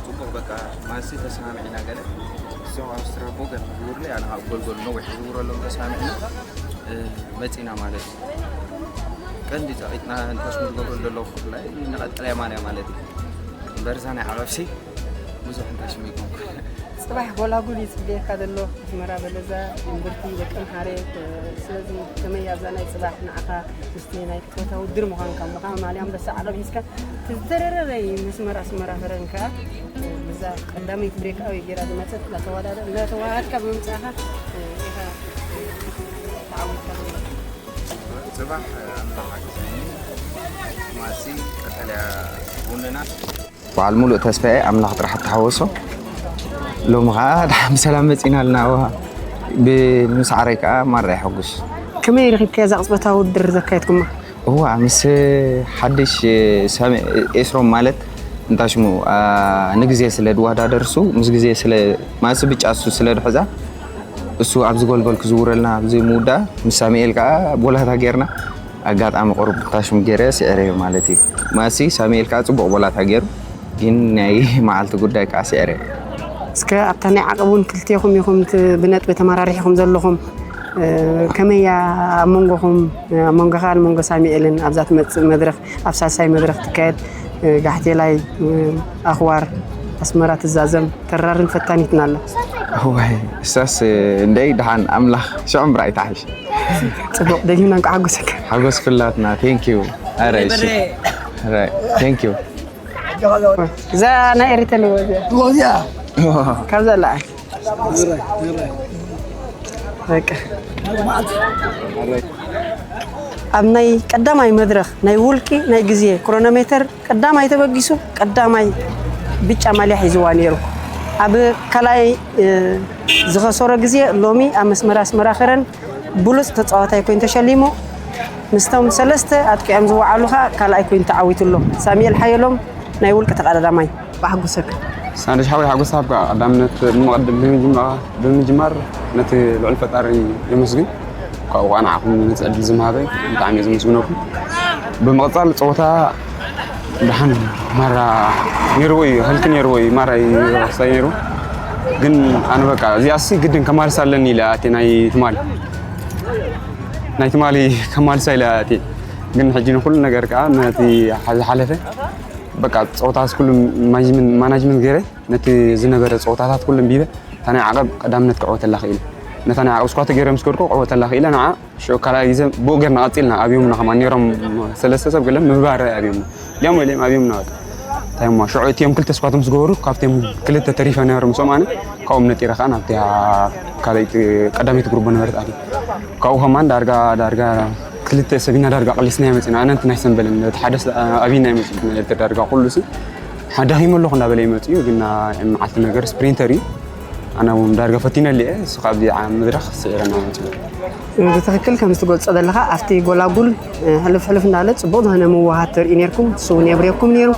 ጽቡቕ በቃ ማንሲ ተሰማሚዕና ገለ እሶም ኣብ ስትራፖ ገለ ክዝውርለይ ኣነ ካብ ጎልጎል ነዊሕ ክዝውረሎም ተሰማሚዕና፣ እ፣ መጺና ማለት እዩ። ቀንዲ ጸቒጥና ንፋስ ንገብሮ ዘለዉ ብፍላይ ንቐጠልያ ማልያ ማለት እዩ። እምበር እዛ ናይ ዓቐብሲ ብዙሕ እንታይ ሽም ይኮንኩ። ጽባሕ ጎላጉል እዩ ጽበየካ ዘሎ ኣስመራ በለዛ እምብርቲ ደቂ ኣምሓረ። ስለዚ ከመይ ኣብዛ ናይ ጽባሕ ንዓኻ ምስቲ ናይ ጾታ ውድድር ምዃንካ ምዃን ማልያ ኣንበሳ ዓቐብ ሒዝካ ዝተረረረ መስመር ኣስመራ ፈረን ከኣ ብዛ ቀዳመይቲ ብሬክ ኣወይ ጌራ ዝመጸት እናተዋዳደ-፣ እናተዋሃድካ ብምምጻእኻ ኢኻ ተዓዊትካ ዘለኻ። ጽባሕ ኣምላኽ ሓግዘኒ። ማሲ ቀጠልያ ቡንና። በዓል ሙሉእ ተስፋዬ ኣምላኽ ጥራሕ ኣተሓወሶ። ሎሚ ኸዓ ደሓን ብሰላም መጺና ኣለና። እዋ ብምስዓረይ ከኣ ማራ የሐጉስ። ከመይ ረኺብካያ እዛ ቅጽበታዊ ውድድር ዘካየድኩማ? እዋ ምስ ሓድሽ ሳሚ-፣ ኤስሮም ማለት እንታይ ሽሙ፣ አ፣ ንግዜ ስለ ድወዳደር እሱ ምስ ግዜ ስለ ማሲ ብጫ እሱ ስለ ድሕዛ እሱ ኣብዚ ጎልጎል ክዝውረልና ኣብዚ ምውዳእ ምስ ሳሙኤል ከኣ ቦላታ ጌርና ኣጋጣሚ ቁሩብ ታሽሙ ገይረ ስዕረዮ ማለት እዩ። ማሲ ሳሙኤል ከዓ ፅቡቕ ቦላታ ገይሩ፣ ግን ናይ መዓልቲ ጉዳይ ከዓ ስዕረዮ። እስከ ኣብታ ናይ ዓቐብ እውን ክልቴኹም ኢኹም ት- ብነጥቢ ተመራሪሕኹም ዘለኹም፣ እ፣ ከመይ እያ ኣብ መንጎኹም፣ ኣብ መንጎኻን መንጎ ሳሙኤልን ኣብዛ ትመፅእ መድረኽ፣ ኣብ ሳልሳይ መድረኽ ትካየድ፣ እ፣ ጋሕቴላይ፣ እ፣ ኣኽዋር ኣስመራ ትዛዘም ተራርን ፈታኒትን ኣላ? እዋይ፣ እሳስ እንደይ ደሓን ኣምላኽ ሽዑ ምርኣይ ተሓሽ። ፅቡቕ፣ ደጊምና እንኳዕ ሓጎሰካ። ሓጎስ ኩላትና። Thank you። ኣረ እሺ። ኣረ፣ thank you። እዛ ናይ ኤሪተል እዎ እዚኣ። እዎ እዚኣ። ካብዛ ለዓል። በቃ። ኣብ ናይ ቀዳማይ መድረኽ ናይ ውልቂ ናይ ግዜ ክሮኖሜተር ቀዳማይ ተበጊሱ፣ ቀዳማይ ብጫ ማልያ ሒዝዋ ነይሩ። ኣብ ካልኣይ፣ እ፣ ዝኸሰሮ ግዜ ሎሚ ኣብ መስመር ኣስመራ ከረን ብሉጽ ተጻዋታይ ኮይኑ ተሸሊሙ። ምስቶም ሰለስተ ኣጥቂዖም ዝወዓሉ ኸኣ ካልኣይ ኮይኑ ተዓዊቱ ኣሎ። ሳሙኤል ሓየሎም ናይ ውልቂ ተቐዳዳማይ። ብሓጎሰካ። ሳንድሽ ሓወይ ሓጎስ ሃብካ። ቀዳምነት ብመቐድ-፣ ብምጅማ-፣ ብምጅማር ነቲ ልዑል ፈጣሪ የመስግን። ካብኡ ኸዓ ንዓኹም ነቲ ዕድል ዝመሃበ ብጣዕሚ እየ ዘመስግነኩም። ብምቕጻል ጸወታ ደሓን ማራ ነይርዎ እዩ፣ ህልክ ነይርዎ እዩ፣ ማራ እዩ ረሳይ ነይሩ። ግን ኣነ በቃ እዚኣሲ ግድን ከማልሳ ኣለኒ ኢለ ኣትየ ናይ ትማሊ፣ ናይ ትማሊ ከማልሳ ኢለ ኣትየ። ግን ሕጂ ንኹሉ ነገር ከዓ ነቲ ዝሓለፈ በቃ ጸወታስ ኩሉ ማጅመን-፣ ማናጅመንት ገይረ ነቲ ዝነበረ ጸወታታት ኩሉ ኣንቢበ እታ ናይ ዓቐብ ቀዳምነት ክዕወተላ ክኢለ። ነታ ናይ ዓቐብ ስኳት ገይረ ምስ ከድኩ ክዕወተላ ክኢለ። ንዓ ሽዑ ካልኣይ ግዜ ብኡ ጌርና ቀጺልና ኣብዮምና ከማን ነይሮም ሰለስተ ሰብ ገለ ምብራር ኣብዮምና። ሊያም ወይ ሊያም ኣብዮምና በቃ። እንታይ እሞ ሽዑ እቲኦም ክልተ ስኳት ምስ ገበሩ ካብቲኦም ክልተ ተሪፈ ነይሮም ምስኦም ኣነ ካብኦም ነጢረ ከኣ ናብቲ ካልኣይቲ ቀዳመይቲ ግሩፕ ነበረት ኣትየ። ካብኡ ከማን ዳርጋ ዳርጋ ክልተ ሰብ ኢና ዳርጋ ቀሊስና ይመጽና። ኣነ እንትን ኣይሰንበልን። እቲ ሓደ ስ-፣ ኣብይና ይመጽእ። እቲ ዳርጋ ኩሉ ሲ፣ "ሓ-፣ ደኺመ ኣለኹ" እንዳበለ ይመጽእ እዩ። ግን ናይ መዓልቲ ነገር ስፕሪንተር እዩ። ኣነ እውን ዳርጋ ፈቲነ ኣለ እየ። እሱ ካብዚ ዓ-፣ መድረኽ ስዒረና መጽኡ። ብትኽክል ከም ዝትገልጾ ዘለኻ፣ ኣብቲ ጎላጉል፣ እ፣ ሕልፍ ሕልፍ እንዳለ ጽቡቕ ዝኾነ ምውሃድ ተርእዩ ነይርኩም። እሱ እውን የብርየኩም ነይሩ።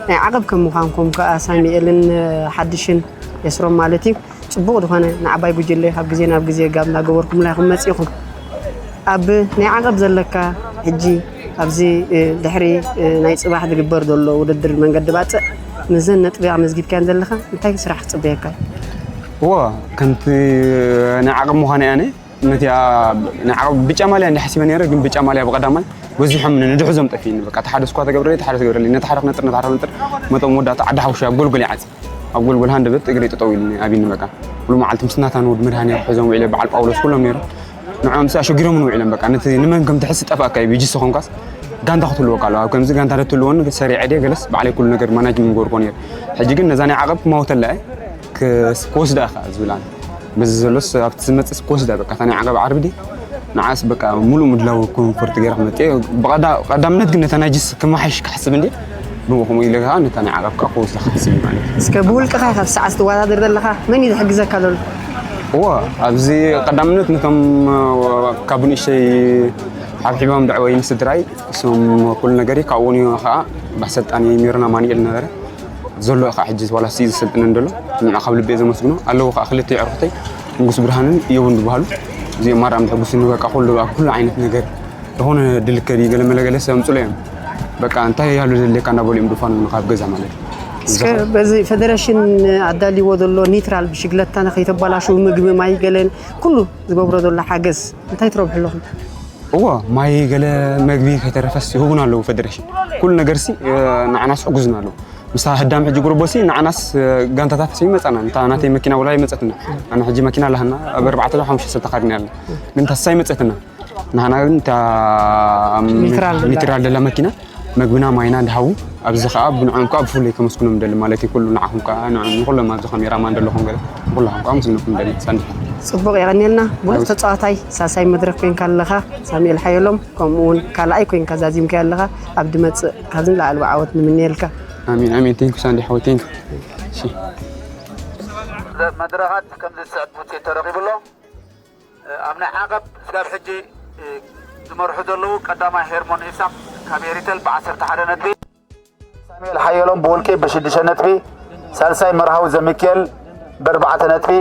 ናይ ዓቐብ ከም ምዃንኩም ከኣ ሳሚኤልን፣ እ፣ ሓድሽን የስሮም ማለት እዩ። ጽቡቕ ዝኾነ ንዓባይ ጉጅለ ካብ ግዜ ናብ ግዜ ጋብ እናገበርኩምላ ኢኹም መጺእኹም። ኣብ ናይ ዓቐብ ዘለካ ሕጂ ኣብዚ፣ እ፣ ድሕሪ፣ እ፣ ናይ ጽባሕ ዝግበር ዘሎ ውድድር መንገዲ ባጽዕ ምስዘን ነጥቢ ኣመዝጊብካየን ዘለኻ እንታይ ስራሕ ክጽበየካ እዩ? እዎ፣ ከምቲ ናይ ዓቐብ ምዃነ ኣነ ነቲኣ ናይ ዓቐብ ብጫ ማልያ እንዲ ሓሲበ ነይረ፣ ግን ብጫ ማልያ ብቐዳማይ በዚሖም ንድሕዞም ጠፊእኒ። በቃ፣ እቲ ሓደ ስኳ ተገብረለይ፣ እቲ ሓደ ተገብረለይ፣ ነቲ ሓደ ክነጥር፣ ነቲ ሓደ ክነጥር፣ መጠን መወዳእታ ዓዲ ሓውሻ ኣብ ጎልጎል ይዓጽ። ኣብ ጎልጎል ሃንደበት እግረይ ጠጠው ኢሉኒ፣ ኣቢኒ በቃ። ኩሉ መዓልቲ ምስ ናታን ወድ መድሃንያ ክሕዞም ውዒለ፣ በዓል ጳውሎስ ኩሎም ነይሮም። ንዕኦም ሲ ኣሸጊሮምኒ ውዒሎም በቃ። ነቲ ንመን ከም ትሕዝ ጠፍኣካ እዩ፣ ብጅስ ኾንካስ ጋንታ ክትህልወካ ኣለዋ። ኣብ ከምዚ ጋንታ ተትህልወኒ ሰሪዐ ድየ ገለስ ባዕለይ ኩሉ ነገር ማናጅ ምገበርኮ ነይረ። ሕጂ ግን ነዛ ናይ ዓቐብ ክማውተላ እየ፣ ክስ-፣ ክወስዳ እየ ከኣ ዝብል ኣነ። በዚ ዘሎስ ኣብቲ ዝመጽእስ ክወስዳ በቃ። እታ ናይ ዓቐብ ዓርቢ ድየ ንዓስ በቃ ሙሉእ ምድላው ኮንፈርት ገይረ ክመጽእ እየ። ብቐዳ-፣ ቀዳምነት ግን ነታ ናይ ጅስ ክመሓሽ ክሓስብ እንድየ። ብኡ ከምኡ ኢለ ከኣ ነታ ናይ ዓቐብ ከኣ ክወስዳ ክሓስብ እዩ ማለት እዩ። እስከ ብውልቅኻ ኢኻ ኣብ ሰዓት ትወዳደር ዘለኻ፣ መን እዩ ዝሕግዘካ ዘሎ? እወ፣ ኣብዚ ቀዳምነት ነቶም፣ እ፣ ካብ ንእሽተይ ሓብሒቦም ደዕወይን ስድራይ፣ እሶም ኩሉ ነገርይ ካብኡ እዩ ከኣ ብኣሰልጣኒ ሜሮን ኣማኑኤል ነበረ። ዘሎ እዩ ከኣ ሕጂ ዋላ ሲ ዘሰልጥነኒ ዘሎ። ንዑ ካብ ልቢ እየ ዘመስግኖ። ኣለዉ ከኣ ክልተ ኣዕሩኽተይ፣ ንጉስ ብርሃንን እዮብን ዝበሃሉ። እዚኦም ማራ ምሕጉስኒ በቃ ኩሉ፣ ኣብ ኩሉ ዓይነት ነገር ዝኾነ ድልከ ድዩ ገለ መለ ገለ ሰብ ኣምጽሎ እዮም። በቃ እንታይ ያሉ ዘድልየካ እንዳበሉ እዮም ድፋኑ ካብ ገዛ ማለት እዩ። እስከ በዚ ፌደሬሽን ኣዳልይዎ ዘሎ ኒትራል ብሽግለታ ንኸይተባላሽው ምግቢ ማይ ገለን ኩሉ ዝገብሮ ዘሎ ሓገዝ እንታይ ትረብሑ ኣለኹም? እዎ ማይ ገለ መግቢ ከይተረፈስ ይህቡና ኣለዉ ፌደሬሽን። ኩሉ ነገርሲ፣ እ፣ ንዓናስ ሕጉዝና ኣለዉ። ምስታ ህዳም ሕጂ ጉርቦሲ ንዓናስ፣ እ፣ ጋንታታት ይመጻና። እንታ ናተይ መኪና ወላ ይመጸትና። ኣነ ሕጂ መኪና ኣለሃና ኣብ ኣርባዕተ ዶ ሓሙሽተ ሰብ ተኻድና ያለ። ግን ታሳ ይመጸትና። ንሃና ግን እታ ኒትራል ደላ። ኒትራል ደላ መኪና መግብና ማይና ድሃቡ ኣብዚ ከኣ ብንዕም ከኣ ብፍሉይ ከመስግኖም ደሊ ማለት እዩ። ኩሉ ንዓኹም ከኣ ንዕም ንኹሎም ኣብዚ ካሜራማን ደለኹም ገለ ኩላኹም ከኣ መስግነኩም ደሊ ሳንድካ። ጽቡቕ የቐንየልና። ብሉጽ ተጻዋታይ ሳልሳይ መድረኽ ኮንካ ኣለኻ ሳሙኤል ሓየሎም፣ ከምኡ እውን ካልኣይ ኮንካ ዛዚምካ ኣለኻ። ኣብ ድመጽእ ካብዚ ንላዕሊ ብዓወት ንምንየልካ። ኣሜን ኣሜን። ቴንኩ ሳንዲ ሓወይ ቴንኩ። እሺ። መድረኻት ከምዚ ዝስዕብ ውፅኢት ተረኺቡ ኣሎ። ኣብ ናይ ዓቐብ ስጋብ ሕጂ ዝመርሑ ዘለዉ ቀዳማይ ሄርሞን ኢሳም ካብ ኤሪተል ብዓሰርተ ሓደ ነጥቢ፣ ሳሙኤል ሓየሎም ብውልቂ ብሽዱሽተ ነጥቢ፣ ሳልሳይ መርሃዊ ዘሚካኤል ብኣርባዕተ ነጥቢ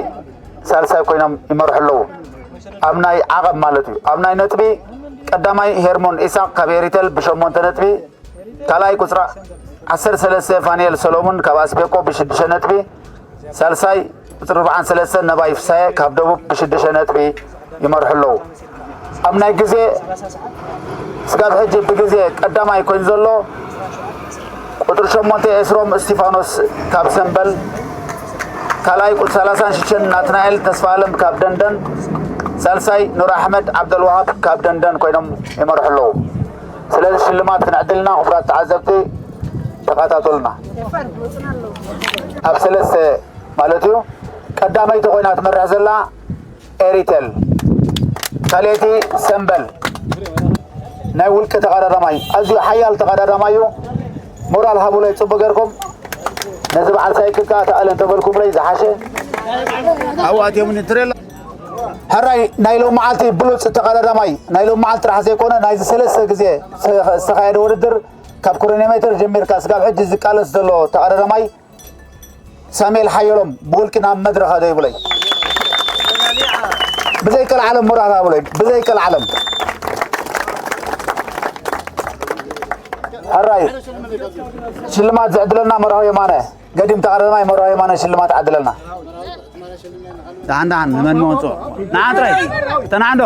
ሳልሳይ ኮይኖም ይመርሑ ኣለዉ። ኣብ ናይ ዓቐብ ማለት እዩ። ኣብ ናይ ነጥቢ ቀዳማይ ሄርሞን ኢሳቕ ካብ ኤሪቴል ብሸሞንተ ነጥቢ፣ ካልኣይ ቁጽሪ ዓሰርተ ሰለስተ ፋንኤል ሰሎሙን ካብ ኣስቤቆ ብሽዱሽተ ነጥቢ፣ ሳልሳይ ቁጽሪ ኣርባዓን ሰለስተን ነባይ ፍሳየ ካብ ደቡብ ብሽዱሽተ ነጥቢ ይመርሑ ኣለዉ። ኣብ ናይ ግዜ ስጋብ ሕጂ ብግዜ ቀዳማይ ኮይኑ ዘሎ ቁጽሪ ሸሞንተ ኤስሮም እስቲፋኖስ ካብ ሰምበል፣ ካልኣይ ቁጽሪ ሰላሳን ሽዱሽተን ናትናኤል ተስፋኣለም ካብ ደንደን፣ ሳልሳይ ኑር ኣሕመድ ዓብደልዋሃብ ካብ ደንደን ኮይኖም ይመርሑ ኣለዉ። ስለዚ ሽልማት ክንዕድልና ክቡራት ተዓዘብቲ ተኸታተሉና። ኣብ ሰለስተ ማለት እዩ። ቀዳመይቲ ኮይና ትመርሕ ዘላ ኤሪቴል፣ ካልኣይቲ ሰምበል። ናይ ውልቂ ተቐዳዳማይ፣ ኣዝዩ ሓያል ተቐዳዳማይ እዩ። ሞራል ሃቡለይ፣ ጽቡቕ ጌርኩም። ነዚ በዓል ሳይክል ከኣ ተኣለ እንተበልኩምለይ ዝሓሸ። ኣብኡ ኣትዮምኒ ትሬላ። ሕራይ ናይ ሎም መዓልቲ ብሉጽ ተቐዳዳማይ፣ ናይ ሎም መዓልቲ ጥራሕ ዘይኮነ ናይዚ ሰለስተ ግዜ ዝተኻየደ ውድድር ካብ ክሮኖሜተር ጀሚርካ ስጋብ ሕጂ ዝቃለስ ዘሎ ተቐዳዳማይ ሳሙኤል ሓየሎም ብውልቂ ናብ መድረኽ ኣዶ ይብለይ። ብዘይ ቀልዓለም ሞራል ሃቡለይ፣ ብዘይ ቀልዓለም። ሕራይ ሽልማት ዝዕድለና መርሃዊ የማነ፣ ገዲም ተቐዳዳማይ መርሃዊ የማነ ሽልማት ዓድለና። ደሓን ደሓን ንመን መወፅኦ ንዓ ጥራይ ተናዕዶ።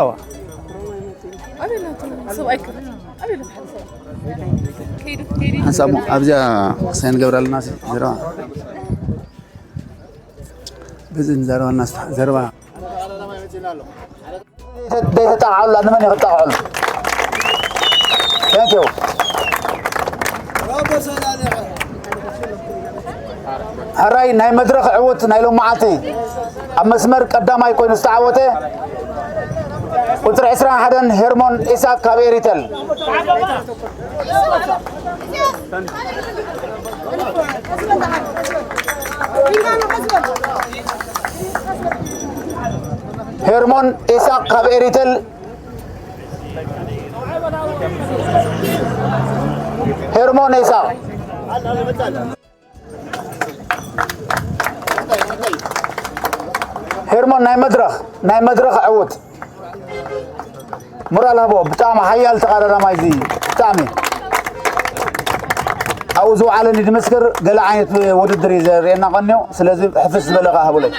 ኣበይ ናቱ ሰብኣይ ክብል ኣበይ ናቱ ሓደ ሰብ ከይዱ ከይዱ ሓንሳብ እሞ ኣብዚኣ ክሳይ ንገብራ ኣለና ሲ ዘረባ በዚ ንዘረባ እናስታ ዘረባ ዘይተጣቕዓሉላ ንመን እዩ ክጣቕዓሉ? Thank you። ሕራይ ናይ መድረኽ ዕዉት ናይ ሎመዓልቲ ኣብ መስመር ቀዳማይ ኮይኑ ዝተዓወተ ቁፅሪ ዕስራን ሓደን ሄርሞን ኢሳቅ ካብ ኤሪተል። ሄርሞን ኢሳቅ ካብ ኤሪተል። ሄርሞን ኢሳቅ። ሄርሞን ናይ መድረኽ ናይ መድረኽ ዕዉት ሞራል ሃቦ። ብጣዕሚ ሓያል ተቐዳዳማይ እዚ ብጣዕሚ ኣብኡ ዝወዓለኒ ድምስክር ገለ ዓይነት ውድድር እዩ ዘርእየና ቀኒዮ። ስለዚ ሕፍስ ዝበለ ከኣ ሃቡለይ።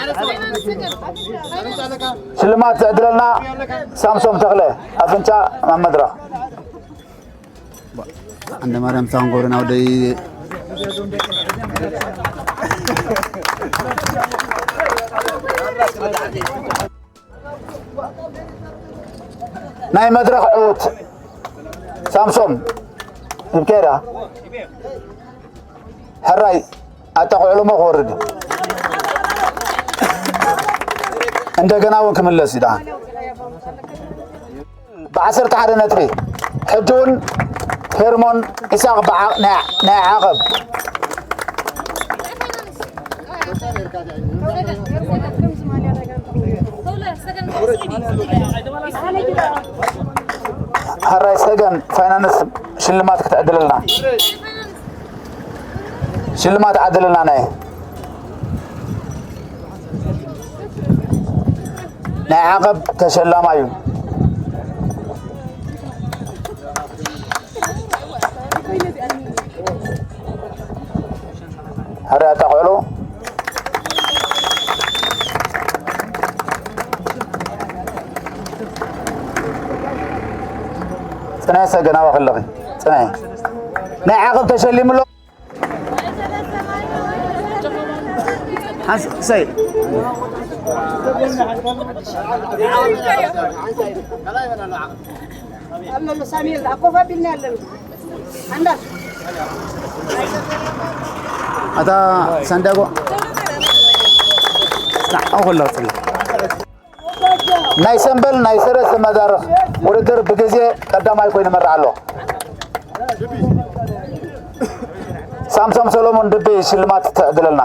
ሽልማት ዘዕድለልና ሳምሶም ተኽለ ኣፍንጫ ኣብ መድረኽ። ዓንደ ማርያም ሳንጎርን ኣውደይ። ናይ መድረኽ ዕዉት ሳምሶም ህብኬዳ ሕራይ ኣጣቕዕሉ እሞ ክወርድ እዩ። እንደገና እውን ክምለስ እዩ ደኣ። ብዓሰርተ ሓደ ነጥቢ ሕጂ እውን ሄርሞን ኢሳቕ ብዓ-፣ ናይ፣ ናይ ዓቐብ። ሕራይ ሰገን ፋይናንስ ሽልማት ክትዕድለልና። ሽልማት ዓድልና ናይ ናይ ዓቐብ ተሸላማይ እዩ። ሕራይ ኣጣቕዕሉ። ጽናይ ሰገን ኣባኺ ኣለኺ። ጽናይ። ናይ ዓቐብ ተሸሊሙ ኣሎ። ሓንስ-፣ ሰይ። ኣሎ ሳሙኤል፣ ኣኮፍ ኣቢልና ኣለና። ኣንዳ። ኣታ ሳንዳጎ። ንዓኹ ኣለኹ። ናይ ሰምበል ናይ ሰለስተ መዳርኽ ውድድር ብግዜ ቀዳማይ ኮይኑ ይመርሕ ኣሎ። ሳምሶም ሰሎሞን ድቢ ሽልማት ተዕድለልና።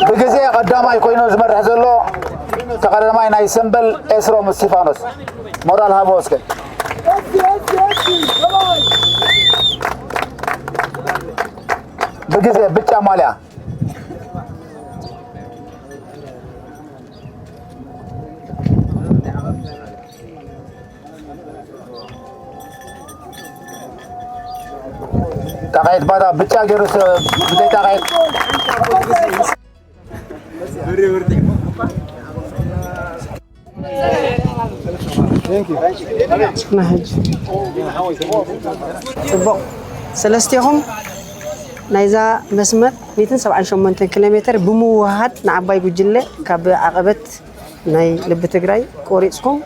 ብግዜ ቀዳማይ ኮይኑ ዝመርሕ ዘሎ ተቐዳማይ ናይ ሰምበል ኤስሮም እስቲፋኖስ። ሞራል ሃቦ እስከ። ብግዜ ብጫ ማልያ። ጣቓየት ባታ ብጫ ገይሩ ስ-፣ ብዘይ ጣቓየት። ጽቡቕ። ሰለስቴኹም ናይዛ መስመር ሚእትን ሰብዓን ሸሞንተን ኪሎ ሜትር ብምውህሃድ ንዓባይ ጉጅለ ካብ ዓቐበት ናይ ልቢ ትግራይ ቆሪፅኩም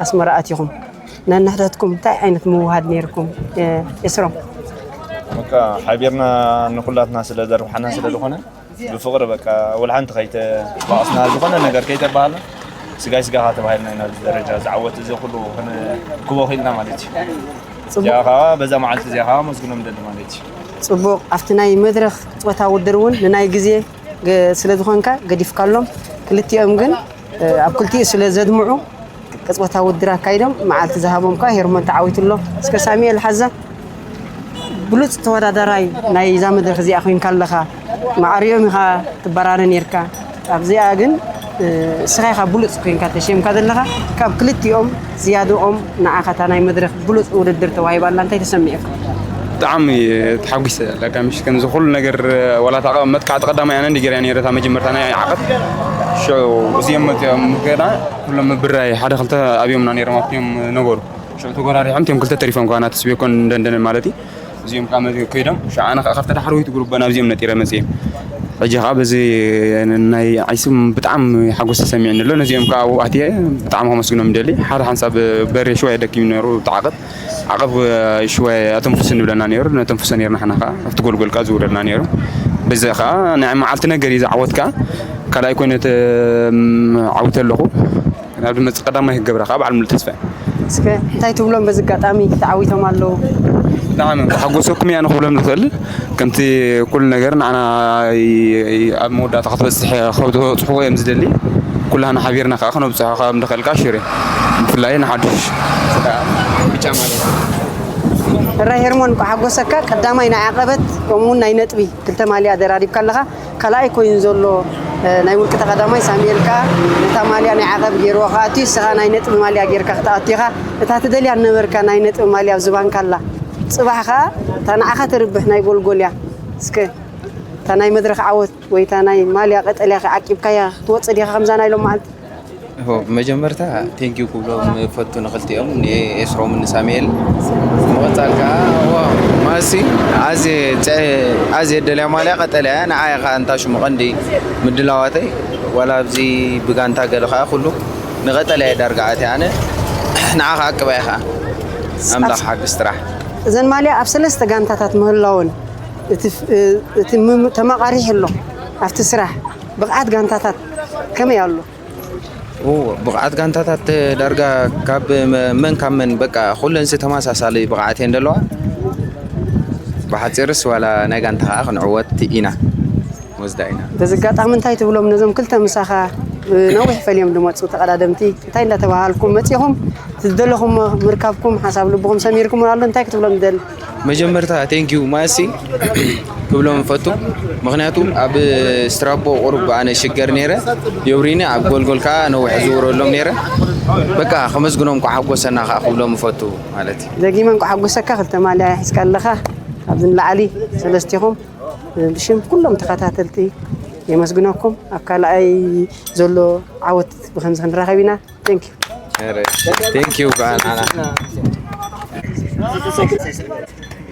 ኣስመራ ኣቲኹም። ነንሕድሕድኩም እንታይ ዓይነት ምውሃድ ነይርኩም? ኤስሮም። በቃ ሓቢርና ንኩላትና ስለ ዘርብሓና ስለ ዝኾነ ብፍቕሪ በቃ ወላ ሓንቲ ከይተባቕስና ዝኾነ ነገር ከይተባሃልና ስጋይ ስጋኻ ተባሂልና ኢና ኣብዚ ደረጃ ዝዓወት እዚ ኩሉ ክንክቦ ክኢልና ማለት እዩ። እዚኣ ከዓ በዛ መዓልቲ እዚኣ ከዓ መስግኖም ደሊ ማለት እዩ። ፅቡቕ። ኣብቲ ናይ መድረኽ ፆታ ውድድር እውን ንናይ ግዜ ስለ ዝኾንካ ገዲፍካሎም። ክልቲኦም ግን ኣብ ክልቲኡ ስለ ዘድምዑ ቅፅበታዊ ውድድር ኣካይዶም መዓልቲ ዝሃቦም ከዓ ሄርሞን ተዓዊቱ ኣሎ። እስከ ሳሙኤል ሓዛ ብሉፅ ተወዳዳራይ ናይ እዛ መድረክ እዚኣ ኮይንካ ኣለኻ። ማዕሪኦም ኢኻ ትበራረ ነርካ። ኣብዚኣ ግን እስኻ ኢኻ ብሉፅ ኮይንካ ተሸምካ ዘለኻ። ካብ ክልቲኦም ዝያድኦም ንዓኻ እታ ናይ መድረክ ብሉፅ ውድድር ተዋሂባላ። እንታይ ተሰሚዑካ? ብጣዕሚ ተሓጒሰ ለካ ምሽ ከምዚ ኩሉ ነገር ዋላ እታ መጥቃዕቲ ቀዳማይ ኣነ እንዲ ገይረ ነይረ እታ መጀመርታ ናይ ዓቐብ ሽዑ እዚኦም መፅኦም ገና ኩሎም ምብራይ ሓደ ክልተ ኣብዮምና ነይሮም ኣብቲኦም ነበሩ ሽዑ ተጎራሪሖም እቲኦም ክልተ ተሪፎም ከዋና ተስቤኮን እንደንደነ ማለት እዩ እዚኦም ከዓ ከይዶም ሽዑ ኣነ ከዓ ካብቲ ዳሕረወይቲ ግሩበን ኣብዚኦም ነጢረ መፅየ ሕጂ ከዓ በዚ ናይ ዓይስም ብጣዕሚ ሓጎስ ተሰሚዕኒ ኣሎ ነዚኦም ከዓ ኣብኡ ኣትየ ብጣዕሚ ከመስግኖም ይደሊ ሓደ ሓንሳብ በሬ ሽዋ የደኪም ነሩ ተዓቐብ ዓቐብ ሽወ ኣተንፍሱ ንብለና ነይሩ ነተንፍሶ ነርና ሓና ከዓ ኣብቲ ጎልጎል ከዓ ዝውረድና ነይሩ በዚ ከዓ ናይ መዓልቲ ነገር እዩ ዝዓወት ከዓ ካልኣይ ኮይነ ዓዊተ ኣለኹ ናብ ድመፅ ቀዳማይ ክገብራ ከዓ በዓል ሙሉ ተስፋ እስከ እንታይ ትብሎም በዚ ኣጋጣሚ ተዓዊቶም ኣለዉ ብጣዕሚ ሓጎሰኩም እያ ንክብሎም ንኽእል ከምቲ ኩሉ ነገር ንዓና ኣብ መወዳእታ ክትበፅሕ ከብፅሕዎ እዮም ዝደሊ ኩላህና ሓቢርና ከዓ ክነብፅሖ ካብ ንኽእል ከዓ ሽር ብፍላይ ንሓዱሽ ብጫ ማለት ሕራይ ሄርሞን እንኳ ሓጎሰካ ቀዳማይ ናይ ዓቐበት ከምኡውን ናይ ነጥቢ ክልተ ማልያ ደራሪብካ ኣለኻ ካልኣይ ኮይኑ ዘሎ ናይ ውልቂ ተቐዳማይ ሳሙኤል ከዓ ነታ ማልያ ናይ ዓቐብ ገይርዎ ክኣቱ እዩ እስኻ ናይ ነጥቢ ማልያ ገይርካ ክትኣቱ ኢኻ እታ ትደልያ ነበርካ ናይ ነጥቢ ማልያ ኣብ ዝባንካ ኣላ ፅባሕ ከዓ እታ ንዓኻ ተርብሕ ናይ ጎልጎል እያ እስከ እታ ናይ መድረኽ ዓወት ወይ እታ ናይ ማልያ ቀጠልያ ዓቂብካያ ክትወፅእ ዲኻ ከምዛ ናይ ሎም መዓልቲ መጀመርታ ቴንኪው ክብሎም ፈቱ ንክልቲኦም ንኤስሮም ንሳሙኤል ምቕፃል ከዓ ማሲ ኣዝየ ደልያ ማልያ ቀጠልያ እያ ንዓይ ከዓ እንታ ሽሙ ቀንዲ ምድላዋተይ ዋላ ኣብዚ ብጋንታ ገለ ከዓ ኩሉ ንቐጠልያ እየ ዳርጋ ኣትየ ኣነ ንዓ ከዓ ቅባይ ከዓ ኣምላኽ ሓግዝ ጥራሕ እዘን ማልያ ኣብ ሰለስተ ጋንታታት ምህላወን እቲ ተመቓሪሕ ኣሎ ኣብቲ ስራሕ ብቕዓት ጋንታታት ከመይ ኣሎ ብቕዓት ጋንታታት ዳርጋ ካብ መን ካብ መን በቃ ኩለንሲ ተመሳሳሊ ብቕዓት እየን ዘለዋ ብሓፂርስ ዋላ ናይ ጋንታ ከዓ ክንዕወት ኢና ወስዳ ኢና በዚ ኣጋጣሚ እንታይ ትብሎም ነዞም ክልተ ምሳኻ ነዊሕ ፈልዮም ዝመፁ ተቐዳደምቲ እንታይ እንዳተባሃልኩም መፂኹም ዝደለኹም ምርካብኩም ሓሳብ ልብኹም ሰሚርኩም ኣሎ እንታይ ክትብሎም ትደሊ መጀመርታ ቴንኪዩ ማሲ ክብሎም እፈቱ ምክንያቱ ኣብ ስትራቦ ቁሩብ ኣነ ሽገር ነይረ የውሪኒ ኣብ ጎልጎል ከዓ ነዊሕ ዝውረሎም ነይረ በቃ ከመስግኖም ከዓ ሓጎሰና ከዓ ክብሎም እፈቱ ማለት እዩ ደጊመ እንኳ ሓጎሰካ ክልተ ማልያ ሒዝካ ኣለኻ ካብዚ ንላዕሊ ሰለስቲኹም ብሽም ኩሎም ተኸታተልቲ የመስግነኩም ኣብ ካልኣይ ዘሎ ዓወት ብከምዚ ክንራኸብ ኢና Thank you. Thank you.